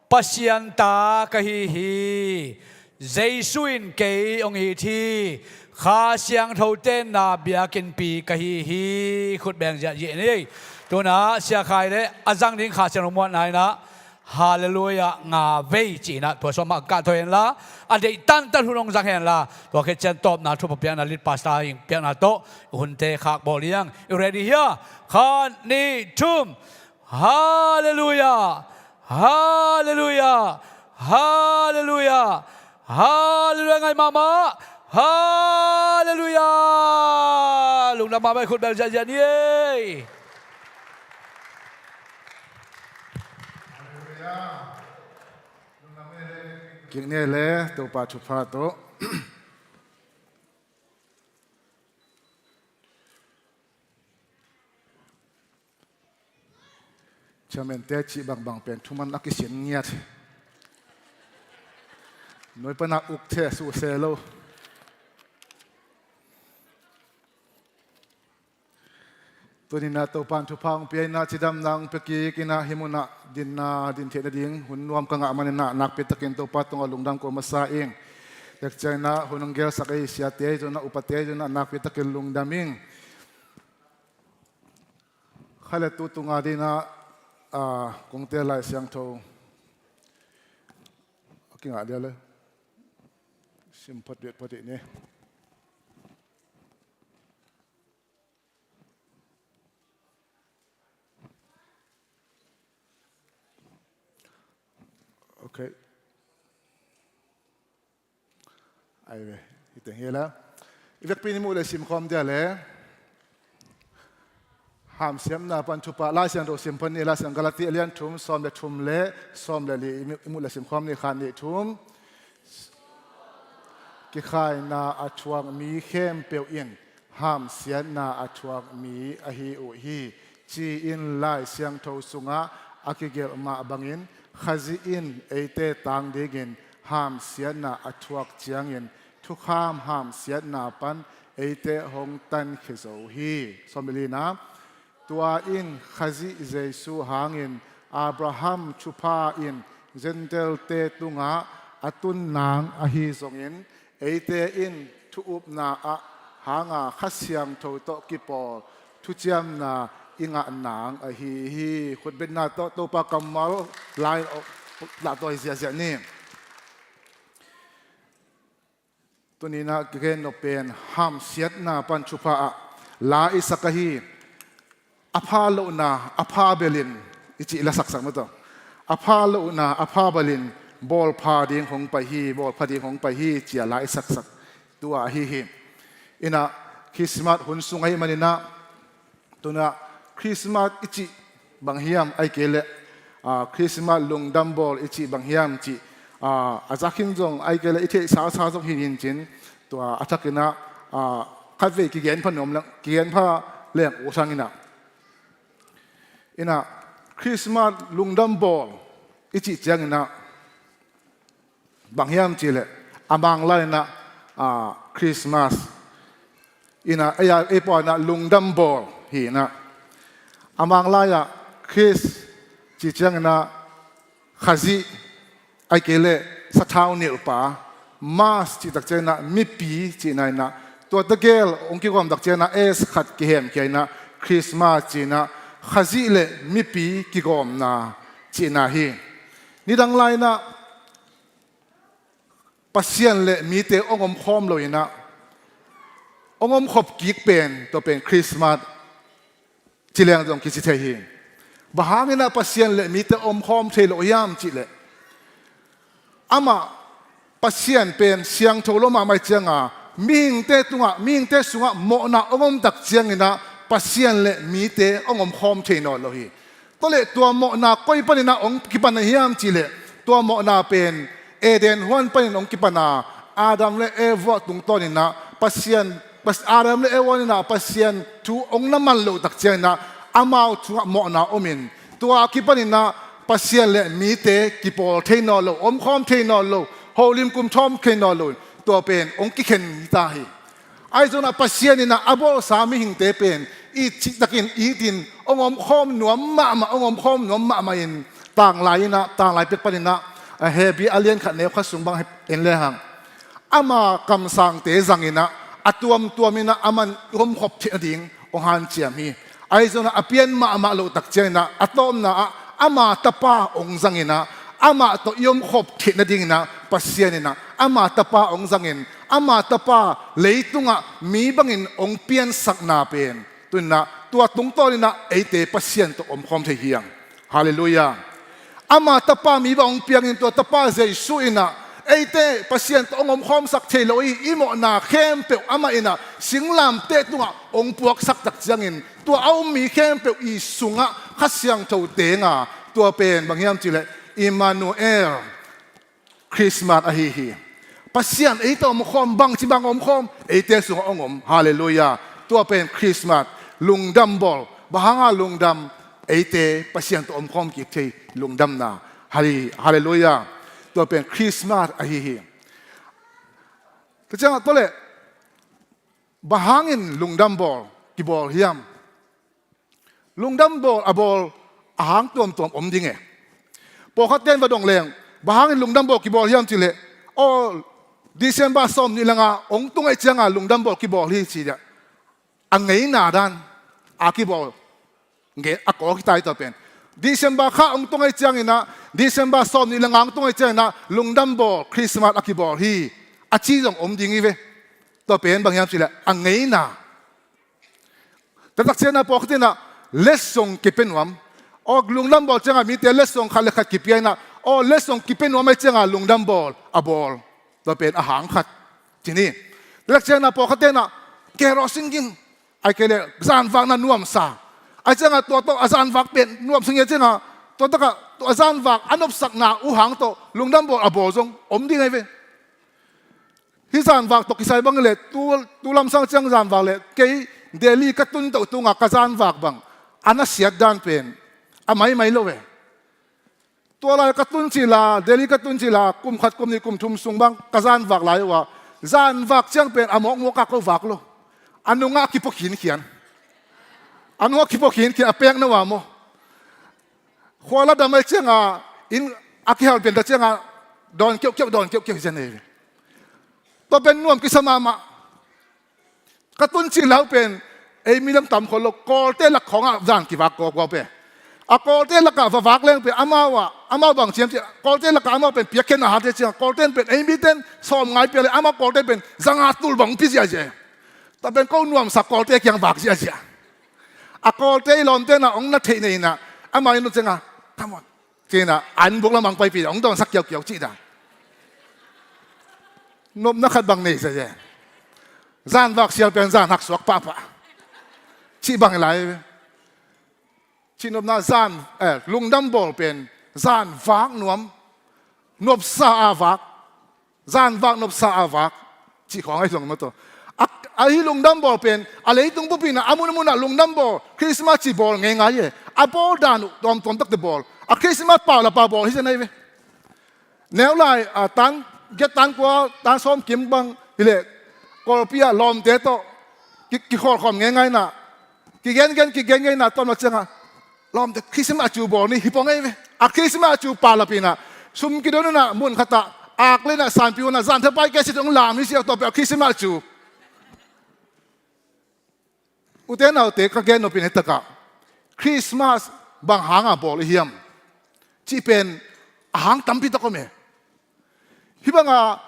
Pasian ta ka hi hi. Jesu in kei hong it hi. Kha Siangtho tenna biakinnpi ka hi hi. Khut beng ziahziah ni. Tunah Sia Khai leh a zang ding Kha Siangtho muanna inah Halleluiah nga vei ci inah tua sawm mah kah thawi henla, a deih tantan hun hong zang henla, tua khit ciang tawpna thupha piakna lead pastor in piakna tawh hunte khak bawl hi hang. I ready hia? Khat, nih, thum. Halleluiah. Halleluiah. Halleluiah. Halleluiah ngai mahmah. Halleluiah. Lungdam mahmah, khut beng ziahziah ni ei. Kik ni le Topa thupha tawh. Chairman te cih bangbang pen thuman a kisin ngiat. Nuai pana uk the suhse lo. Tuninah Topan thupha hong pia inah cidamna hong pia kik inah hih munah dinna din theih nading hun nuam ka ngah maninah nakpi takin Topa tungah lungdam ko masa ing. Tek cianginah hun hong gelsak ei siate zunah upate zunah nakpi takin lungdam ing. Kha le tu tunga dinah, a, kongte Lai Siangtho a kingah dia le sim phot dih phot dih ni. Ok. Ai ve, i teng hi la. I vekpi in i muh le simkhawm dia le. Hamsiatna pan thupha, Lai Siangtho sim pan ni, Lai Siangtho Galati a lian thum, sawm le thum le sawm le li i muh le simkhawm ni, khat, nih, thum. Kikhaina a thuak mi khempeuh in hamsiatna a thuak mi ahi uh hi, ci-in Lai Siangtho sungah a kigelh mah bangin Khazih in eite tang dingin hamsiatna a thuak ciangin thukham hamsiatna pan eite hong tankhia zo hi. Sawm le lina. Tua in Khazih Jesu hangin Abraham thupha in Gentile-te tungah a tun nang ahi zongin, eite in thu-upna ah hanga Kha Siangtho tawh kipawl thuciamna i ngah nang ahi hi. Khutbetna tawh Topa kammal lai-in lahtawi ziahziah ni. Tuninah ka gen nop pen hamsiatna pan thupha ah la i sak ahi. A pha lohna a pha belin i cih la saksak mataw. A pha lohna a pha belin bawlpha ding hong pai hi, bawlpha ding hong pai hi, cia la i saksak tua ahi hi. Inah Christmas hun sung ahi maninah tunah Christmas i cih bang hiam, ahih kei leh, ah, Christmas lungdam bawl i cih bang hiam cih, ah, a za khin zong, ahih kei leh i theih sasa zong hi hi cin, tua a thakin ah, ah, khatvei kigen pha nuam leng, kigen pha leng uh sang in ah. In ah, Christmas lungdam bawl i cih ciangin ah, bang hiam cih leh, a Mang lai in ah, ah, Christmas in ah, ei a, ei pua in ah lungdam bawl hi in ah. A Mang lai ah Chris cih ciangin ah Khazih, ahih kei leh sathau nilhpa, Mas cih tak ciangin ah mipi cihna in ah, tua tegel hong kigawm tak ciangin ah S khat kihemkhia in ah Christmas ci in ah, Khazih le mipi kigawmna cihna hi. Nidang lai in ah Pasian le mite hong omkhawm lo in ah, hong omkhop kik pen, tua pen Christmas ci leng zong kici thei hi. Bang hangin ah Pasian le mite omkhawm thei lo hiam cih leh, amah Pasian pen siangtho lo mahmah ahih ciangin, mihingte tungah, mihingte sungah mawhna hong om tak ciangin ah Pasian le mite hong omkhawm thei nawn lo hi. Tua leh tua mawhna koi panin ah hong kipan a hiam cih leh, tua mawhna pen Eden huan panin hong kipan a, Adam le Eva tungtawn in ah Pasian, Pas-, Adam le Eva in ah Pasian thu hong na man loh tak ciangin ah, amau tungah mawhna om in, tua kipan in ah Pasian le mite kipawl thei nawn lo, omkhawm thei nawn lo, holim kum thawm thei nawn lo, tua pen hong kikhen ta hi. Ahi zongin ah Pasian in ah a bawlsa mihingte pen it cihtakin it in hong omkhawm nuam mahmah, hong omkhawm nuam mahmah in, tanglai in ah, tanglai pek panin ah, a Hebru a lian khat neu khat sung bang en lehang, ama kamsangte zang in ah, a tuamtuam in ah aman i omkhop theih nading hong hanciam hi. Ahi zongin ah a pian mahmah loh tak ciangin ah, a tawpna ah ama Tapa hong zang in ah, amah tawh i omkhop theih nadingin ah Pasian in ah ama Tapa hong zang in, ama Tapa leitungah mi bangin hong piansakna pen, tu in ah tua tungtawn in ah eite Pasian tawh omkhawm thei hi hang. Halleluiah. Ama Tapa mi bang hong piangin, tua Tapa Jesuh in ah eite Pasian tawh hong omkhawmsak thei lo hi. I mawhna khempeuh amah in ah singlamteh tungah hong puaksak tak ciangin, tua a um mi khempeuh i sungah Kha Siangtho teng a, tua pen bang hiam cih leh Immanuel, Christmas ahi hi. Pasian eite omkhawm, bangci bang omkhawm, eite sungah hong om. Halleluiah. Tua pen Christmas, lungdam bawl. Bang hanga lungdam? Eite Pasian tawh omkhawm kik thei lungdamna. Hale-, halleluiah. Tua pen Christmas ahi hi. Tua ciangah tua leh, bang hangin lungdam bawl kibawl hiam? Lungdam bawl a bawl a hang tuamtuam om ding e. Pawlkhat ten va dong leng, bang hangin lungdam bawl kibawl hiam cih leh, aw, December sawmnih le nga hong tung ahih ciangin lungdam bawl kibawl hi ci dia. A ngeina dan a kibawl, nge-, a kawl kita hi tua pen. December kha hong tung ahih ciangin ah, December sawmnih le nga hong tung ahih ciangin ah lungdam bawl, Christmas a kibawl hi, a ci zong om ding hi ve. Tua pen bang hiam cih leh a ngeina. Tua tak ciangin ah pawlkhat in ah letsong kipia nuam. Aw, lungdam bawl ciangin mite letsong khat le khat kipia in ah, aw, letsong kipia nuam ahih ciangin lungdam bawl a bawl. Tua pen a hang khat. Ci ni. Tua tak ciangin ah pawlkhat in ah kerosene ging, ahih kei leh zanvakna nuamsa. Ahih ciangin tua tawh a zanvak pen nuamsa ngiat ciangin, tua takah tua a zanvak a nopsakna uh hang tawh lungdam bawl a bawl zong om ding ahi ve. Hih zanvak tawh kisai bang leh, tu, tu lamsang ciang zanvak leh, kei Delhi ka tun toh tungah ka zanvak bang a na siat dan pen a maimai lo ve. Tua lai ka tun cih la, Delhi ka tun cih la, kum khat, kum nih, kum thum sung bang ka zanvak lai uh ah, zanvak ciang pen a mawkmawk a ko vak lo. A nungah kipua khinkhian. A nungah kipua khinkhian, a pek na uh ah maw. Khua la dam ahih ciangin, inn a kihal pian tak ciangin, dawn keuhkeuh, dawn keuhkeuh hi zen e. Tua pen nuam kisa mahmah. Ka tun cih la uh pen, ei mi lam tam khol lo, Kawlte lak khawngah zan kivak kawkaw pen. A Kawlte lakah va vak leng pen, amau ah, amau bang ciam ciam, Kawlte lakah amau pen piakkhiatna hat e ciangin, Kawlte pen ei mite in sawm ngai pia leh, amau Kawlte pen za nga tul bang hong pia ziahziah. Tua pen ko nuamsa Kawlte kiang vak ziahziah. A Kawlte i lawmte in ah hong na theih nei in ah, amau inn uh ciangin, come on. Ci in ah, an buk lamah hong paipih in ah, hong dawnsak kiaukiau cih dan. Nopna khat bang nei sia e. Zanvak sial pen zan hak suak pahpah. Cih bang hi lai. Cihnopna zan, eh, lungdam bawl pen zan vak nuam, nopsa a vak, zan vak nopsa a vak cih khawng ahi zong maw taw. A, ahi lungdam bawl pen a leitung bupin ah a mun a mun ah lungdam bawl, Christmas cih bawl ngeingai e. A bawl dan uh tuamtuam takte bawl, a Christmas paulap a bawl hi zen ahi ve. Neu lai, a, tan giat, tan kua, tan sawm kim bang hileh, Kawlpi ah lawmte tawh ki, kikhawlkhawm ngeingai na, kigengen kigengen na, tawmna ciangah lawmte Christmas cu bawl ni hi pong ei ve. A Christmas cu paulap in ah, sum kidon in ah, mun khat ah ak le in ah, sanpi hun ah, zan thapai kei sit hong lam hi siau tawh peuh a Christmas cu. Ute naute, ka gen nopin hitakah Christmas bang hanga bawl i hiam cih pen a hang tampi tak om e. Hih banga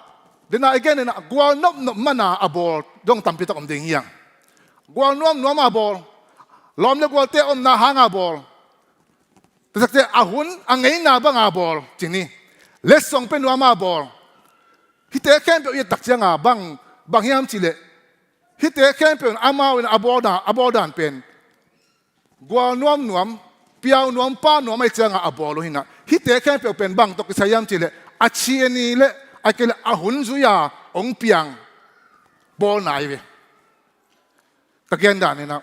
dena i gen inah gual nopnop mana a bawl dong tampi tak om ding hiang. Gual nuamnuama bawl, lawm le gualte omna hanga bawl, taktakte a hun a ngeina banga bawl cini, letsong pe nuama bawl. Hihte khempeuh i et tak cianga bang, bang hiam cihleh, hihte khempeuh in amau in a bawldan, a bawldan pen gual nuamnuam, piau nuam, pa nuam ahi cianga a bawl uh hinah. Hihte khempeuh pen bang tawh kisai hiam cihleh, a thi a ni le a kei le a hun zui-a hong piang bawlna ahi ve. Ka gendan inah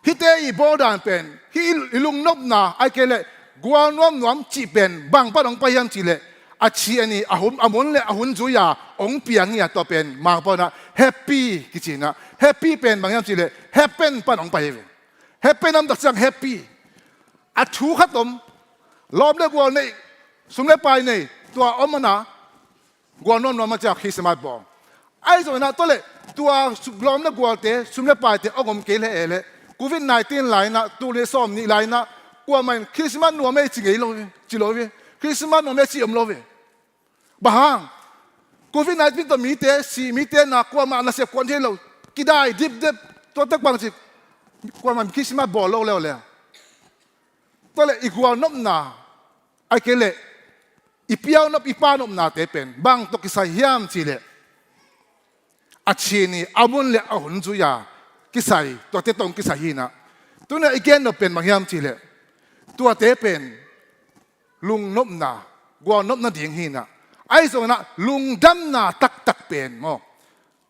hihte i bawldan pen, hih i, i lungnopna ahi kei leh gual nuamnuam cih pen bang pan hong pai hiam cihleh, a thi a ni, a hun, a mun le a hun zui-a hong piang hi a, tua pen Mangpau inah happy kici inah. Happy pen bang hiam cihleh happen pan hong pai hi ve. Happen om tak ciang happy. A thu khat om, lawm le gual nei, sum le pai nei, tua om mana gual nuamnuam a ciah Christmas bawl. Ahi zongin ah tua le tua su-, lawm le gualte, sum le paite hong om kei le e le, covid nineteen lai inah, tul nih sawm nih lai inah, kuamah in Christmas nuam ei ci ngei lo ve, ci lo ve. Christmas nuam ei ci om lo ve. Bang hang? Covid nineteen tawh mite si, mite na kuamah nasep kuan thei lo. Kidai dipdep, tua tek bang ci kuamah in Christmas bawl lo leuleu. Tua le i gual nopna ahi kei leh i piau nop, i pa nopnate pen bang tawh kisai hiam cihleh, a thi a ni, a mun le a hun zui-a kisai, tuate tawh hong kisai hinah. Tuna i gen nop pen bang hiam cihleh, tuate pen lungnopna, gualnopna ding hinah. Ahi zonginah lungdamna taktak pen maw,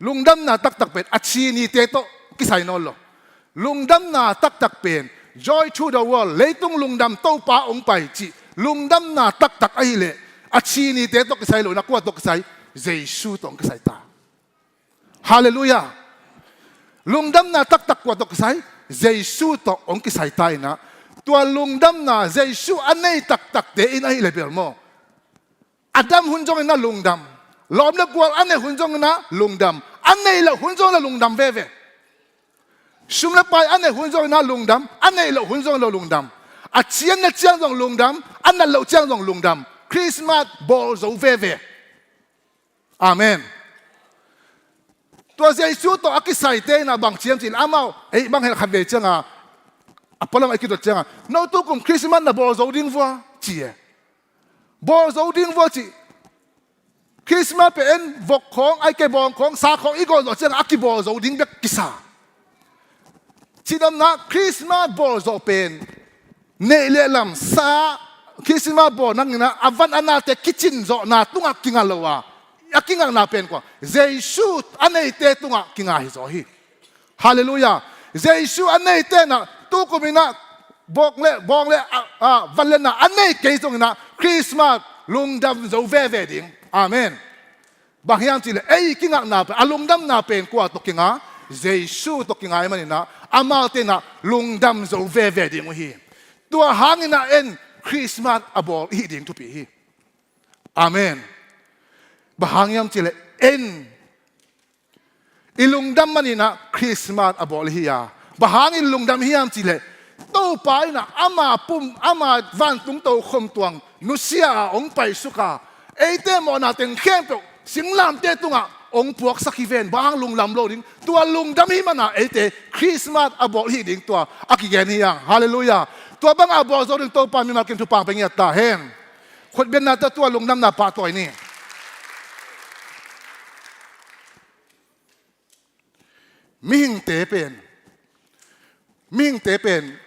lungdamna taktak pen a thi a nite tawh kisai nawn lo. Lungdamna taktak pen joy to the world, leitung lungdam, Topa hong pai cih lungdamna taktak ahileh, a thi a nite tawh kisai lo inah kua tawh kisai? Jesu tawh hong kisai ta. Halleluiah. Lungdamna taktak kua tawh kisai? Jesu tawh hong kisai ta inah. Tua lungdamna Jesu a nei taktakte in ahileh bel maw, a dam hun zongin ah lungdam, lawm le gual a ne hun zongin ah lungdam, a neih loh hun zongin ah lungdam veve. Sum le pai a ne hun zongin ah lungdam, a neih loh hun zongin ah lungdam. A thi a ne ciang zong lungdam, a nat loh ciang zong lungdam. Christmas bawl zo veve. Amen. Tua Jesu tawh a kisaite inah bang ci hiam cihleh, amau ei bang hen khatvei cianga a pualam a kidot cianga, no tukum Christmas na bawl zo ding vua ci e. Bawl zo ding vua cih. Christmas pen vok khawng, ahi kei bawng khawng, sa khawng i gawh zawh ciangah a kibawl zo ding bek kisa. Cihnopna Christmas bawl zawh pen neih le lam sa, Christmas bawl nanginah a van a nate kicin zawhna tungah kinga lo a, a kingakna pen kua? Jesu a neite tungah kinga hi zaw hi. Halleluiah. Jesu a neite inah tukum inah bawk le, bawng le, a, a, van le na a nei kei zonginah Christmas lungdam zo veve ding. Amen. Bang hiam cihleh ei kingakna pen, a lungdamna pen kua tawh kinga? Jesu tawh kinga ahih maninah amaute inah lungdam zo veve ding uh hi. Tua hanginah en Christmas a bawl i hih ding thupi hi. Amen. Bang hang hiam cihleh en i lungdam maninah Christmas a bawl hi a. Bang hangin lungdam hiam cihleh, Topa inah ama pum, ama vantung tokhom tuang nusia a hong paisuk a, eite mawhna teng khempeuh singlamteh tungah hong puaksak hi ven. Bang hang lungdam lo ding? Tua lungdam hi mana eite Christmas a bawl hi ding tua a kigen hi ang. Halleluiah. Tua banga bawl zo ding Topa mimal kim thupha pia ngiat ta hen. Khutbetna tawh tua lungdamna pahtawi ni. Mihingte pen, mihingte pen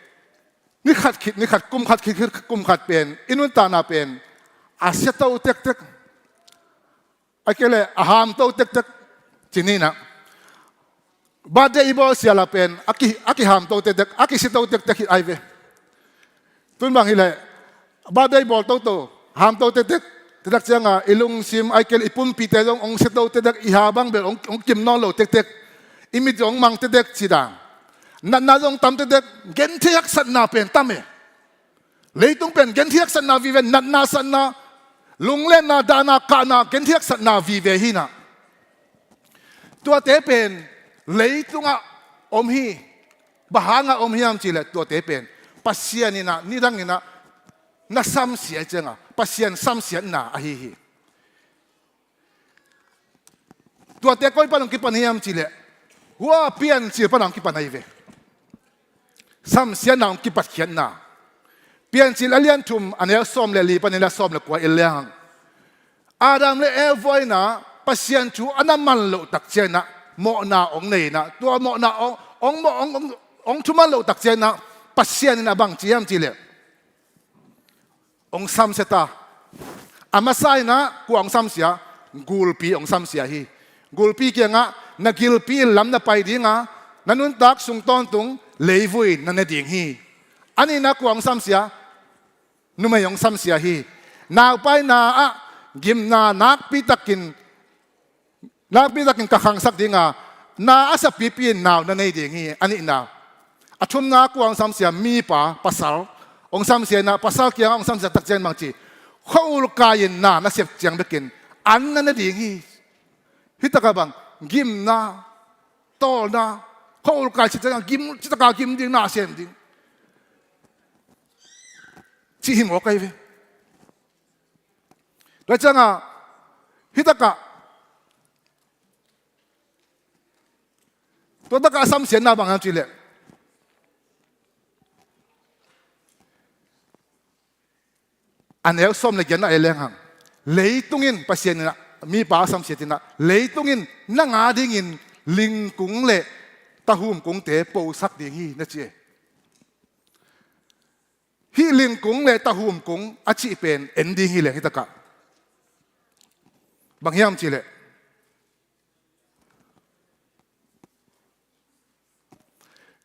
khat khit ni khat, kum khat khit, khit kum khat pen i nuntakna pen a siato tektek, a kei le a hamto tektek ci ni na. Birthday i bawl siala pen a ki, a kihamto tektek, a kisiato tektek hi ai ve. Tun bang hileh birthday bawl toto, hamto tektek, tektek cianga i lungsim ai kei le i pumpite zong hong siato tektek, i ha bang bel hong, hong kim nawn lo tektek, i mit zong hong mang tektek ci dan. Natna zong tam tektek, genthei haksatna pen tam e. Leitung pen genthei haksatna vive, natna satna, lunglenna, dahna, kahna, genthei haksatna vive hi na. Tuate pen leitungah om hi. Bang hangah om hiam cihleh tuate pen Pasian in ah nidang in ah na samsia cianga Pasian samsiatna ahi hi. Tuate koi pan hong kipan hiam cihleh, hua Piancil pan hong kipan ahi ve. Samsiatna hong kipatkhiatna. Piancil a lian thum, a neu sawm le li panin a sawm le kua i en lehang, Adam le Eva in ah Pasian thu a na man loh tak ciangin ah mawhna hong nei in ah, tua mawhna hong, hong, hong, hong, hong thuman loh tak ciangin ah Pasian in ah bang ci hiam cihleh, hong samsia ta. A masa in ah kua hong samsia? Gulpi hong samsia hi. Gulpi kiangah na gilpi in lam na pai ding a, na nuntak sung tawntung leivui na ne ding hi. A nihna kua hong samsia? Numei hong samsia hi. Naupaina ah gimna nakpi takin, nakpi takin ka khangsak ding a, na a sapipi in nau na nei ding hi, a nihna. A thumna kua hong samsia? Mipa, pasal hong samsia in ah, pasal kiangah hong samsia tak ciang bang ci? Khua-ul kai in na na sep ciang bekin an na ne ding hi. Hi takah bang? Gimna, tawlna, khua-ul kai cih ciangah gim, cih takah gim ding, na sem ding cih hi mawk ahi ve. Tua ciangah hi takah tua takah a samsiatna bang hiam cihleh, a neu sawm le giatna ah en lehang, leitung in, Pasian in ah mipa a samsiat in ah, leitung in nang a dingin lingkung le tahum kungte posak ding hi na ci e. Hih lingkung le tahum kung a cih pen en ding hi leng hi takah, bang hiam cihleh,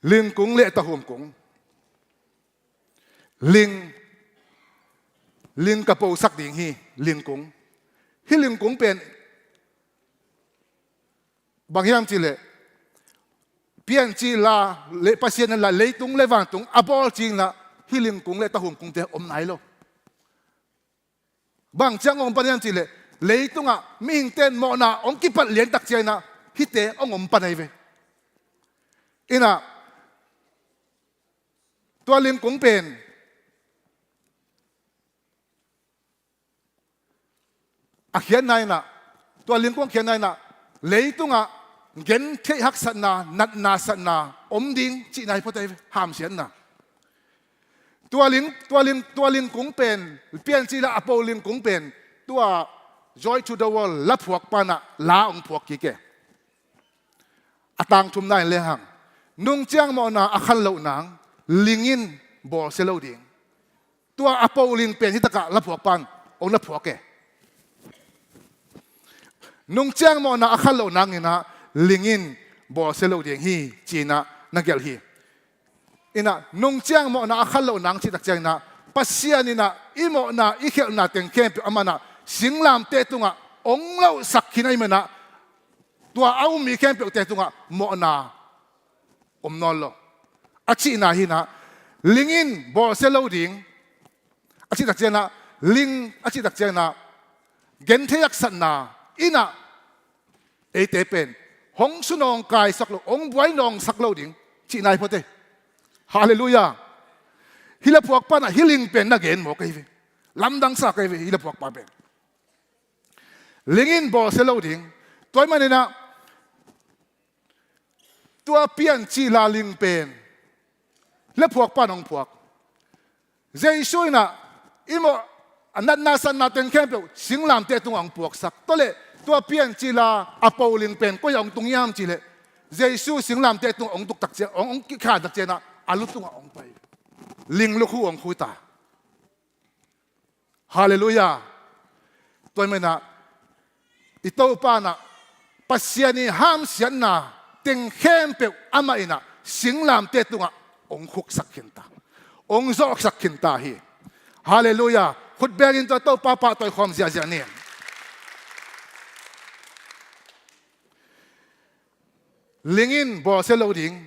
lingkung le tahum kung. Ling, ling ka posak ding hi, lingkung. Hih lingkung pen bang hiam cihleh, Piancil a le, Pasian in ah leitung le vantung a bawl ciangin ah hih lingkung le tahum kungte om nai lo. Bang ciang hong om pan hiam cihleh, leitungah mihingte in mawhna hong kipat lian tak ciangin ah hihte hong om pan ahi ve. In ah tua lingkung pen a khiatna in ah, tua lingkung a khiatna in ah leitungah gentheih haksatna, natna satna om ding cihna hi phot ahi ve, hamsiatna. Tua ling, tua ling, tua lingkung pen, Piancil a a po lingkung pen, tua Joy to the World la phuak pan ah la hong phuak kik e. A tang thumna en lehang, nung ciang mawhna a khan loh nang, ling in bawlsia lo ding. Tua a po ling pen hi takah la phuak pan hong la phuak e. Nung ciang mawhna a khan loh nang in ah ling in bawlsia lo ding hi ci-in ah na gelh hi. In ah nung ciang mawhna a khan loh nang cih tak ciangin ah, Pasian in ah i mawhna i khialhna teng khempeuh amah in ah singlamteh tungah hong lohsak khin ahih manin ah, tua a um mi khempeuhte tungah mawhna om nawn lo. A cihna hi in ah, ling in bawlsia lo ding. A cih tak ciangin ah, ling a cih tak ciangin ah, genthei haksatna in ah, eite pen hong sunawngkaisak lo, hong buainawngsak lo ding cihna hi phot e. Halleluiah. Hih la phuak pan ah hih ling pen na gen mawk ahi ve. Lamdangsa ahi ve hih la phuak pan pen. Ling in bawlsia lo ding. Tua ahih manin ah tua Piancil a ling pen la phuak pan hong phuak. Jesu in ah i mawh, a natna satna teng khempeuh singlamteh tungah hong puaksak. Tua leh tua Piancil a a po ling pen koi ah hong tung hiam cihleh, Jesu singlamteh tungah hong tuk tak ciang, hong, hong kikhan tak ciangin ah a lu tungah hong pai. ling lukhu hong khu ta. Halleluiah. Tua hi maninah i Topa inah Pasian i hamsiatna teng khempeuh amah inah singlamteh tungah hong khuksak khinta, hong zawhsak khinta hi. Halleluiah. Khutbengin tua Topa pahtawi khawm ziahziah ni. Ling in bawlsia lo ding.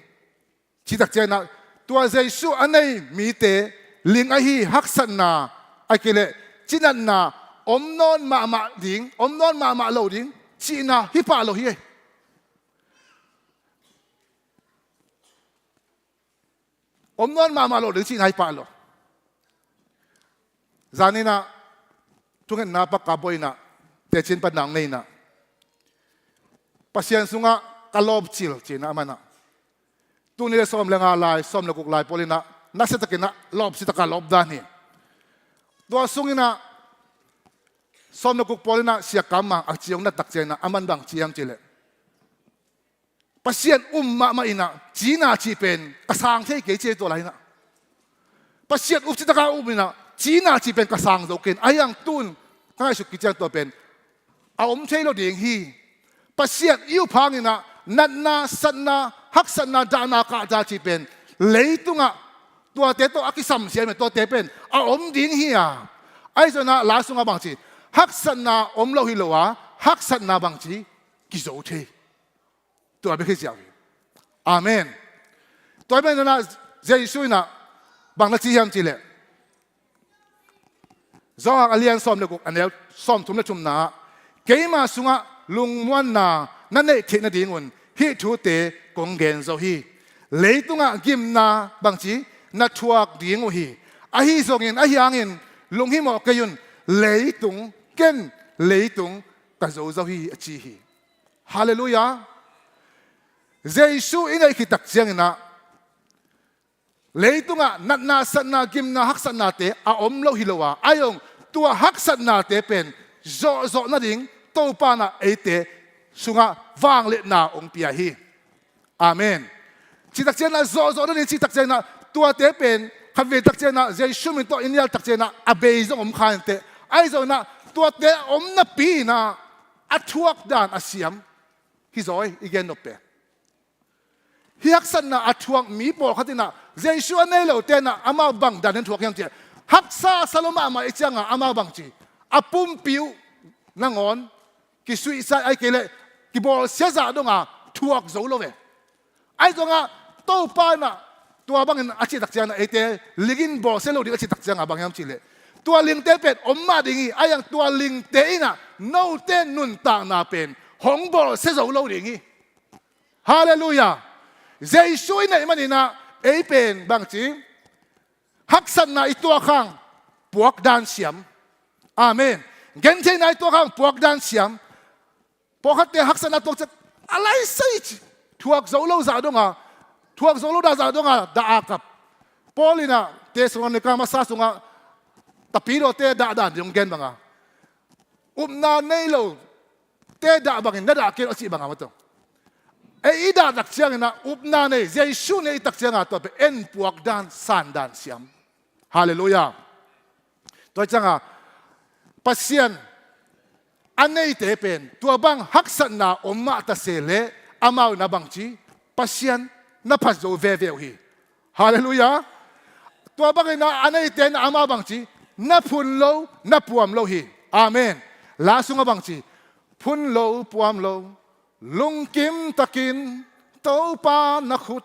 Citak cianginah tua Jesu a nei mite ling ahi haksatna, a kileh cinatna om nawn mahmah ding, om nawn mahmah lo ding cihna hi pah lo hi. Om nawn mahmah lo ding cihna hi pah lo. Zaninah thungetna pakka boinah tecin panang neinah Pasian sungah ka lawpcil cinah amanah tuni le sawm le nga lai, sawm le guk lai pawl inah nasiatakinah lawpsiataka lawpdan hi. Tua sunginah sawm le guk pawl inah siakam a ciong natak cianginah aman bang ci hiam cileh Pasian um mahmah inah cina cih pen ka sang thei kei ci hi tua lai inah. Pasian up citaka um inah cina cih pen ka sang zo kei in ahi hang tun ka ngaihsut kician tua pen a om thei lo ding hi. Pasian i up hanginah natna, satna, haksatna, dahna, kahta cih pen leitungah tuate tawh a kisamsiam in tuate pen a om ding hi a. Ahi zonginah la sungah bangci haksatna om lo hi lo a, haksatna bangci kizo thei. Tua bek hi ziau hi. Amen. Tua bek nanah Jesu inah bang na ci hiam cileh Johan a lian sawm le guk a neu sawm thum le thumna ah keima sungah lungmuanna na neih theih nadingun hih thute kong gen zo hi. Leitungah gimna bangci na thuak ding uh hi. Ahi zongin ahi hangin lunghimawh kei un. Leitung, ken leitung ka zo zo hi a ci hi. Halleluiah. Jesu i neih khit tak cianginah leitungah natna, satna, gimna, haksatnate a om lo hi lo a, ahi zong tua haksatnate pen zawhzawh nading Topa inah eite sungah vangliatna hong pia hi. Amen. Citak cianginah zawhzawh nading citak cianginah tuate pen khatvei tak cianginah Jesu min tawh i nial tak cianginah a bei zong om kha inteh. Ahi zonginah tuate a om napi inah a thuak dan a siam hi zaw i gen nop pen. Hih haksatna a thuak mi pawlkhat inah Jesu a nei lote inah amau bang dan in thuak hiam ciah haksa sa lo mahmah i cianga amau bangci a pumpi uh nangawn kisuihsai ahi kei leh kibawlsia zah donga thuak zo lo ve. Ahi zongah Topa inah tua bangin a cihtak cianginah eite ling in bawlsia lo ding a cihtak cianga bang hiam cihleh tua lingte pen om mah ding hi. Ahi zong tua lingte inah note nuntakna pen hong bawlsia zo lo ding hi. Halleluiah. Jesu i neih maninah ei pen bangci haksatna i tuak hang puak dan siam. Amen. Gentheihna i tuak hang puak dan siam. Pawlkhatte haksatna tuak ciat a laisai ci thuak zo lo zah donga, thuak zo lo dah zah donga dah a kap. Paul inah Thessalonika masa sungah tapidawte dah dan ding hong gen banga upna nei lo te dah bangin na dah kei lo a cih banga maw tawh. Ei i dah tak cianginah upna nei Jesu nei i tak cianga tua pen en puak dan san dan siam. Halleluiah. Tua hi cianga Pasian a neite pen tua bang haksatna om mah ta se leh amau na bangci Pasian na phat zo veve uh hi. Halleluiah. Tua bangin a neite na amau bangci na phun lo na puam lo hi. Amen. La sungah bangci phun lo puam lo lungkim takin Topa na khut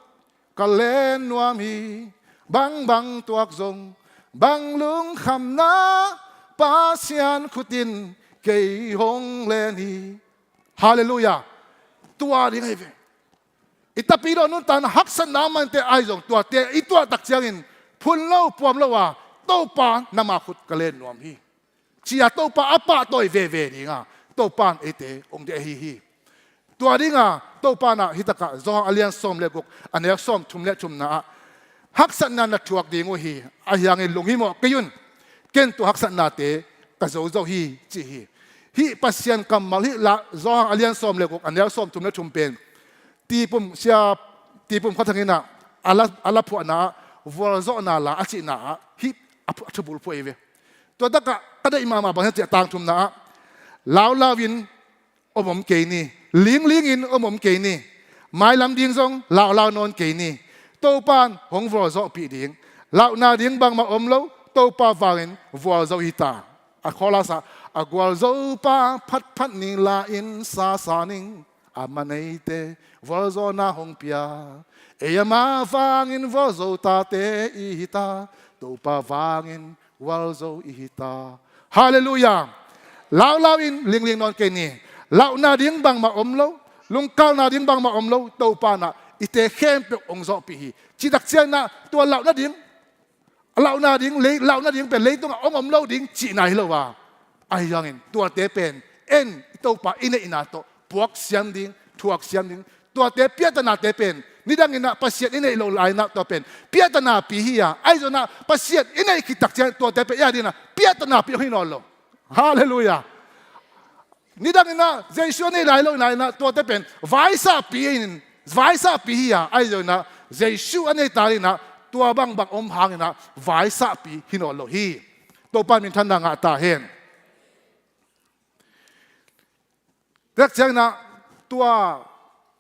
ka len nuam hi. Bangbang tuak zong bang lungkhamna Pasian khutin kei hong len hi. Halleluiah. Tua ding ahi ve. I tapidaw nuntakna haksatna mante ahi zong tuate i tuah tak ciangin phun lo puam lo a Topa nama khut ka len nuam hi. Cia Topa a pahtawi veve dinga Topa in eite hong deih ahi hi. Tua dinga Topa na hitakah Johan a lian sawm le guk a neu sawm thum le thumna ah haksatna na thuak ding uh hi. Ahi hangin lunghimawh kei un. Ken tua haksatnate ka zozo hi ci hi. Hih Pasian kammal hih la Johan a lian sawm le guk a neu sawm thum le thum pen Tipum sia Tipum khuathang inah a la, a la phuahna ah vualzawhna la a cihna ah hih a thu, a thubulphuh ahi ve. Tua takah ka deih mahmah bang hiam cih a tangthumna ah, laulau in om om kei ni, lingling in om om kei ni, mailam ding zong laulau nawn kei ni, Topa in hong vualzawhpih ding, lauhna ding bangmah om lo, Topa vangin vualzo hi ta. A chorus ah, a gualzo pa phatphat ning, la in sasa ning, a ma neite vualzawhna hong pia, ei ama vangin vualzo tate i hi ta, Topa vangin vualzo i hi ta. Halleluiah. Laulau in lingling nawn kei ni. Lauhna ding bangmah om lo, lungkalna ding bangmah om lo, Topa in ah i te khempeuh hong zawhpih hi. Cih tak ciangin ah tua lauhna ding, a lauhna ding, lei, lauhna ding pen leitungah hong om lo ding cihna hi lo a, ahi zongin tuate pen en i Topa i neihna tawh puak siam ding, thuak siam ding. Tuate piahtannate pen nidangin ah Pasian i neih loh lai-in ah tua pen piahtannapi hi a, ahi zongin ah Pasian i neih khit tak ciang tuate pen i a dingin ah piahtannapi hong hi nawn lo. Halleluiah. Nidangin ah Jesu a neih lai lo in ah tuate pen vaisahpi in, vaisahpi hi a, ahi zongin ah Jesu a neih ta dingin ah tua bangbang om hangin ah vaisahpi hi nawn lo hi. Topa minthanna ngah ta hen. Tek ciangin ah tua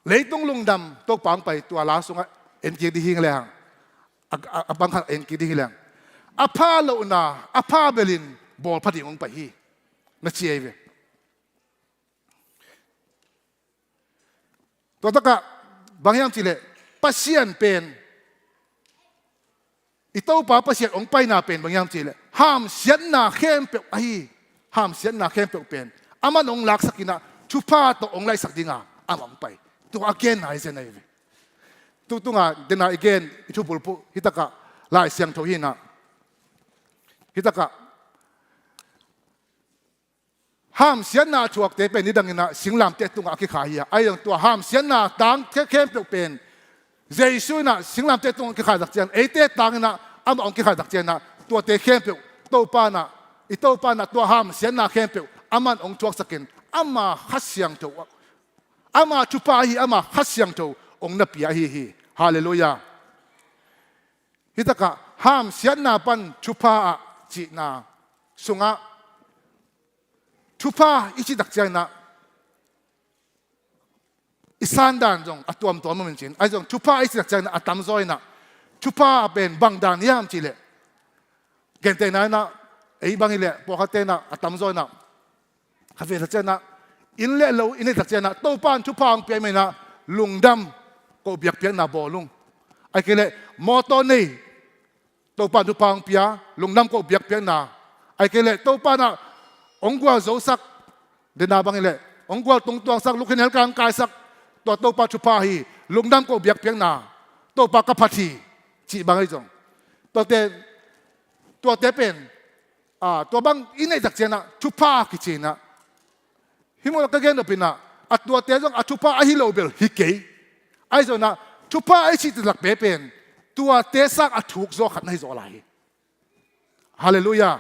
leitung lungdam Topa hong pai tua la sungah en kik ding hi lehang, a, a, a bang khat en kik ding hi lehang, a pha lohna a pha belin bawl pha ding hong pai hi, na ci ahi ve. Tua takah bang hiam cih leh Pasian pen, i Topa Pasian hong paina pen bang hiam cih leh hamsiatna khempeuh ahi. Hamsiatna khempeuh pen aman hong laksak in ah thupha tawh hong laihsak dinga amah hong pai. Tua a genna hi zen ahi ve. Tutunga dena i gen i thubulphuh hih takah Lai Siangtho hi in ah, hih takah hamsiatna a thuakte pen nidangin ah singlamteh tungah a kikhai hi a, ahi zong tua hamsiatna tang khempeuh pen Jesu in ah singlamteh tungah a kikhai tak ciang, eite tangin ah amah hong kikhai tak ciangin ah tuate khempeuh Topa in ah, i Topa in ah tua hamsiatna khempeuh aman hong thuaksakin ama Kha Siangtho, ama thupha ahi ama Kha Siangtho hong na pia ahi hi. Halleluiah. Hih takah hamsiatna pan thupha ah cihna sungah thupha i cih tak ciangin ah i sandan zong a tuamtuam om in cin, ahi zong thupha i cih tak ciangin ah a tamzaw in ah thupha pen bang dan hiam cih leh, gentehna in ah ei bang hi leh pawlkhatte in ah a tamzaw in ah kha ve tak ciangin ah, inn le lo i neih tak ciangin ah Topa in thupha hong pia ahih manin ah lungdam koh biakpiakna bawl ung. Ahih kei leh mawtaw nei, Topa in thupha hong pia, lungdam koh biakpiakna. Ahih kei leh Topa in ah hong gualzosak, dena bang hi leh hong gual tungtuangsak, lukhin helkang kaisak, tua Topa thupha hi, lungdam koh biakpiakna, Topa ka phat hi, cih bang ahi zong. Tuate, tuate pen, a, tua bang i neih tak ciangin ah thupha kici in ah, hih mun ah ka gen nop in ah, a tuate zong a thupha ahi lo bel hi kei. Ahi zongin ah thupha i cih tak pen, tuate sang a thuk zaw khat na hi zaw lai hi. Halleluiah.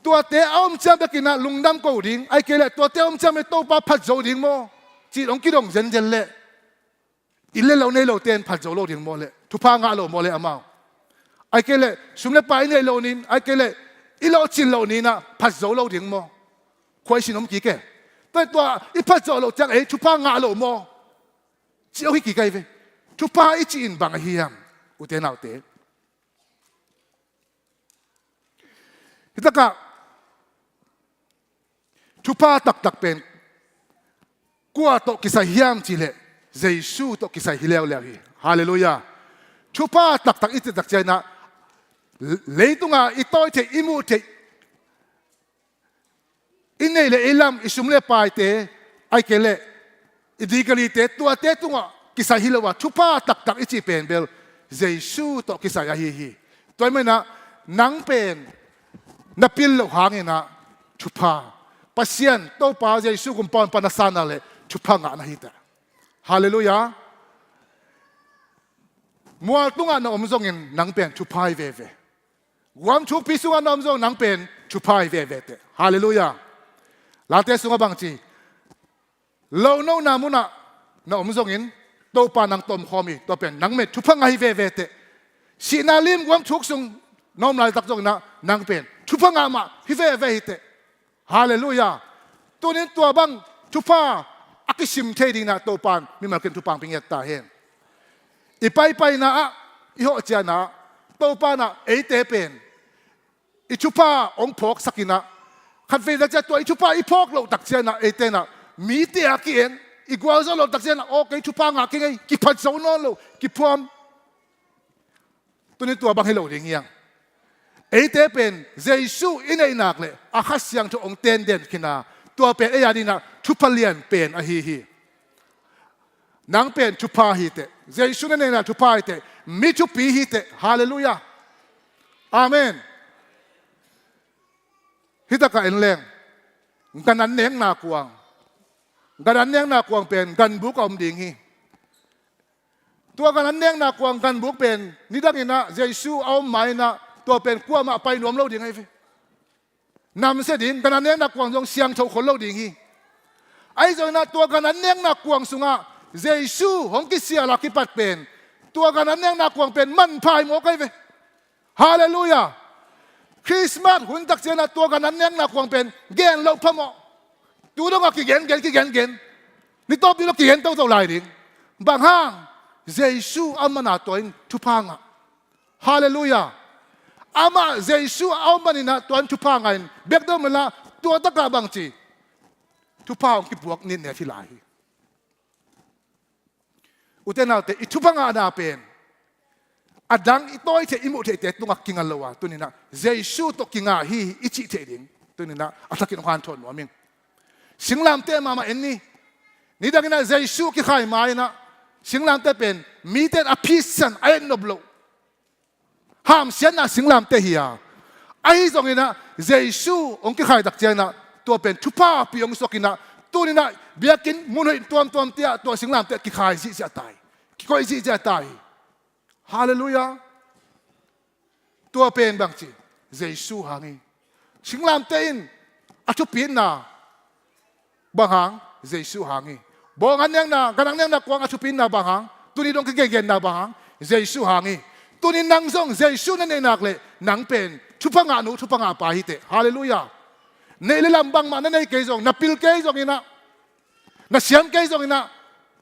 Tuate a om ciang bekin ah lungdam ko ding, ahih kei leh tuate a om ciang bek Topa phat zo ding maw, cih hong kidong zenzen leh, inn le lo nei lote in phat zo lo ding maw leh, thupha ngah lo maw leh amau. Ahih kei leh sum le pai i neih loh ni-in, ahih kei leh i lawhcin loh ni-in ah phat zo lo ding maw. Khua i sin om kik e. Tua, tua i phat zo loh ciang ei thupha ngah lo maw, cih om hi kik ahi ve. Thupha i cih in bang ahi hiam, ute naute? Hih takah thupha taktak pen kua tawh kisai hiam cih leh Jesu tawh kisai hi leuleu hi. Halleluiah. Thupha taktak i cih tak ciangin ah leitunga i tawi theih, i muh theih, i neih le i lam, i sum le paite, ahih kei leh i degree-te, tuate tungah kisai hi lo a, thupha taktak i cih pen bel Jesu tawh kisai ahi hi. Tua ahih manin ah nang pen na pil loh hangin ah thupha, Pasian Topa Jesu kumpa Honpa na san nak leh thupha ngah na hi teh. Halleluiah. Mual tungah na om zongin nang pen thupha hi veve. Guam thukpi sungah na om zong nang pen thupha hi veve teh. Halleluiah. Late sungah bang ci? Lonona munah na om zongin Topa nang tawmkhawm hi, tua pen nang met thupha ngah hi veve teh. Sihna limguam thuk sung na om laitak zongin ah nang pen thupha ngah mah hi veve hi teh. Halleluiah. Tunin tua bang thupha a kisim thei dingin ah Topa in mimal kin thupha hong pia ngiat ta hen. I paipaina ah, i hawh ciangin ah Topa in ah eite pen i thupha hong phawksak in ah, khatvei tak ciang tua i thupha i phawk loh tak ciangin ah eite in ah mite a ki-en, i gualzo loh tak ciangin ah, aw kei thupha ngah keng ei, kiphat zo nawn lo, kiphuam. Tunin tua bang hi lo ding hi hang. Eite pen Jesu i neihnak le a Kha Siangtho hong tenden khin a, tua pen ei a dingin ah thupha lian pen ahi hi. Nang pen thupha hi teh. Jesu na neihnak thupha hi teh. Mi thupi hi teh. Halleluiah. Amen. Hi takah en leng, gan an nekna kuang, gan an nekna kuang pen ganbuk a om ding hi. Tua gan an nekna kuang ganbuk pen nidangin ah Jesu a om ma-in ah tua pen kuamah pai nuam lo ding ahi ve. Namsia ding, gan an nekna kuang zong siangtho khol lo ding hi. Ahi zongin ah tua gan an nekna kuang sungah Jesu hong kisial a kipat pen, tua gan an nekna kuang pen manpha hi mawk ahi ve. Halleluiah. Christmas hun tak ciangin ah tua gan an nekna kuang pen gen loh phamawh. Tu dongah kigengen, kigengen, ni tawp ding lo kigen toto lai ding. Bang hang? Jesu a man a tua in thupha ngah. Halleluiah. Amah Jesu a om manin ah tua in thupha ngah in, bek deuh mah la, tua takah bangci thupha hong kipuak nitnet hi lai hi. Ute naute, i thupha ngahna pen a dang i tawi theih, i muh theihte tungah kinga lo a, tuninah Jesu tawh kinga hi i cih theih ding tuninah a thakin hong hanthawn nuam ing. Singlamteh mahmah en ni. Nidangin ah Jesu kikhai ma-in ah singlamteh pen mite in a phisan a et nop loh hamsiatna singlamteh hi a, ahi zongin ah Jesu hong kikhai tak ciangin ah tua pen thupha pi hong suak in ah, tuninah biakinn mun hoih tuamtuamte ah tua singlamteh kikhai zihziah ta hi, kikoih zihziah ta hi. Halleluiah. Tua pen bangci? Jesu hang hi. Singlamteh in a thupitna bang hang? Jesu hang hi. Bawng an nekna, gan an nekna kuang a thupitna bang hang? Tuni dong ka gengenna bang hang? Jesu hang hi. Tuni nang zong Jesu na neihnak leh nang pen thupha ngahnu, thupha ngahpa hi teh. Halleluiah. Neih le lam bangmah na nei kei zong, na pil kei zongin ah, na siam kei zongin ah,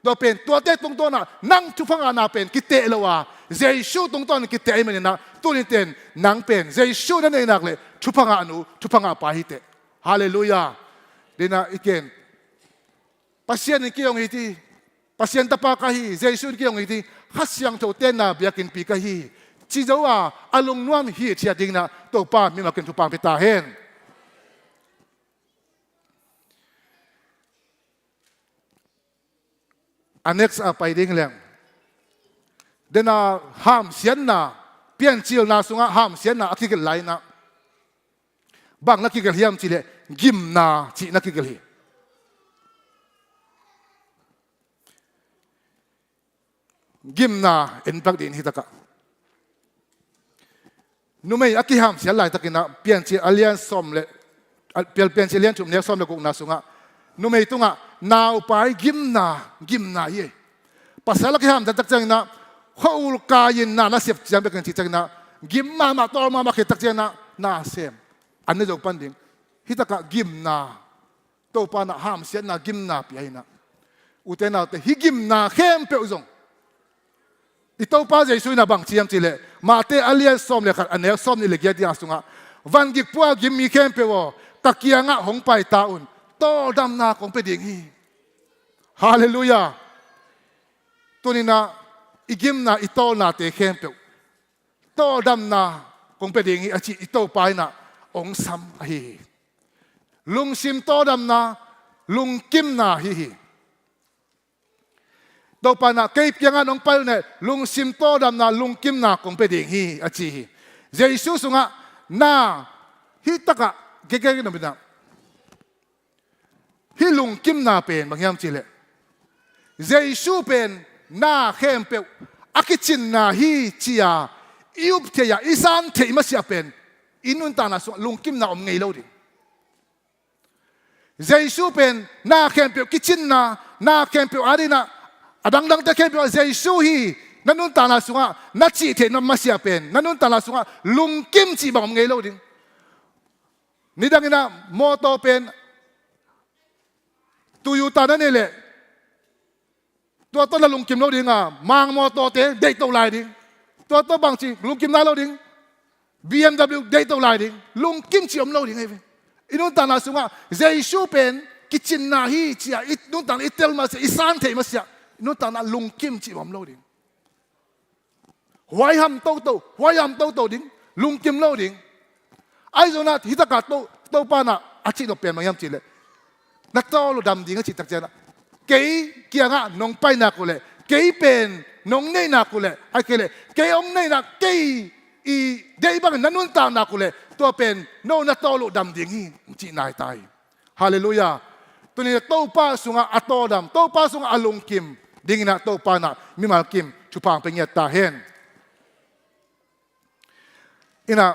tua pen tuate tungtawn ah nang thupha ngahna pen kiteh lo a, Jesu tungtawn kiteh ahih manin ah, tuni ten nang pen Jesu na neihnak leh thupha ngahnu, thupha ngahpa hi teh. Halleluiah. Dinah i ken, Pasian in kei hong it hi, Pasian tapa ka hi, Jesu in kei hong it hi, Kha Siangtho tenna biakinnpi ka hi, ci zo a, a lungnuam hithiat dinginah Topa mimal kin thupha hong pia ta hen. A next a pai ding leng, dena hamsiatna, piancilna sungah hamsiatna a kigelh lai-inah bang na kigelh hiam cihleh gimna cih na kigelh hi. Gimna en pak ding hi takah. Numei a kihamsiat laitakinah Piancil a lian sawm le, a, Pial-, Piancil a lian thum neu sawm le gukna sungah numei tungah naupai gimna, gimna hi. Pasal a kihamsiat tak cianginah khua-ul kai-in na na sep ciang bekin cih cianginah gim mahmah, tawl mahmah khit tak cianginah na sem. An ne zo pan ding. Hi takah gimna, Topa inah hamsiatna gimna pia hinah. Ute naute, hih gimna khempeuh zong i Topa Jesu inah bang ci hiam cihleh, Mate a lian sawm le khat a neu sawm nih le giat dinga sungah, van gikpua gim mi khempeuh aw, ka kiangah hong pai ta un, tawldamna kong pia ding hi. Halleluiah. Tuninah i gimna, i tawlnate khempeuh tawldamna kong pia ding hi a cih i Topa inah hong sam ahi hi. Lungsim tawldamna, lungkimna hi hi. Topa inah kei kiangah nong pai un eh, lungsim tawldamna, lungkimna kong pia ding hi a ci hi. Jesu sungah na, hih takah kei kei nopinah hih lungkimna pen bang hiam cihleh, Jesu pen na khempeuh a kicinna hi ci-a i up theih a, i san theih masiah pen i nuntakna sungah lungkimna om ngei lo ding. Jesu pen na khempeuh kicinna, na khempeuh adinah A dangdangte khempeuh ah Jesu hi, na nuntakna sungah na cih theihna masiah pen na nuntakna sungah lungkim cih bang om ngei lo ding. Nidangin ah mawtaw pen Toyota na nei leh tua tawh na lungkim lo ding a, Mang mawtawte deihtoh lai ding. Tua tawh bangci lungkim nai lo ding. B M W deihtoh lai ding. Lungkim cih om lo ding ahi ve. I nuntakna sungah Jesu pen kicinna hi ci-a i nuntakna i tel masiah, i san theih masiah, i nuntakna lungkim cih om lo ding. Huaiham toto, huaiham toto ding, lungkim lo ding. Ahi zongin ah hitakah To, Topa in ah a cih nop pen bang hiam cih leh, na tawlnga dam ding a cih takciang ah, kei kiangah nong pai nak uh leh, kei pen nong neih nak uh leh, ahih kei leh kei hong neihna, kei i deih bangin na nuntak nak uh leh, tua pen no na tawlnga dam ding hi, hong cihna hi ta hi. Halleluiah. Tuni-in Topa sungah a tawldam, Topa sungah a lungkim dingin ah Topa in ah mimal kim thupha hong pia ngiat ta hen. In ah,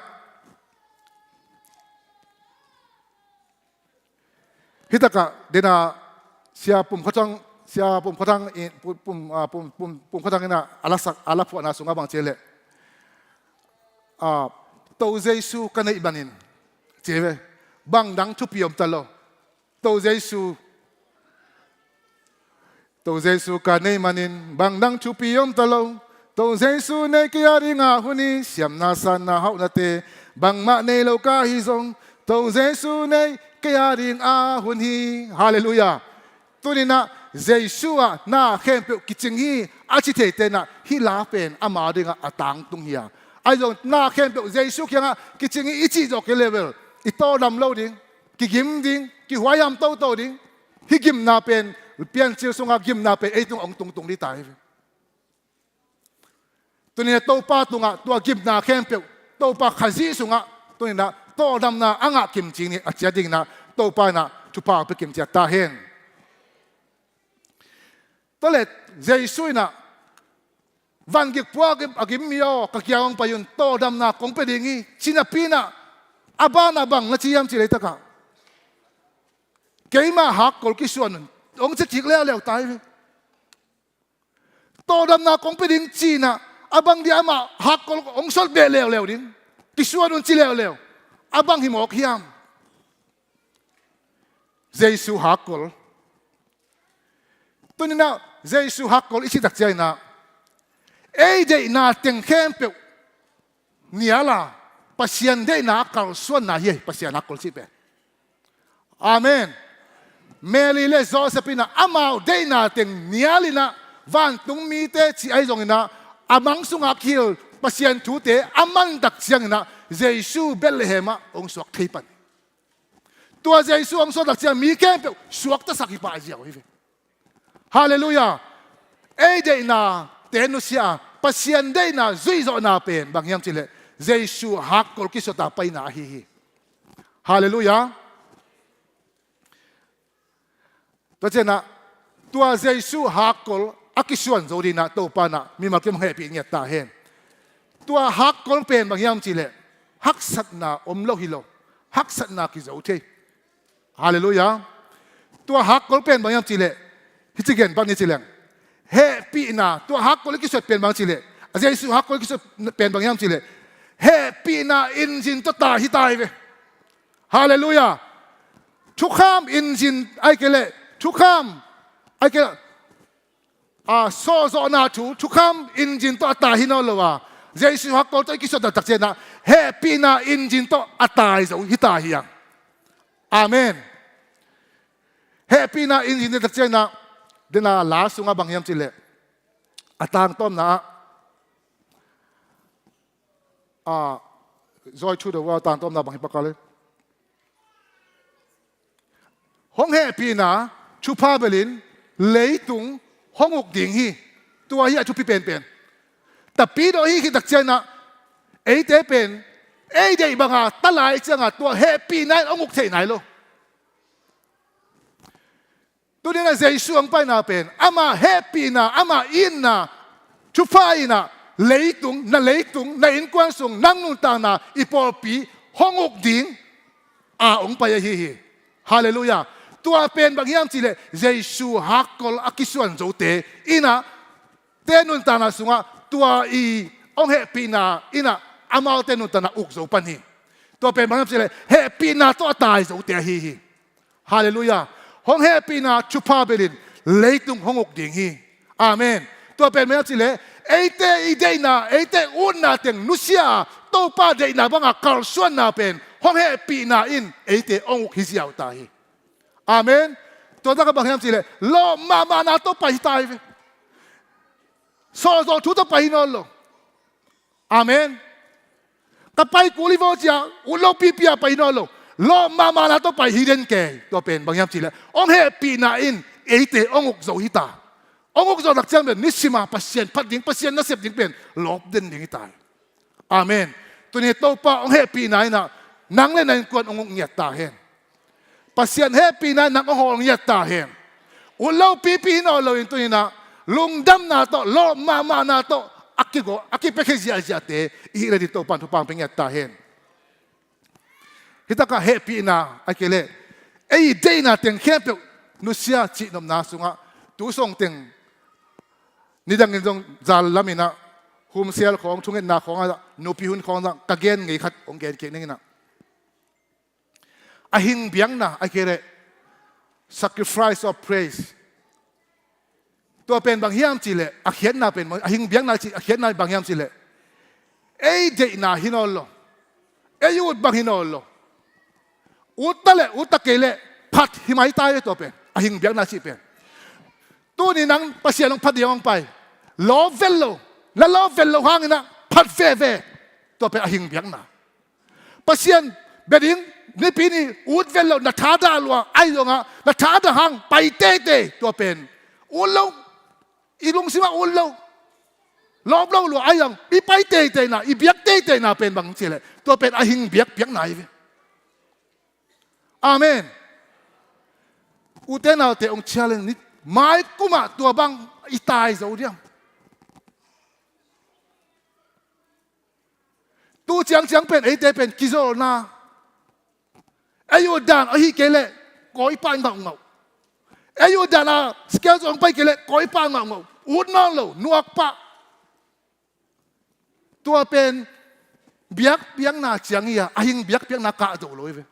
hitakah den a Sia Pum Khua Thang, Sia Pum Khua Thang in, Pum, Pum, ah, Pum, Pum, Pum Khua Thang in ah a lasak, a laphuahna sungah bang ci leh, ah, To Jesu ka neih manin, ci ve, bang dang thupi om ta lo. To Jesu, To Jesu ka neih manin bang dang thupi om ta lo. To Jesu nei kei a dingin a hun hi, siamna, sanna, hauhnate bangmah nei lo ka hih zong, To Jesu nei kei a dingin a hun hi. Halleluiah. Tuni-in ah Jesu ah na khempeuh kicing hi a ci theite in ah hih la pen ama dingah a tangtung hi a. Ahi zong na khempeuh Jesu kiangah kicing hi i cih zawh kei leh bel i tawldam lo ding, kigim ding, kihuaiham toto ding. Hih gimna pen, Piancil sungah gimna pen ei tungah hong tungtung ding ta hi ve. Tuni-in ah Topa tungah tua gimna khempeuh, Topa Khazih sungah tuni-in ah tawldamna a ngah kimcik ni a ciat dingin ah Topa in ah thupha hong pia kimciat ta hen. Tua leh Jesu in ah, vangik pua a gim, a gim mi aw, ka kiang hong pai un, tawldamna kong pia ding hi, ci napi-in ah, a banah bang na ci hiam cih leh hitakah, keima hakkol kisuan un, hong ci kik leuleu ta hi ve. Tawldamna kong pia ding ci-in ah, a bang dia amah hakkol hong sawt beh leuleu ding, kisuan un ci leuleu, a bang hi mawk hiam? Jesu hakkol. Tuni-in ah Jesu hakkol i cih takciang in ah, ei deihna teng khempeuh nial a, Pasian deihna a kalsuanna hi a hi, Pasian hakkol cih pen. Amen. Mary le Joseph in ah amau deihna teng nial in ah, vantung mite cih ahi zongin ah, a mang sungah a kihel Pasian thute a man takciangin ah, Jesu Bethlehem ah hong suak thei pan. Tua Jesu hong suak takciang mi khempeuh suaktasak hi pah ziau hi ve. Halleluiah. Ei deihnate nusia a, Pasian deihna zuihzawhna pen bang hiam cih leh, Jesu hakkol kisuat a paina ahi hi. Halleluiah. Tua ciangin ah, tua Jesu hakkol a kisuan zo dingin ah Topa in ah mimal kim hong hehpih ngiat ta hen. Tua hakkol pen bang hiam cih leh, haksatna om lo hi lo, haksatna kizo thei. Halleluiah. Tua hakkol pen bang hiam cih leh, hih ci gen bang ni ci leng, hehpihna, tua hakkol i kisuat pen bang cih leh, a Jesu hakkol i kisuat pen bang hiam cih leh, hehpihna inzin tawh tai hi ta hi ve. Halleluiah. Thukham inzin, ahih kei leh thukham, ahih kei leh, a, sawhzawhna thu, thukham inzin tawh a tai hi nawn lo a, Jesu hakkol tawh i kisuat taktak ciangin ah, hehpihna inzin tawh a tai zo hi ta hi hang. Amen. Hehpihna inzin taktak ciangin ah, den a la sungah bang hiam cih leh, a tangtawmna ah, a, Joy Trudeau a tangtawmna bang hi pah ka le, hong hehpihna thupha belin leitung hong uk ding hi. Tua hi a thupi penpen. Tapidaw ahih khit takciangin ah, eite pen ei deih banga ta lai ciangin ah tua hehpihna in hong uk theih nai lo. Tuni-in ah Jesu hong paina pen, ama hehpihna, ama itna, thupha in ah leitung, na leitung, na innkuan sung, nang nuntakna, i pawlpi hong uk ding a hong pai ahi hi. Halleluiah. Tua pen bang hiam cihleh Jesu hakkol a kisuan zote in ah te nuntakna sungah tua i hong hehpihna in ah amaute nuntakna uk zo pan hi. Tua pen bang hiam cihleh hehpihna tawh a tai zote ahi hi. Halleluiah. Hong hehpihna thupha belin leitung hong uk ding hi. Amen. Tua pen bang hiam cihleh eite i deihna, eite utna teng nusia a Topa deihna banga kalsuanna pen hong hehpihna in eite hong uk hi ziau ta hi. Amen. Tua takah bang hiam cihleh lawp mahmahna tawh pai hi ta hi ve. Sawlzawl thu tawh pai hi nawn lo. Amen. Ka pai kul hi vaw cia ut lo pipi a pai hi nawn lo. Lawp mahmahna tawh pai hi den kei. Tua pen bang hiam cihleh hong hehpihna in eite hong uk zo hi ta. Hong uk zo tak ciang pen nisima Pasian phat ding, Pasian nasep ding pen lawp den ding hi ta hi. Amen. Tuni Topa hong hehpihna in ah nang le na innkuan hong uk ngiat ta hen. Pasian hehpihna in nang hong hawl ngiat ta hen. Ut lo pipi hi nawn loin tuni in ah lungdamna tawh, lawp mahmahna tawh a kigo, a kipiakhia ziahziahte i hih le ding Topa in thupha hong pia ngiat ta hen. Hih takah hehpihna a kei leh ei deihna teng khempeuh nusia cihnopna sungah tu sawng teng nidangin zong zal lamin ah humsial khawng, thungetna khawng ah, nupi hun khawng ah ka gen ngei khat hong gen kik ning in ah, a hing biakna a kei leh sacrifice of praise. Tua pen bang hiam cihleh a khiatna pen, a hing biakna cih a khiatna bang hiam cihleh ei deihna hi nawn lo. Ei ut bang hi nawn lo. Ut ta leh ut ta kei leh phat hi mai ta hi ve tua pen. A hing biakna cih pen tuni nang Pasian hong phat ding hong pai. Lawp vet lo. Na lawp vet lo hangin ah phat veve. Tua pen a hing biakna. Pasian bia ding nipi ni ut vet lo, na thadah lua, ahi zongah na thadah hang pai teitei. Tua pen ut lo. I lungsimah ut lo. Lawp lo lua, ahi zong i pai teiteina, i biak teiteina pen bang cihleh tua pen a hing biakpiakna hi ve. Amen. Ute naute, hong challenge ni, mai kumah tua bang i tai zo diam? Tu ciangciang pen eite pen kizolna. Ei ut dan ahih kei leh kawipah ngaungau. Ei ut dan a scale zong pai kei leh kawipah ngaungau. Ut nawn lo, nuak pah. Tua pen biakpiakna ciang hi a, a hing biakpiakna kah zo lo hi ve.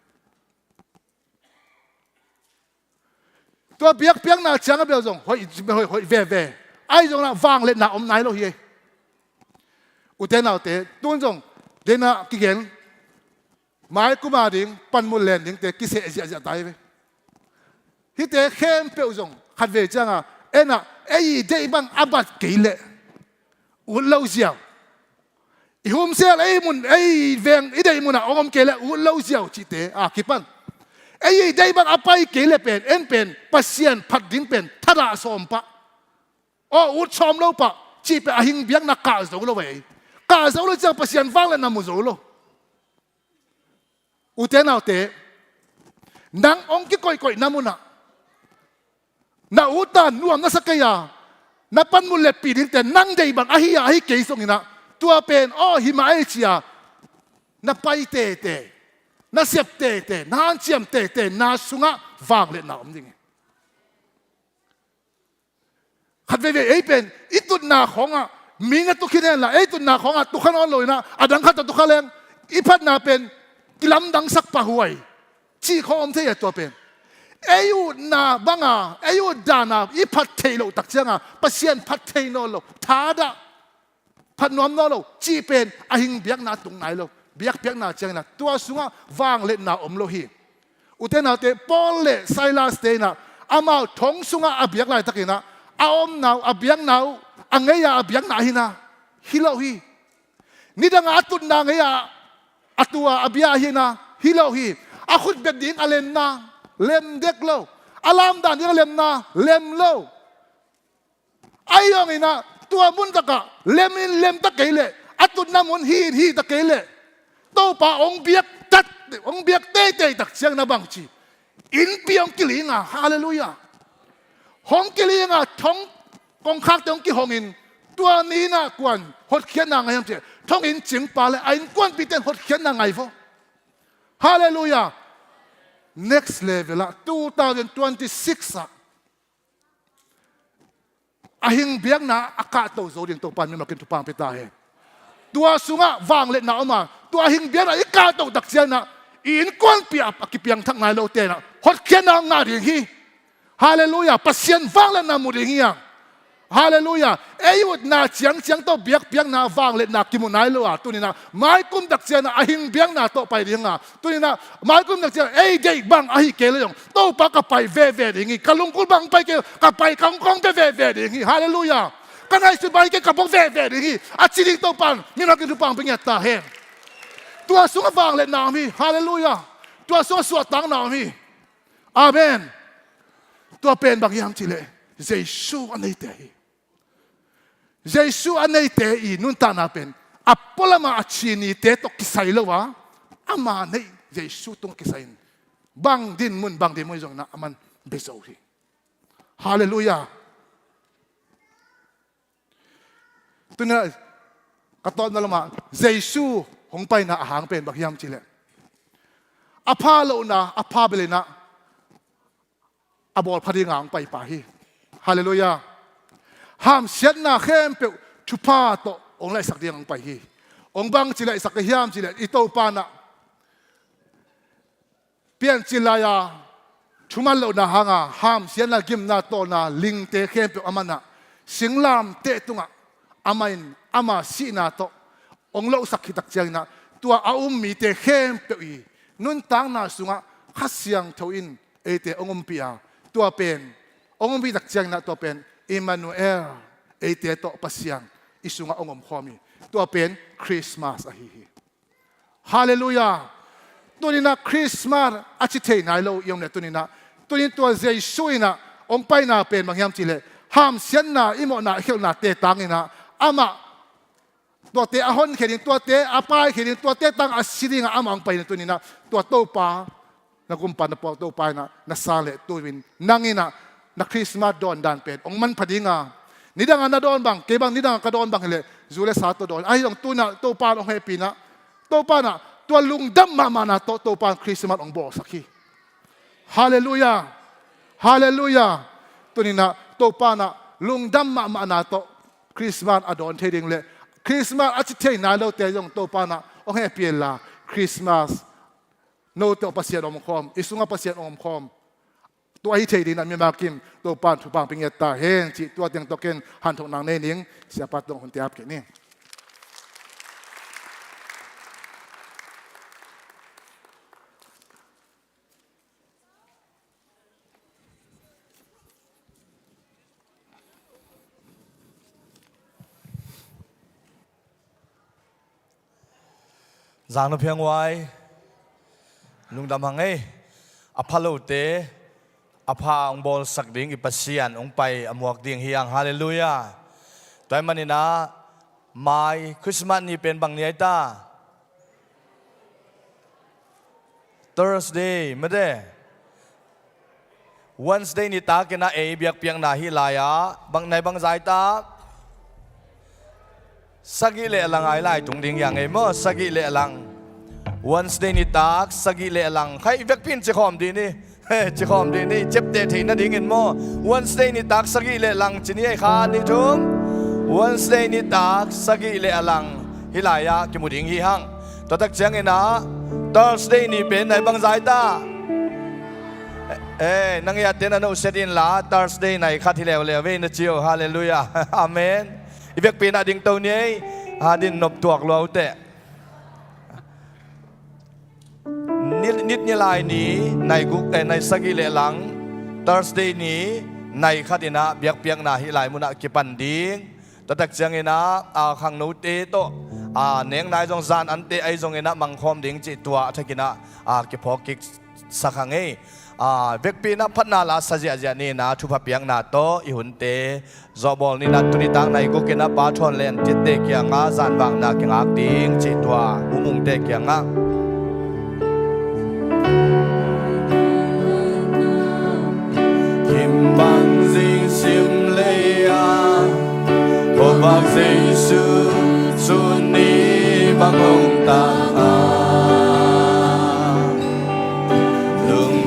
Tua biakpiakna ciang a bel zong hoih, hoih, hoih veve. Ahi zongin ah vangliatna om nai lo hi. Ute naute, tun zong dena kigen, mai kuma ding panmun len dingte kiseh ziahziah ta hi ve. Hihte khempeuh zong khatvei cianga en ah ei i deih bang a bat kei leh ut lo ziau. I humsial, ei mun, ei veng, i deih munah hong om kei leh ut lo ziau cihte a kipan. Ei i deih bang a pai kei leh pen, en pen Pasian phat ding pen thadah sawm pah. Aw, ut sawm lo pah cih pen a hing biakna kah zo lo ei. Kah zo lo ciang Pasian vangliatna mu zo lo. Ute naute, nang hong kikoihkoihna munah na ut a nuam na sa kei a, na panmun letpih dingte nang deih bang ahi a, ahi kei zongin ah tua pen aw hi mah ei ci a, na pai tete, na sep tete, na hanciam tete na sungah vangliatna om ding hi. Khat veivei ei pen i tutna khawngah mi na tukhin henla, ei tutna khawngah tukha nawn loinah a dang khat tawh tukha leng i phatna pen kilamdangsak pah huai cih khawng om thei a, tua pen ei utna banga, ei ut dana i phat theih loh tak cianga Pasian phat thei nawn lo, thadah phat nuam nawn lo cih pen a hing biakna tung nai lo. Biakpiakna cianginah tua sungah vangliatna om lo hi. Ute naute, Paul le Silas te inah amau thong sungah a biak laitakinah a omna uh, a biakna uh, a ngei-a a biakna ahina hi lo hi. Nidangah a tutna ngei-a a tua a bia ahina hi lo hi. A khutbet ding a lemna lem dek lo, a lamdan ding a lemna lem lo. Ahi zonginah tua mun takah lemin lemta kei leh, a tutna mun hi in hihta kei leh, Topa hong biak tat, hong biak teitei tak ciang na bangci innpi hong kilinga, halleluiah. Hong kilinga thong kongkhakte hong kihongin tua ni inah kuan hotkhiatna ngai hiam ciah, thonginn cingpa le a innkuanpihte in hotkhiatna ngai vo. Halleluiah. Next level ah two thousand twenty-six ah a hing biakna a kahto zo ding Topa in mimal kim thupha pia ta hen. Tua sungah vangliatna om a, tua hing biakna i kahto tak ciangin ah i innkuanpih a kipiangthak nai lote in ah hotkhiatna ngah ding hi. Halleluiah. Pasian vangliatna mu ding hi hang. Halleluiah. Ei utna ciangciang tawh biakpiakna vangliatna kimu nai lo a, tuni in ah maikum tak ciangin ah a hing biakna tawh pai ding a, tuni in ah maikum tak ciangin ei deih bang ahi kei leh zong Topa ka pai veve ding hi. Ka lungkul bang pai kei, ka pai kong kong veve ding hi. Halleluiah. Ka ngaihsut bang ahi kei, ka bok veve ding hi, a ci ding Topa in mimal kim thupha pia ngiat ta hen. Tua sungah vangliatna om hi. Halleluiah. Tua sungah suahtakna om hi. Amen. Tua pen bang hiam cih leh Jesu a neite hi. Jesu a neite i nuntakna pen a pualam a a ci nite tawh kisai lo a, ama neih Jesu tung kisai in bang dinmun, bang dinmun zong in ah aman bia zo hi. Halleluiah. Tuni in ah ka tawpna lamah Jesu hong paina a hang pen bang hiam cih leh a pha lohna a pha bel in ah a bawl pha ding a hong pai pa hi. Halleluiah. Hamsiatna khempeuh thupha tawh hong laihsak ding a hong pai hi. Hong bang ci laihsak ka hiam cih leh i Topa in ah piancil lai-a thuman lohna hanga hamsiatna, gimna, tawlna, lingte khempeuh amah in ah singlamteh tungah amah in ama sihna tawh hong lohsak khit tak ciangin ah tua a um mite khempeuh i nuntakna sungah Kha Siangtho in eite hong umpih a, tua pen hong umpih tak ciangin ah tua pen Emmanuel, eite tawh Pasian i sungah hong omkhawm hi. Tua pen Christmas ahi hi. Halleluiah. Tuni in ah Christmas a ci thei nai lo i om leh tuni in ah, tuni in tua Jesu in ah hong paina pen bang hiam cih leh hamsiatna, i mawhna, i khialhnate tangin ah amah tuate a honkhia ding, tuate a paikhia ding, tuate tang a si ding a amah hong pai in ah tuni in ah tua Topa, na gumpa na pau Topa in ah na sang leh tu-in nang in ah na Christmas dawn dan pen hong manpha ding a, nidang a na dawn bang, kei bang nidang a ka dawn bang hi leh zu le sa tawh dawn. Ahi zong tu in ah Topa in hong hehpih in ah, Topa in ah tua lungdam mahmahna tawh Topa in Christmas hong bawlsak hi. Halleluiah. Halleluiah. Tuni in ah Topa in ah lungdam mahmahna tawh Christmas a dawn thei ding le Christmas a ci thei nai lote zong Topa in ah hong hehpih inla, Christmas note tawh Pasian omkhawm, i sungah Pasian omkhawm tua hi thei ding in ah mimal kim Topa in thupha pia ngiat ta hen cih tua teng tawh ken hanthotna nei ning. Siapa tungah hunte ap kei ni. Zang na phiang huai, lungdam hang ei. A pha lote a pha hong bawlsak ding i Pasian hong pai a muak ding hi hang. Halleluiah. Tua ahih manin ah mai Christmas ni pen bang ni ahi ta? Thursday mate. Wednesday nitak in ah ei biakpiakna hih lai-ah bang nai bang zai ta? Sagih le a lang a i lai tung ding hi hang ei maw, sagih le a lang. Wednesday nitak sagih le a lang khai i vekpi in cikhawm dih ni. Cikhawm dih ni, ciapteh theih nadingin maw. Wednesday nitak sagih le a lang ci ni ei, khat, nih, thum. Wednesday nitak sagih le a lang hih lai-ah kimu ding hi hang. Tua tak ciangin ah Thursday ni pen nai bang zai ta? Eh, nang i atte na nusiat inla Thursday nai khat hi leuleu vei na ci uh. Halleluiah. Amen. I vekpi in ah dingto ni ei. A din nop tuak lua uh teh. Ni, nit ni lai ni nai guk, eh, nai sagih le a lang, Thursday ni nai khat in ah biakpiakna hih lai munah kipan ding. Tua tak ciangin ah, a, khangnote tawh, a, neng nai zong zan ante ahi zongin ah mangkhawm ding cih tua a thak in ah, a, kiphawk kik sak hang ei. A, vekpi in ah phatna la sa ziahziah ni in ah thupha piakna tawh i hunte zawhbawl ni in ah tuni tak nai guk in ah Pa Thawn Lian Tiatte kiangah zanvakna kingak ding cih tua Mumungte kiangah. Kimbang zing sim lei-a, khuavak Jesu tuni bang hong ta a, lung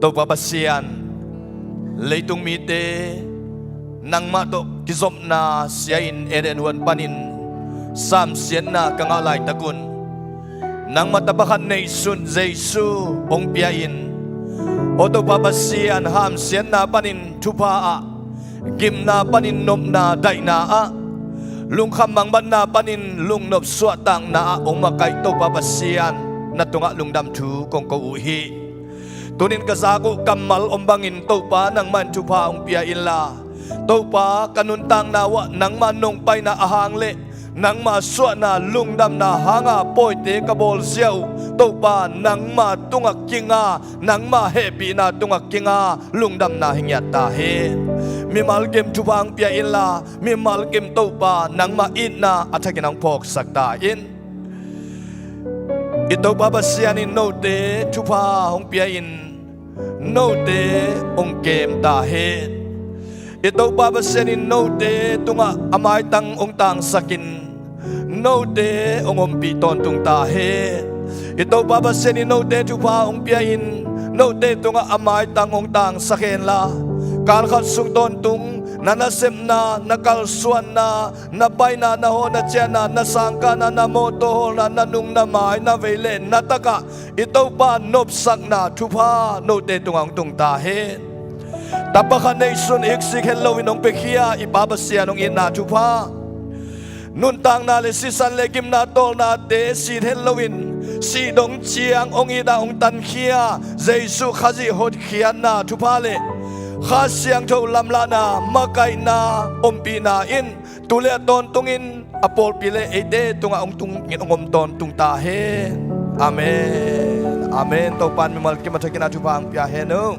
Topa Pasian, leitung mite nangmah tawh kizopna sia-in Eden huan panin samsiatna ka ngah laitakun, nangmah tapa khat neihsun Jesu hong pia-in, aw Topa Pasian, hamsiatna panin thupha ah, gimna panin nopna daihna ah, lungkham mangbatna panin lungnop suahtakna ah hong makaih Topa Pasian, na tungah lungdam thu kong ko uh hi. Tunin ka zak uh kammal om bangin Topa nangmah in thupha hong pia inla, Topa ka nuntakna uah nangma nong paina ahang le nangma suahna lungdamna hanga pawite ka bawlzia uh Topa nangma tungah kinga, nangma hehpihna tungah kinga lungdamna hi ngiat ta hen. Mimal kim thupha hong pia inla, mimal kim Topa nangma itna a thakin hong phawksak ta in. I Topa Pasian in note thupha hong pia-in note hong kem ta hen. I Topa Pasian in note tungah a maitang hong tangsakin note hong ompih tawntung ta hen. I Topa Pasian in note thupha hong pia-in note tungah a maitang hong tangsak henla, kalkhat sung tawntung na nasepna, na kalsuanna, na paina, na hawhna ciahna, na sangkahna, na mawtaw hawlna, na nung na mai, na vei le na takah i Topa nopsakna thupha note tungah hong tung ta hen. Tapa khat neihsun iksik het loin hong piakhia i Pa Pasian hong itna thupha, nuntakna le sisan le gimna tawlnate sit het loin sih dong ciang hong it ah hong tankhia Jesuh Khazih hotkhiatna thupha le Kha Siangtho lamlahna makaihna ompihna in tu le a tawntungin a pawlpi le eite tungah hong tungin hong om tawntung ta hen. Amen. Amen. Topa in mimal kim a thakin a thupha hong pia hen uh.